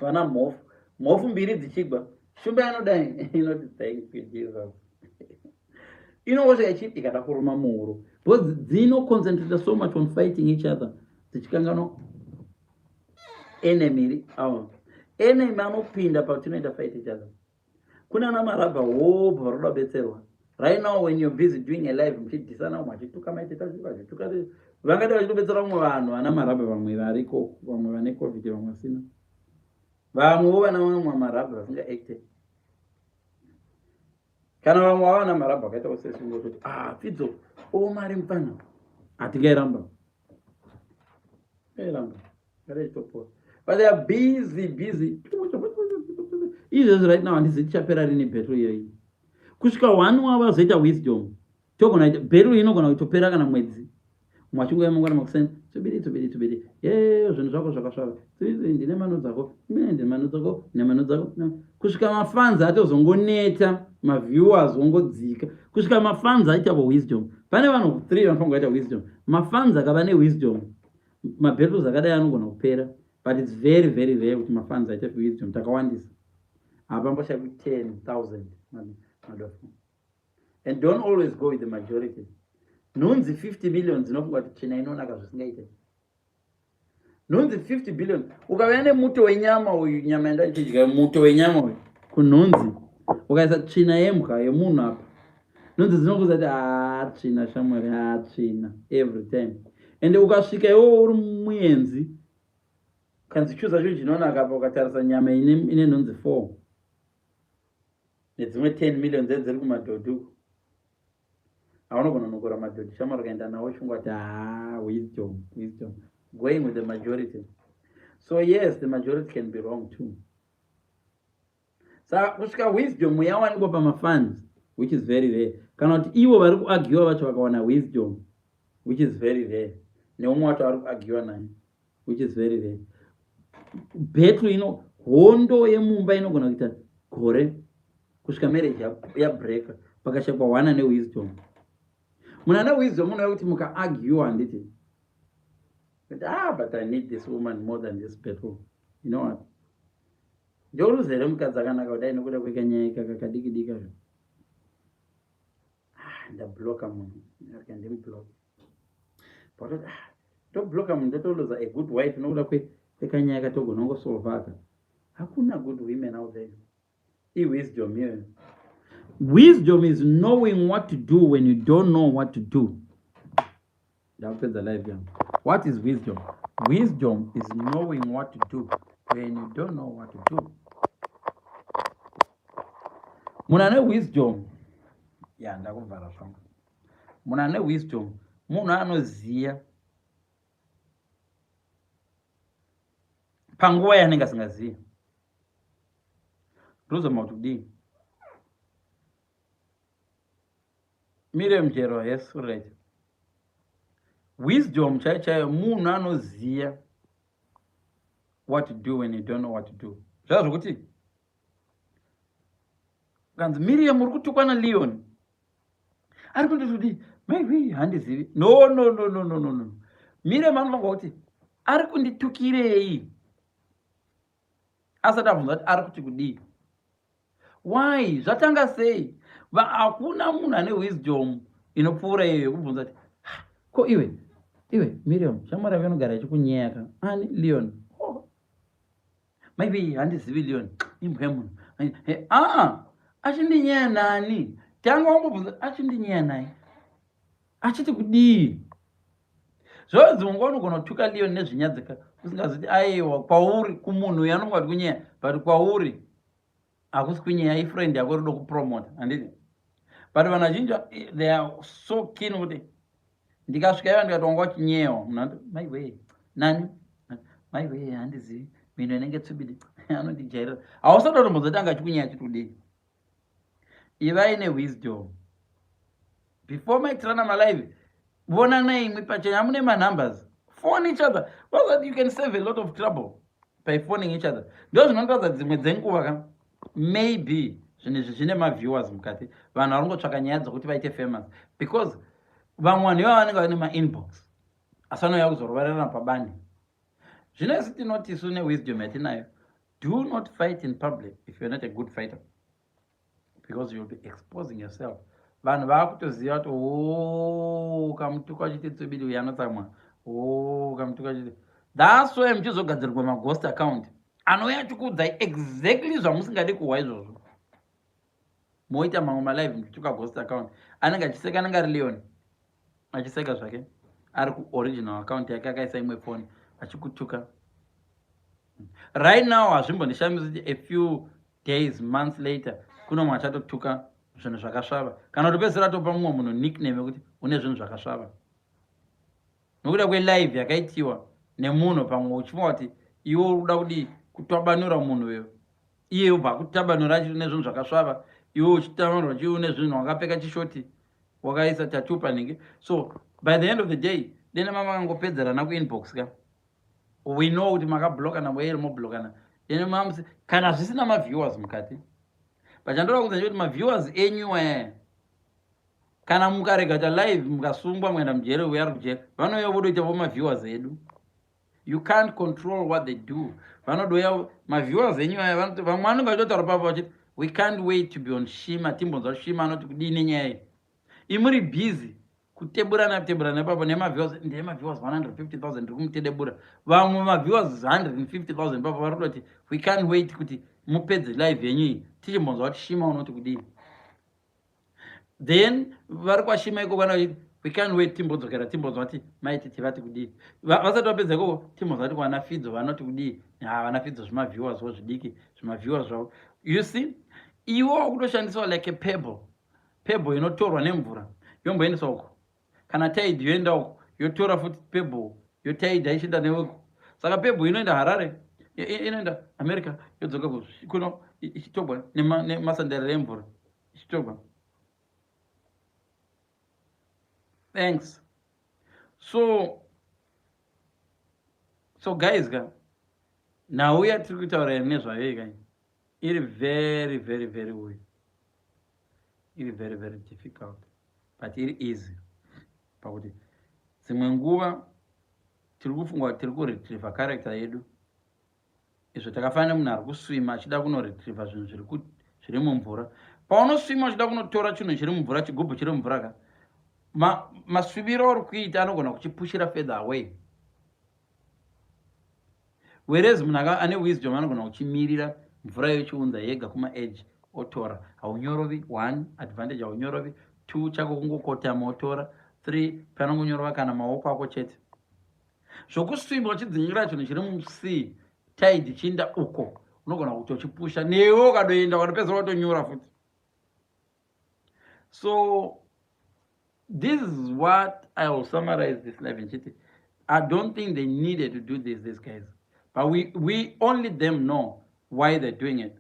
vana mhofu mhofu mbiri dzichigwa shumba inodai inoti thank you Jesus inongosvika ichiti ikada kuruma muhuro because dzinoconcentrate so much on fighting each other dzichikanganwa enemy iri enemy anopinda patinoita fight each other. Kuna ana marabha hobho vari kuda kubetserwa right now. When you're busy doing a live muchidhisana umwe achituka maiteta vachituka vangada vachitobetsera vamwe vanhu vana marabha vamwe variko vamwe vane covid vamwe vasina vamwewo vana vamwe marabha vasingaacte kana vamwe vavana marabha vakaita sesungo ah fidzo o mari mupfana hatingairamba airamba ngareitopora but they are busy busy izvezvi right now handizi tichapera rini battle iyoyi kusvika one wavo azoita wisdom togona battle inogona kutopera kana mwedzi umwe achingoya mangwana makuseni tsubiri tsubiri tsubiri ye zvinhu zvako zvakasvava ndine mano dzako ndine mano dzako ndine mano dzako kusvika mafans atozongoneta maviewers ongodzika kusvika mafans aitavo wisdom. Pane vanhu 3 vanofanira kuita wisdom. Mafans akava newisdom mabattles akadai anogona kupera but it's very very rare kuti mafans aite wisdom. Takawandisa. Hapamboshayikwi 10,000 madofo. And don't always go with the majority. Nhunzi 50 million dzinofunga kuti tsvina inonaka zvisingaite. Nhunzi 50 billion ukauya nemuto wenyama uyu, nyama yandachichidya, muto wenyama uyu kunhunzi, ukaisa tsvina yembwa yemunhu apa, nhunzi dzinokuza kuti haa tsvina shamwari, haa tsvina every time. Ende ukasvika iwowo uri muenzi, kanzi chuza chinhu chinonaka apa, ukatarisa nyama ine nhunzi 4 nedzimwe 10 million dze dziri kumadhodhi uko, haunogona kunokora madhodhi shamwari, ukaenda nawo chingwa kuti haa wisdom, wisdom, going with the majority. So yes, the majority can be wrong too. Saka kusvika wisdom yawanikwa pamafans, which is very rare, kana kuti ivo vari kuagiwa vacho vakawana wisdom, which is very rare, neumwe wacho ari kuagiwa naye, which is very rare. Battle ino, hondo yemumba inogona kuita gore kusvika marriage yabreaka pakashakwa one ane wisdom. Munhu ane wisdom unouya kuti mukaargue, handiti, kuti ah, but I need this woman more than this battle. You know what, ndoruzere mukadzi akanaka kudai nokuda kwekanyaya ikaka kadiki dika. Ah, ndabloka munhu, ndimublock, but ah, ndobloka munhu, ndotoluza a good wife nokuda kwekanyaya katogona kungosolvaka. Hakuna good women out there. Iwisdom iyoyo. Wisdom is knowing what to do when you don't know what to do. Ndakupedza live yangu. What is wisdom? Wisdom is knowing what to do when you don't know what to do. Munhu ane wisdom, ya, ndakuvhara zvangu. Munhu ane wisdom munhu anoziva panguva yaanenge asingazivi. Ndozama kuti kudii. Miriam Jero, yes, right. Wisdom chaiyo chaiyo munhu anoziva what to do when you don't know what to do. Zvava zvokuti kanzi, "Miriam, uri kutukwa naLeon, ari kunditi kudii?" "Maybe handizivi." No, no, no, no, no, no, no. Miriam anofanirwa kuti, "Ari kunditukirei?" asati abvunza kuti ari kuti kudii. Why? Zvatanga sei? Hakuna munhu ane wisdom inopfuura iyoyo yekubvunza kuti, "Ko iwe, iwe Miriam, shamwari yako inogara ichikunyeka ani?" "Leon." "Oh. Maybe handizivi Leon, imbwa yemunhu." "Ah, achindinyaya nani?" Tanga wambobvunza, "Achindinyaya naye achiti kudii?" Zvavo dzimwe nguva unogona kutuka Leon nezvinyadzika usingaziti aiwa kwauri kumunhu uyu anonga kuti kunyeya, but kwauri hakusi kunyeya, ifriend yako rida kupromota, handiti? But vanhu vazhinji, they are so keen kuti ndikasvika iva ndikati, "Wanga uchinyeyawa?" Munhu anoti, "Maiwe, nani? Maiwe, handizivi, mhino inenge tsubidi, anondijairira." Hausati watombozoti anga achikunyeya achiti kudii. Ivai newisdom before maitirana malive. Vonanai imwi pachenya, mune manumbers, phone each other so that you can save a lot of trouble by phoning each other. Ndo zvinotaridza dzimwe dzenguva ka maybe zvinhu izvi zvine maviewers mukati, vanhu vari kungotsvaka nyaya dzokuti vaite famous, because vamwe vanhu ivava vanenge vane mainbox asi vanouya kuzorovarerana pabani. Zvino isi tinoti isu newisdom yatinayo, do not fight in public if you're not a good fighter, because you'll be exposing yourself. Vanhu vaakutoziva kuti o kamutuka uchiti tsubidi uyu anotsamwa, o kamutuka uchiti. That's why muchizogadzirwa maghost account anouya achikuudzai exactly zvamusingadi kuhwa izvozvo. Moita mamwe malive muchituka ghost account, anenge achiseka, anenge ari Leon achiseka zvake ari kuoriginal account yake, akaisa imwe foni achikutuka. Right now hazvimbondishamisi kuti a few days, months later, kuno mumwe achatotuka zvinhu zvakasvava, kana kuti pedzisira topa mumwe munhu nickname yekuti une zvinhu zvakasvava nokuda kwelive yakaitiwa nemunhu. Pamwe uchifunga kuti iwe uri kuda kudii, kutabanura munhu uyo, iye ubva akutabanura achiri nezvinhu zvakasvava, iwe uchitabanura chii, une zvinhu, wakapfeka chishoti, wakaisa tattoo panenge. So by the end of the day, dene mama akangopedzerana kuinbox ka, we know kuti makablokana, were moblokana. Dene mamusi kana zvisina maviewers mukati, pachandoda kuudza kuti maviewers enyu aya, kana mukarega ta live, mukasungwa, mukaenda mujere, uyo ari kujere, vanouya vodoita vo maviewers edu. You can't control what they do. Vanodoya maviewers enyu aya, vamwe vanenge vachitotaura papo vachiti, "We can't wait to be on Shima, timbonzwa Shima anoti kudii nenyaya iyi." Imuri busy kuteburana teburana ipapo nemaviewers. Ndemaviewers 150 000 ndiri kumutedebura. Vamwe maviewers 150 000 ipapo vari kutoti, "We can't wait kuti mupedze live yenyu iyi, tichimbonzwa kuti Shima unoti kudii." Then vari kwaShima ikoko vana vachiti, "We can't wait timbodzokera timbonzwa kuti maiti tivati kudii." Vasati vapedza ikoko, timbonzwa kuti vana Fidzo vanoti kudii. Ha, vana Fidzo zvimaviewers wo zvidiki, zvimaviewers zvavo. You see, iwo wakutoshandiswa like a pebble, pebble inotorwa nemvura yomboendeswa uko. Kana tide yoenda uko, yotora futi pebble, yotide ichienda neweko. Saka pebble inoenda Harare, inoenda America, yodzoka kuno ichitogwa nemasandarira emvura ichitogwa. Thanks. So guys ka, nhau yatiri kutaura nezvayo ikai iri very, very, very uyu iri very, very difficult, but iri easy pakuti dzimwe nguva tiri kufunga kuti tiri kuretriever character yedu. Izvo takafanira nemunhu ari kuswima achida kunoretriever zvinhu zviri mumvura. Paunoswima uchida kunotora chinhu chiri mumvura, chigubhu chiri mumvura ka, maswimiro auri kuita anogona kuchipushira further away, whereas munhu ane wisdom anogona kuchimirira mvura yochiunza yega kumaedge, otora. Haunyorovi. One advantage, haunyorovi. Two, chako kungokotama otora. Three, panongonyorova kana maoko ako chete. Zvokuswima uchidzinyira chinhu chiri musea, tide ichiinda uko, unogona kuti uchipusha newe ukadoenda, ukatopedzera watonyura futi. So this is what I will summarize this life nchiti, I don't think they needed to do this, these guys, but we only them know why they're doing it,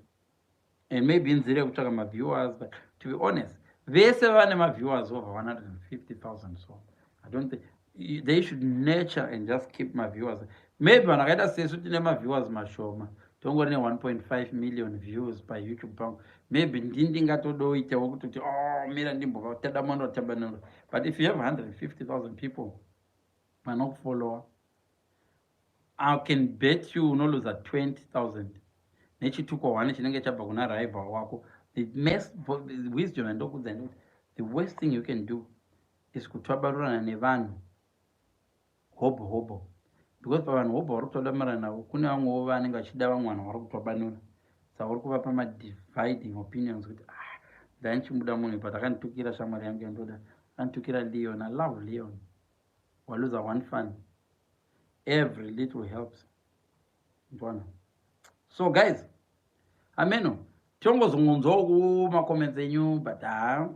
and maybe inzira yekutsvaka maviewers. But to be honest, vese vane maviewers over 150 000, so I don't think they should nurture and just keep maviewers. Maybe vanhu vakaita sesu tine maviewers mashoma, tongori ne1.5 million views paYouTube pangu, maybe ndi ndingatodoitawo kutoti, "Oh, mira ndimbovatadanura tabanura." But if you have 150 000 people vanokufollowa, I can bet you unoluza 20 000 nechituko one chinenge chabva kuna rival wako. The wisdom yandokudza ndekuti the worst thing you can do is kutwabarurana nevanhu hobho hobho, because pavanhu hobho vari kutwabamirana navo kune vamwewo vanenge vachida vamwe vanhu vari kutwabanura. Saka uri kuvapa madividing opinions kuti, "Ah, ndanichimuda munhu, but akanditukira shamwari yangu yandoda, akanditukira Leon. I love Leon." Waluza one fan. Every little helps, ndona. So guys, ameno tongozongonzwawo kumacomments enyu, but ha,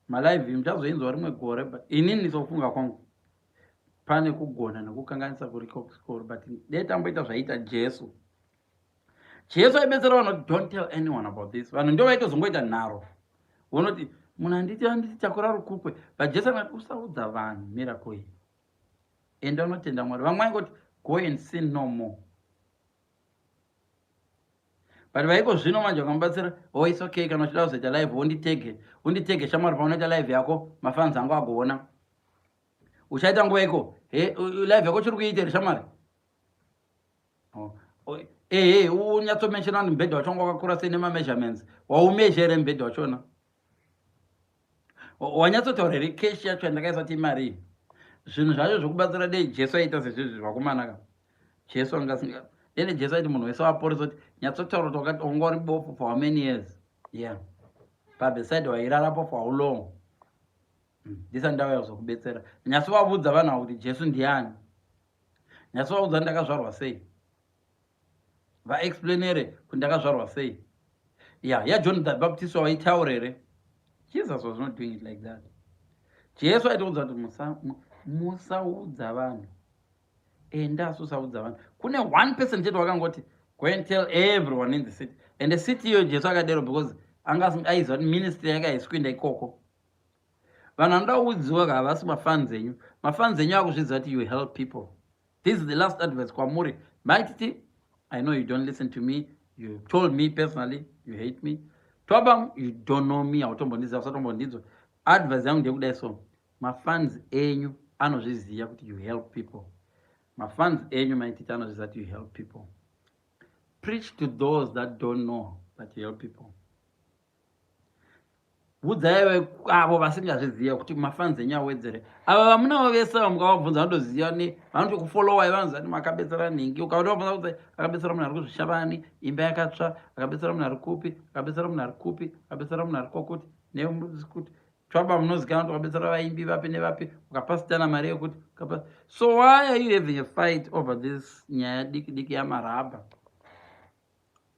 malive muchazoinzwa rimwe gore. But inini sokufunga kwangu, pane kugona nekukanganisa kuriko kuchikoro, but dai tamboita zvaiita Jesu. Jesu aibetsera vanhu kuti, "Don't tell anyone about this." Vanhu ndo vaitozongoita nharo, vonoti munhu handiti takura rukukwe. But Jesu akati, "Usaudza vanhu miracle iyi, enda unotenda Mwari." Vamwe vaingoti, "Go and sin no more." But vaiko zvino manje vakamubatsira, "Oh, it's okay, kana uchida kuzoita live, unditege, unditege shamwari paunoita live yako, mafans angu agoona." Uchaita nguva iko he live yako chiri kuiita here, shamwari? Oh, oh, ehe, unyatsomenshona kuti mubhedha wacho wanga wakakura sei nemameasurements. Waumezha here mubhedha wachona? Wanyatsotaura here cash yacho yandakaisa kuti imari iyi? Zvinhu zvacho zvokubatsira, dei Jesu aita sezvizvi zvakumanaka. Jesu anga asinga dene. Jesu aiti munhu wese waporesa kuti, "Nyatsotaura kuti wanga uri bofu for how many years? Yeah, pabeside wairarapo for how long? Ndisati ndauya kuzokubetsera. Nyatsovaudza vanhu ava kuti Jesu ndiani. Nyatsovaudza ndakazvarwa sei. Vaexplainere kuti ndakazvarwa sei." Ya yaJohn the Baptist waitaura here? Jesus was not doing it like that. Jesu aitoudza kuti musaudza vanhu, enda asi usaudza vanhu. Kune one person chete wakangoti, "Go and tell everyone in the city." And the city iyo, Jesu akadero because anga aiziva kuti ministry yake haisi kuenda ikoko. Vanhu vanoda kuudziwa havasi mafans enyu. Mafans enyu akuzviziva kuti you help people. This is the last advice kwamuri maititi. I know you don't listen to me. You told me personally you hate me. Twabam, you don't know me, hautombondiziva, usatombondinzwa. Advice yangu ndeyekudai so: mafans enyu anozviziva kuti you help people. Mafans enyu maititi anozviziva kuti you help people. Preach to those that don't know that you help people. Udzai avo vasingazviziva kuti mafans enyu awedzere. Ava vamunavo vese ava mukavabvunza vanotoziva ne vanotokufollowai, vanoziva kuti makabetsera nhingi. Ukavabvunza kuti akabetsera munhu ari kuzvishavani, imba yakatsva, akabetsera munhu ari kupi, akabetsera munhu ari kupi, akabetsera munhu ari kwakuti nekuti twaba munozikanwa kuti wakabetsera vaimbi vapi nevapi, ukapasitana mari yekuti ukapa. So why are you having a fight over this nyaya diki diki yamarabha?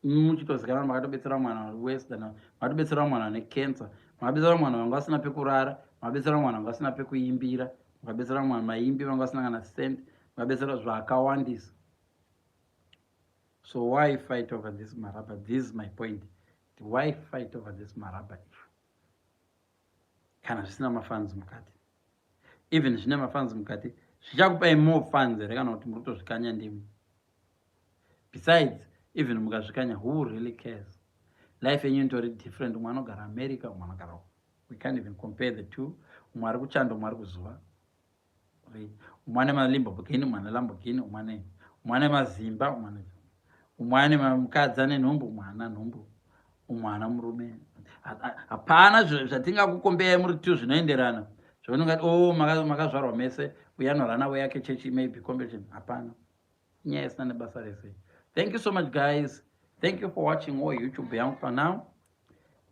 Muchitozikanwa makatobetsera mwana worse than makatobetsera mwana ane cancer, makabetsera mwana vanga vasina pekurara, makabetsera mwana vanga vasina pekuimbira, makabetsera mwana maimbi vanga vasina kana cent, makabetsera zvakawandisa. So why fight over this marabha? This is my point. Why fight over this marabha issue kana zvisina mafans mukati? Even zvine mafans mukati, zvichakupai more fans here kana kuti muri kutozvikanya ndimi? Besides, even mukazvikanya, who really cares? Life yenyu inotori different. Umwe anogara America, umwe anogara, we can't even compare the two. Umwe ari kuchando, umwe ari kuzuva, umwe ane maLamborghini, umwe ane Lamborghini, umwe ane mazimba, umwe ane mukadzi ane nhumbu, umwe ana nhumbu, umwe ana murume. Hapana zvatingakukombeyai muri two zvinoenderana zvaunongati, o oh, makazvarwa mese, uye anorana way yake chechi, maybe competition. Hapana, inyaya isina nebasa rese. Thank you so much, guys. Thank you for watching all YouTube yangu for now.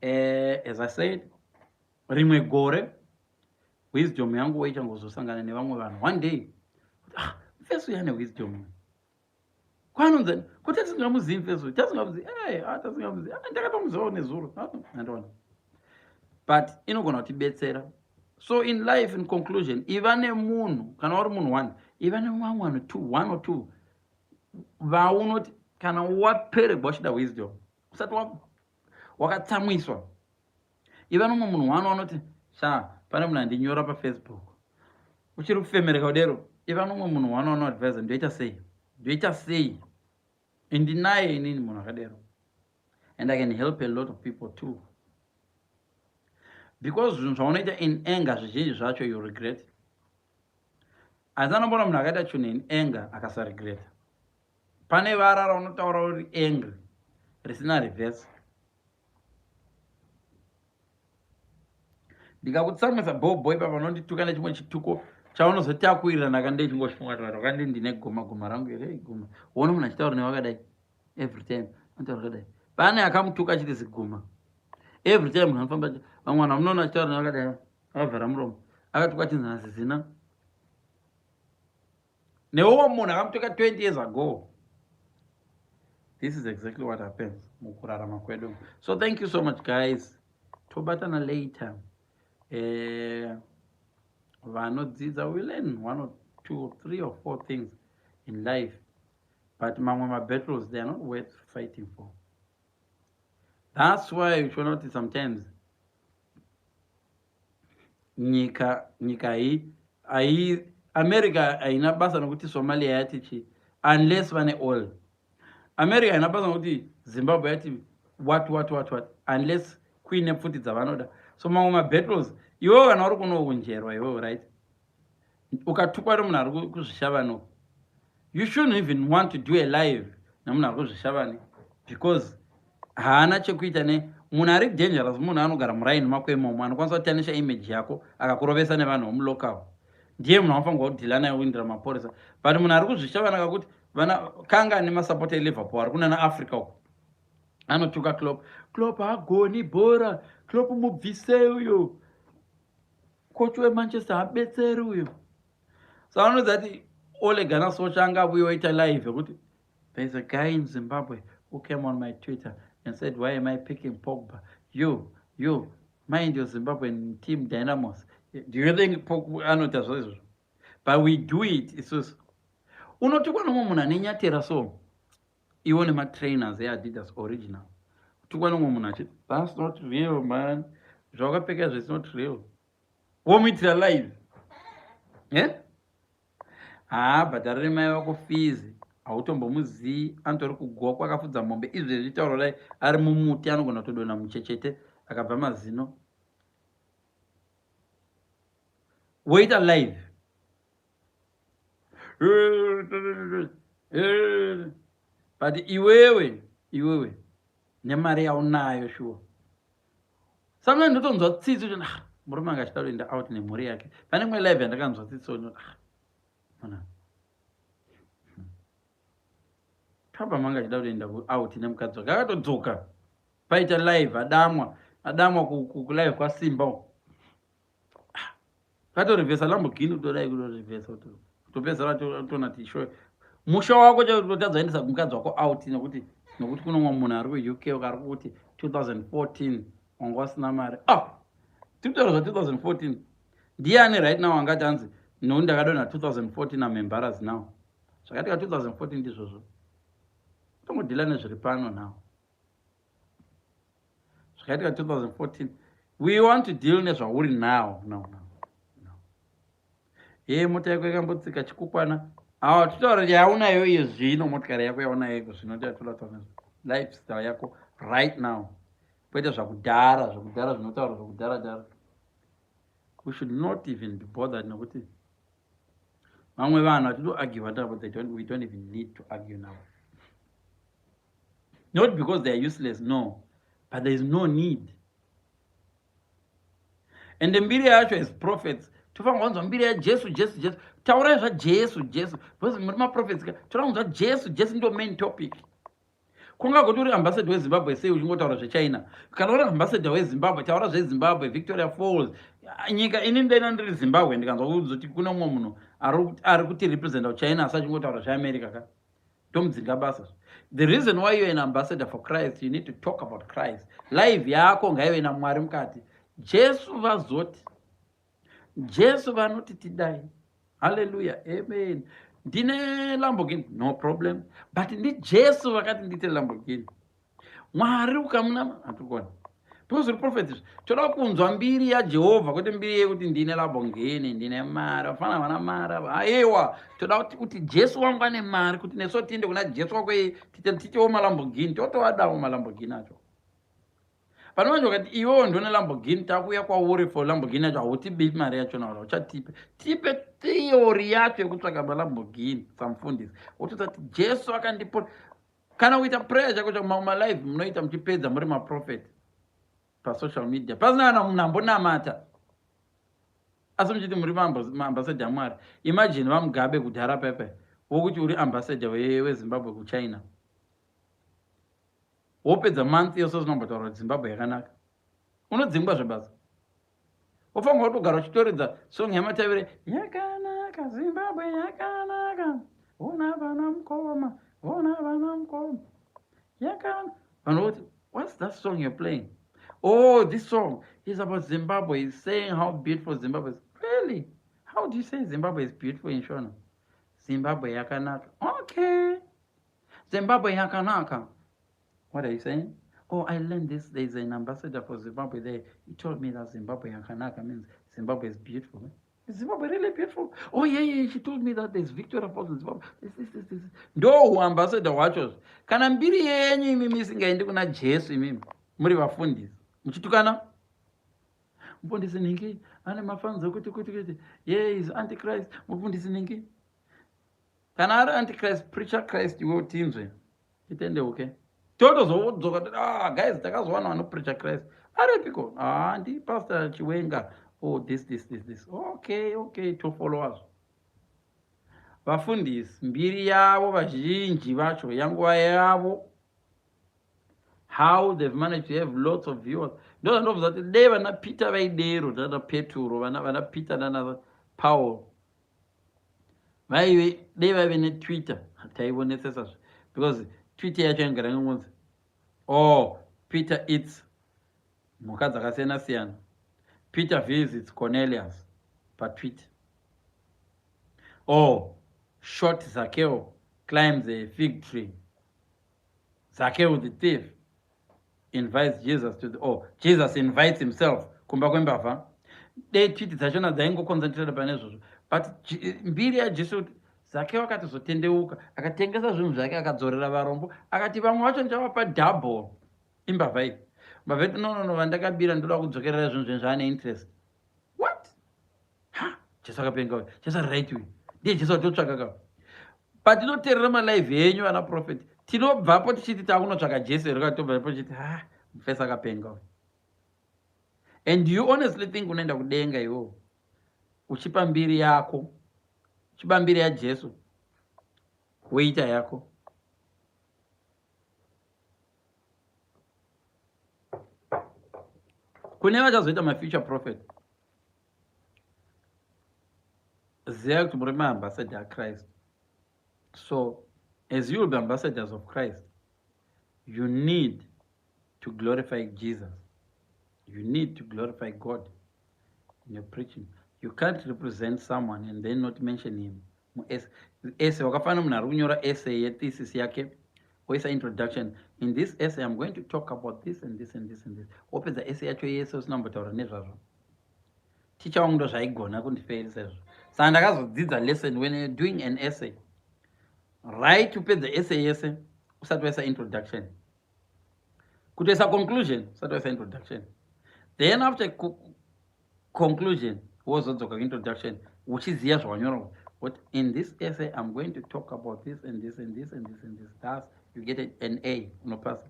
As I said, rimwe gore wisdom yangu ichangozosangana nevamwe vanhu one day. Ah, mfeso yane wisdom kwanonzani kuti tasingamuzivi mfeso, tasingamuzivi, ah, tasingamuzivi, ah, ndakatomuzivawo nezuro, andiona, but inogona kutibetsera. So in life, in conclusion, iva nemunhu. Kana uri munhu one, iva nevamwe vanhu two, one or two vaunoti kana waperegwa uchida wisdom, usati wakatsamwiswa, iva nomwe munhu one wanoti, sha, pane munhu andinyora paFacebook, uchiri kufemereka kudero, iva nomwe munhu one wanoadvisa, ndoita sei, ndoita sei? Ndinaye inini munhu akadero, and I can help a lot of people too, because zvinhu zvaunoita in anger, zvizhinji zvacho you regret. Asi anombona munhu akaita chinhu in anger akasaregreta. Pane vara raunotaura uri angry risina reverse. Ndikakutsamwisa bhobho ipapa, unondituka nechimwe chituko chaunozotakuwirirana kandechingofunga kandi ndine goma goma rangu here goma. Uone munhu achitaura newakadai every time, anotaura kadai. Pane akamutuka achiti ziguma every time. Munhu anofamba, vamwe vanhu vamunoona achitaura newakadai, akavhara muromo, akatuka achinzi nazizina neuwo munhu akamutuka 20 years ago. This is exactly what happens mukurarama kwedu. So thank you so much, guys. Tobatana later. Vanodzidza, we learn one or two or three or four things in life, but mamwe mabattles, they are not worth fighting for. That's why uchiona kuti sometimes nyika iyi ai America haina basa nokuti Somalia yati chi, unless vane oil. America haina basa nokuti Zimbabwe yati what what what what, unless kuine pfuti dzavanoda. So mamwe mabattles, iwewo kana uri kunounjerwa iwewo, right, ukatukwa nemunhu ari kuzvishavano, you shouldn't even want to do a live nemunhu ari kuzvishavani, because haana chekuita ne munhu ari dangerous. Munhu anogara muraini mako imomo, anokwanisa kutanisha image yako, akakurovesa nevanhu vomulocal, ndiye munhu anofanirwa kudhila naye, kuindira mapurisa. But munhu ari kuzvishavana kakuti vana kanga nemasapota eLiverpool ari kunana Africa uko, anotuka Klopp. Klopp haagoni bhora, Klopp mubvise uyo, coach weManchester habetseri uyo. Saka anoziva kuti Ole Gunnar Solskjaer angavuye oita live yekuti, "There's a guy in Zimbabwe who came on my Twitter and said, why am I picking Pogba? You mind your Zimbabwean team, Dynamos." Do you think Pogba anoita zvo izvozvo? But we do it isusu. Unotukwa nomwe munhu ane nyatera, so iwo nematrainers eAdidas Original, tukwa nomwe munhu achiti, "That's not real, man, zvawakapfeka zvo, it's not real." Womuitira live, eh? Haa, bhadharire mai vako fees, hautombomuzii, anotori kugokwa akafudza mombe izvezvi. Taura dai ari mumuti, anogona kutodonha muchechete akabva mazino. Woita live. But iwewe, iwewe nemari yaunayo, shuwa, sometimes ndotonzwa tsitsi kuti, ah, murume anga achida kuenda out nemhuri yake. Pane imwe live yandakanzwa tsitsi, ah, mana papa manga achida kutoenda out nemukadzi wake, akatodzoka paita live, adamwa, adamwa kulive kwaSimba, katorevhesa Lamborghini, kutodai, kutorevhesa, kutopedzera toona ti sho musha wako chakutotadza endesa mukadzi wako out nekuti kunomwa munhu ari kuUK ari kuti 2014 wanga wasina mari. Ah, tiri kutaura zva2014. Ndiani right now angati anzi nokuti ndakadonha 2014, am embarrassed now? Zvakaitika 2014 ndizvozvo, tongodhila nezviri pano now. Zvakaitika 2014, we want to deal nezvauri now, now, now, now. Ye mota yako yakambotsika chikukwana, awa titaura yaunayo iye zvino, motikari yako yaunayo iko zvino, tatoda lifestyle yako right now, kwete zvakudhara. Zvakudhara zvinotaura zvakudhara dhara, we should not even be bothered, nekuti vamwe vanhu hatitoargue navo. We don't even need to argue now, not because they are useless, no, but there is no need. Ende mbiri yacho, as prophets, tofanira kunzwa mbiri yaJesu. Jesu, Jesu, taurai zvaJesu, Jesu, because muri maprophets ka. Toda kunzwa Jesu. Jesu ndo main topic. Kungagoti uri ambassador weZimbabwe sei uchingotaura zveChina? Kana uri ambassador weZimbabwe, taura zveZimbabwe, Victoria Falls, nyika. Ini ndaina ndiri Zimbabwe, ndikanzwa kuzoti kune mumwe munhu ari kuti representa kuChina asi achingotaura zveAmerica ka, tomudzinga basa. The reason why you're an ambassador for Christ, you need to talk about Christ. Live yako ngaive naMwari mukati. Jesu vazoti, Jesu vanoti tidai, haleluya, amen. Ndine Lamborghini, no problem, but ndiJesu vakati ndiite Lamborghini. Mwari ukamuna hatikona, because uri prophet izvi. Toda kunzwa mbiri yaJehovha, kwete mbiri yekuti ndine Lamborghini, ndine mari, vafana vana mari. Aiwa, toda kuti Jesu wangu ane mari, kuti nesu tiende kuna Jesu wako titewo maLamborghini. Totovadawo maLamborghini acho. Pane vanhu vakati, iwewo ndone Lamborghini, takuuya kwauri for Lamborghini yacho, hautibi mari yachona, ora uchatipe. Tipe theory yacho yekutsvaka maLamborghini samufundisi, wototati Jesu akandipo. Kana kuita prayer chako chamalive munoita, muchipedza muri maprofet pasocial media, pasina kana munhu ambonamata, asi muchiti muri maambassador aMwari. Imagine vaMugabe kudhara pepe, wokuti uri ambassador weZimbabwe kuChina, wopedza month yose usinombotaura kuti Zimbabwe yakanaka, unodzingwa zvebasa. Wofanirwa kutogara uchitoridza song yaMatavire, "Yakanaka Zimbabwe, yakanaka, ona vana mukoma, ona vana mukoma, yakana." Vanhu voti, "What's that song you're playing?" "Oh, this song is about Zimbabwe, is saying how beautiful Zimbabwe is." "Really? How do you say Zimbabwe is beautiful in Shona?" "Zimbabwe yakanaka." "Okay, Zimbabwe yakanaka. What are you saying?" "Oh, I learned this. There's an ambassador for Zimbabwe there. He told me that Zimbabwe yakanaka means Zimbabwe is beautiful." "Is Zimbabwe really beautiful?" "Oh, yeah. She told me that there's Victoria Falls in Zimbabwe. This, this, this, this." Ndo uambassador wacho. Kana mbiri yenyu imimi isingaendi kuna Jesu, imimi muri vafundisi muchitukana, mufundisi ningi ane mafanzo kuti ye is antichrist, mufundisi ningi. Kana ari antichrist, preacher Christ iwe, utinzwe, titendeuke, totozodzoka. Ah, guys, takazowana vanopreacha Christ aripiko. Ah, ndi Pastor Chiwenga. Oh, this, this, this, this. Okay, tofollowazvo. Vafundisi mbiri yavo vazhinji vacho yanguva yavo, how they've managed to have lots of viewers, ndo zvandobvunza kuti dei vana Peter vaidero, nana Peturo, vana Peter nana Paul vaive, dei vaive neTwitter, taivonetsesazve, because Twitter yacho yaingara ingonzi, "Oh, Peter eats mhuka dzakasiyana siyana, Peter visits Cornelius paTwitter, oh, short Zakeo climbs a fig tree, Zakeo the thief invites Jesus to the, oh, Jesus invites himself kumba kwembavha." Dei tweet dzachona dzaingoconcentrata pane izvozvo. But mbiri yaJesu kuti Zakeo akatozotendeuka, akatengesa zvinhu zvake, akadzorera varombo, akati vamwe vacho ndichavapa double. Imbavha iyi, mbavha iti, "No, no, no, vandakabira ndoda kudzokerera zvinhu zvinhu zvaane interest." What? Ha, Jesu akapenga uyu. Jesu ari right uyu, ndiye Jesu atotsvaka ka. Patinoteerera malive enyu vana prophet, tinobvapo tichiti takunotsvaka Jesu here katobvapo tichiti ha mufesi akapenga uyu. And you honestly think unoenda kudenga iwewo uchipa mbiri yako, uchipa mbiri yaJesu, woita yako. Kune vachazoita mafuture prophet, ziva kuti muri maambassador aChrist. So as you will be ambassadors of Christ, you need to glorify Jesus, you need to glorify God in your preaching. You can't represent someone and then not mention him. Essay wakafanira munhu ari kunyora essay yethesis yake, oisa introduction: "In this essay I'm going to talk about this and this and this and this." Wopedza essay yacho yese usina kumbotaura nezvazvo. Ticha wangu ndo zvaigona kundifeirisa izvo. Saka ndakazodzidza lesson: when you're doing an essay, right, upedza essay yese usati waisa introduction, kutoisa conclusion usati waisa introduction. Then after conclusion wozodzoka kuintroduction uchiziva zvawanyora: "What in this essay I'm going to talk about this and this and this and this and this." Thus you get an A, unopasa.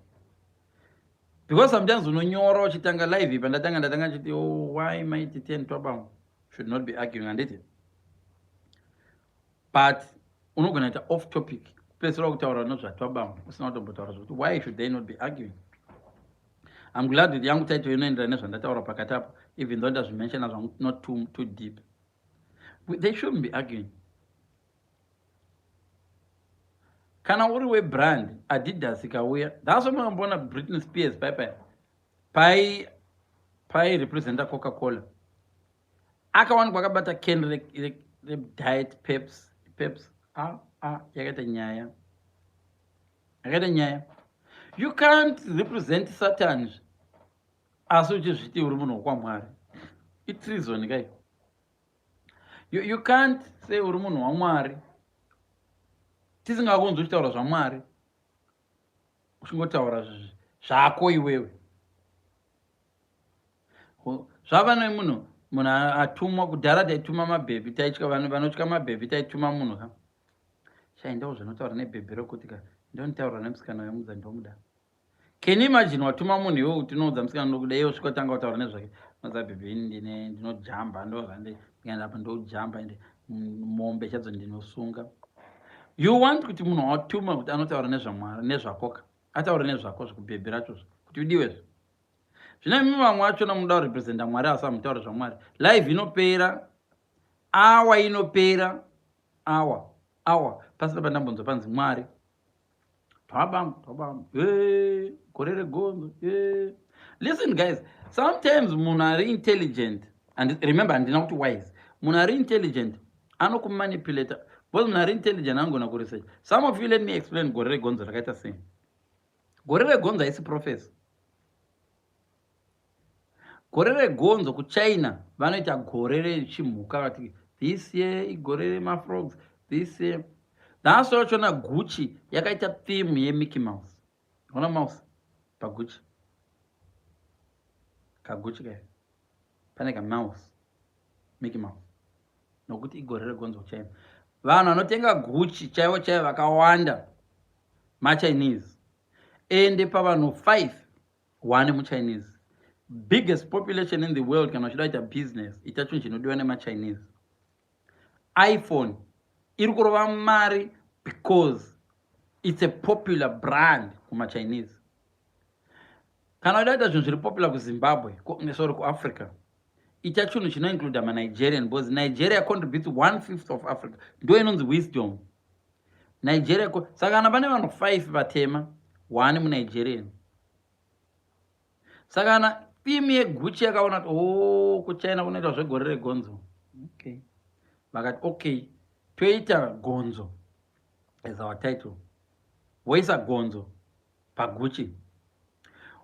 Because sometimes unonyora uchitanga live, pandatanga ndatanga chiti, "Oh, why Mighty Ten Twabam should not be arguing," handiti? But unogona kuita off topic, kupedzisira kutaura nezvaTwabam usina kutombotaura zvokuti why should they not be arguing. I'm glad kuti yangu title inoenderana nezvandataura pakati apo, even though ndazvimentiona zvangu not too deep. They shouldn't be arguing. Kana uri webrand Adidas ikauya, that's why Britney Spears pai pai pai representa Coca Cola, akawanikwa akabata can rediet Peps. A a yakaita nyaya, yakaita nyaya. You can't represent Satan asi uchizviti uri munhu wokwaMwari. Itreason kai. You can't say uri munhu waMwari tisingakunzi uchitaura zvaMwari, uchingotaura zvako iwewe. Zvava nemunhu, munhu atumwa. Kudhara taituma mabhebhi, taitya vanhu vanotya mabhebhi. Taituma munhu ka, chaendawo zvinotaura nebhebhi rokuti ka, ndonitaura nemusikana wemudza ndomuda. Can you imagine watuma munhu iwe kuti unoudza musikana ndokuda, iye usvika tanga kutaura nezvake, madza bhebhi ini ndine ndinojamba, ndozvande ndikaenda apa ndojamba, ende mombe chadzo ndinosunga. You want kuti munhu watuma kuti anotaura nezvaMwari, nezvakoka, ataure nezvako zvekubhebhi racho kuti udiwezve. Zvino imi vamwe vachona munoda kurepresenta Mwari asi hamutaura zvaMwari. Live inopera, awa inopera, awa awa pasina pandambonzwa panzi Mwari. Twabam, twabam, gore regonzo. Listen guys, sometimes munhu ari intelligent, and remember handina kuti wise, munhu ari intelligent anokumanipulata, because munhu ari intelligent anogona kuresearch. Some of you, let me explain gore regonzo rakaita sei. Gore regonzo haisi prophecy. Gore regonzo kuChina vanoita gore rechimhuka, vati this year igore remafrogs, this year. Nhasi wachona Gucci yakaita theme yeMickey Mouse. Ona mouse paGucci, kaGucci kaya pane kamouse, Mickey Mouse, nokuti igore regonzo kuChina. Vanhu vanotenga Gucci chaivo chaivo vakawanda maChinese, ende pavanhu 5, 1 muChinese. Biggest population in the world. Kana uchida kuita business, ita chinhu chinodiwa nemaChinese. iPhone iri kurova mari because it's a popular brand kumaChinese. Kana uchida kuita zvinhu zviri popular kuZimbabwe, sorry, kuAfrica, ita chinhu chinoincluda maNigerian, because Nigeria contributes one fifth of Africa. Ndo inonzi wisdom. Nigeria, saka kana pane vanhu 5 vatema, 1 muNigerian. Saka kana theme yeGucci yakaona kuti o oh, kuChina kunoitwa zvegore regonzo, okay, vakati okay, toita gonzo as our title, voisa gonzo paGucci.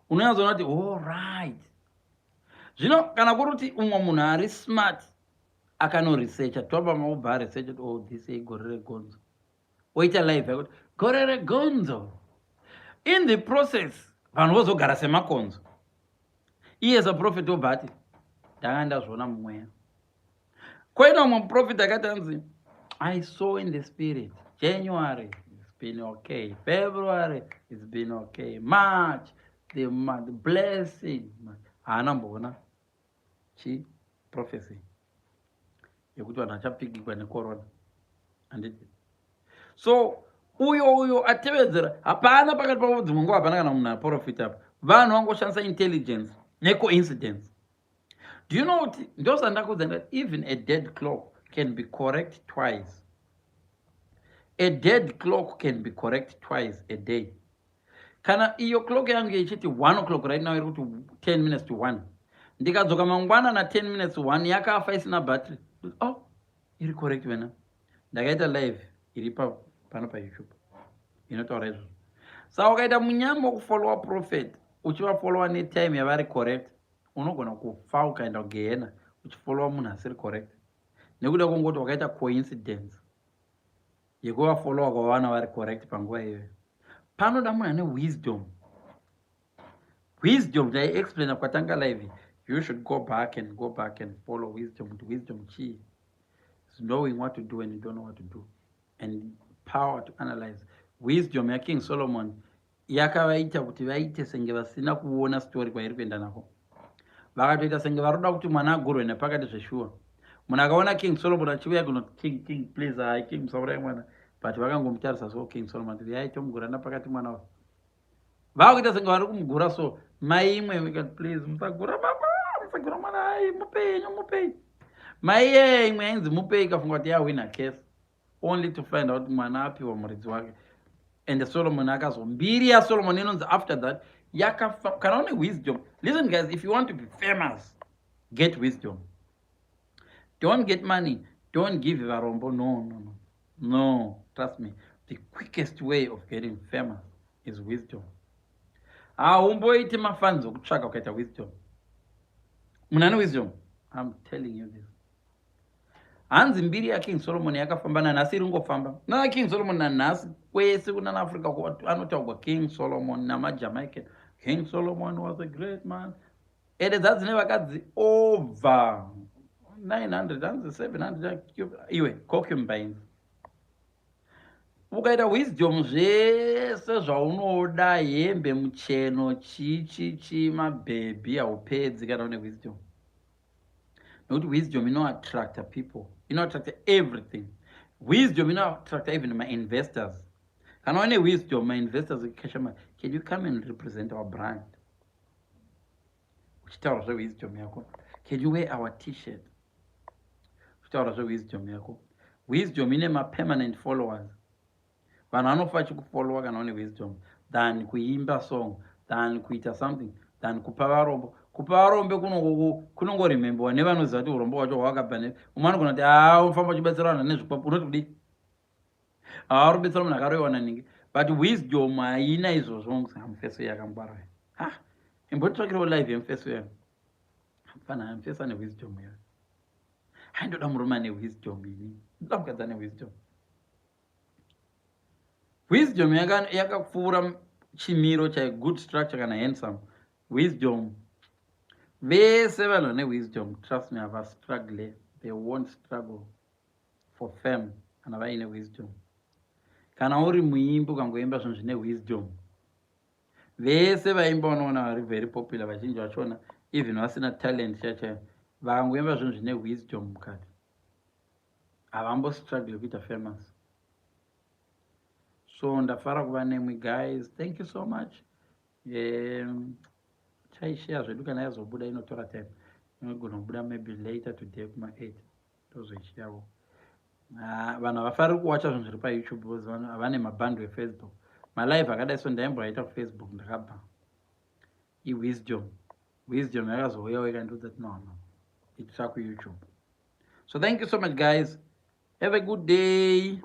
Unonyatsoona kuti allright. Zvino kana kuri kuti umwe munhu ari smart akanoresearcha, toba maubva aresearcha kuti oh, this igore regonzo, oita live yakuti gore regonzo. In the process vanhu vozogara semakonzo. Iye saprofeti obva ati ndanga ndazviona mumweya. Koita umwe muprofeti akati anzi, "I saw in the spirit." January, it's been okay. February, it's been okay. March, the blessing. Haana mboona chi prophecy yekuti vanhu vachapfigigwa necorona, handiti? So uyo atevedzera, hapana pakati pavo. Dzimwe nguva hapana kana munhu aprofita apa. Vanhu vangoshandisa intelligence necoincidence. Do you know kuti ndosandakudza that even a dead clock can be correct twice? A dead clock can be correct twice a day. Kana iyo clock yangu ichiti 1 o'clock, right now iri kuti 10 minutes to 1. Ndikadzoka mangwana na10 minutes 1, yakafa, isina battery. Oh, iri correct wena. Ndakaita live iri pano paYouTube inotaura izvozvo. Saka ukaita munyama wekufollowa prophet, uchivafollowa netime yavari correct, unogona kufa ukaenda kugehena uchifollowa munhu asiri correct, nekuda kwongoti wakaita coincidence yekuvafollowa kwavana vari correct panguva iyoyo. Panoda munhu ane wisdom. Wisdom ndaiexplaina kwatanga live. You should go back and go back and follow wisdom, kuti wisdom chii. Is knowing what to do when you don't know what to do and power to analyze. Wisdom yaKing Solomon yakavaita kuti vaite senge vasina kuona story kwairi kuenda nako. Vakatoita senge varoda kuti mwana agurwe nepakati. Zveshuwa, munhu akaona King Solomon achiuya kunoti, "King, king, please, hai king, musaurai mwana." But vakangomutarisa so, King Solomon ati, "Yaitomugura napakati mwana uyu." Vakuita senge vari kumugura. So mai imwe ikati, "Please, musagura baba, musagura mwana. Ai, mupei, mupei." Mai iye imwe yainzi mupei ikafunga kuti yawina case, only to find out mwana apiwa muridzi wake. And Solomon akazo mbiri yaSolomon inonzi after that yakafa. Kana une wisdom, listen guys, if you want to be famous, get wisdom. Don't get money, don't give varombo. No, no, no, no, trust me, the quickest way of getting famous is wisdom. Haumboiti mafans okutsvaka ukaita wisdom. Munhu ane wisdom, I'm telling you this, hanzi mbiri yaKing Solomon yakafamba nanhasi, iri ngofamba nana King Solomon nanhasi. Kwese kunana Africa anotaurwa King Solomon namaJamaican. King Solomon was a great man. Ende dzadzine vakadzi over 900, hanzi 700 iwe concubines. Ukaita wisdom, zvese zvaunoda, hembe, mucheno, chii chi chi, mabhebhi, haupedzi kana une wisdom, nekuti wisdom inoattracta people, inoattracta everything. Wisdom inoattracta even mainvestors. Kana une wisdom, mainvestors ekukasha mari, "Can you come and represent our brand?" Uchitaura zvewisdom yako. "Can you wear our T-shirt?" Uchitaura zvewisdom yako. Wisdom ine mapermanent followers. Vanhu vanofa vachikufollowa kana une wisdom, than kuimba song, than kuita something, than kupa varombo. Kupa varombe kunongorememberwa nevanoziva kuti urombo hwacho hwakabva ne. Umwe anogona kuti, "Ha, unofamba uchibatsira vanhu nezvikwapo, unoti kudii? Ha, uri kubetsera munhu akaroyiwa naningi." But wisdom haina izvozvo. Mufeso yakangwara, ha, imbotsvakirewo live yemufeso yayo. Fana mufeso ane wisdom yayo. Haindoda murume ane wisdom ini, ndoda mukadzi ane wisdom. Wisdom yakapfuura chimiro chai, good structure kana handsome. Wisdom, vese vanhu vane wisdom, trust me, havastruggle. They won't struggle for fame kana vaine wisdom. Kana uri muimbi, ukangoimba zvinhu zvine wisdom, vese vaimba unoona vari very popular, vazhinji vachona even vasina talent chachayo, vakangoimba zvinhu zvine wisdom mukati, havambostruggle kuita famous. So ndafara kuva nemwi guys. Thank you so much. Chaishare zvedu kana yazobuda. Inotora time, inogona kubuda maybe later today kuma8, tozoisharewo. Ah, vanhu havafariri kuwacha zvinhu zviri paYouTube because vanhu havane mabhando eFacebook. Malive akadai so ndaimboaita kuFacebook, ndakabva iwisdom. Wisdom yakazouyawo ikandiudza kuti, "No, no, itira kuYouTube." So thank you so much guys, have a good day.